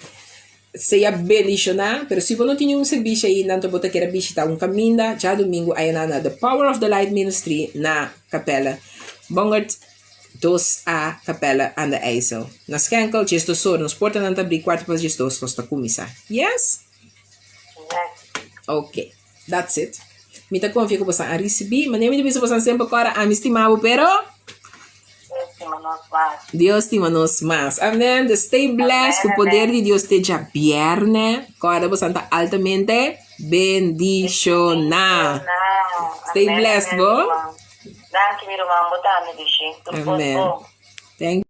Sea bendishoná, pero si bo no tin un servisio ainda anto bo ta kere bishita un kaminda djadumingu ayaná na The Power of the Light Ministry na Capelle Bongert dos A Capelle aan de IJssel na Schenkel djesdos or nos portanan ta abrí kuarto pas djesdos nos ta kuminsá. Yes? Ok, that's it. Mi ta konfia ku boso a risibí. Manera mi ta bisa boso semper kòrda, ami stima bo, pero Dios stima nos mas. Dios stima nos mas. Amen. Dus stay blessed. Ku poder di Dios te djabièrnè. Kòrda boso ta altamente bendishoná. Stay Amen, blessed, amen, bo. mi ruman. Danki, mi ruman. Bo tambe, Dushi. Tur kos Amen. bon. Thank.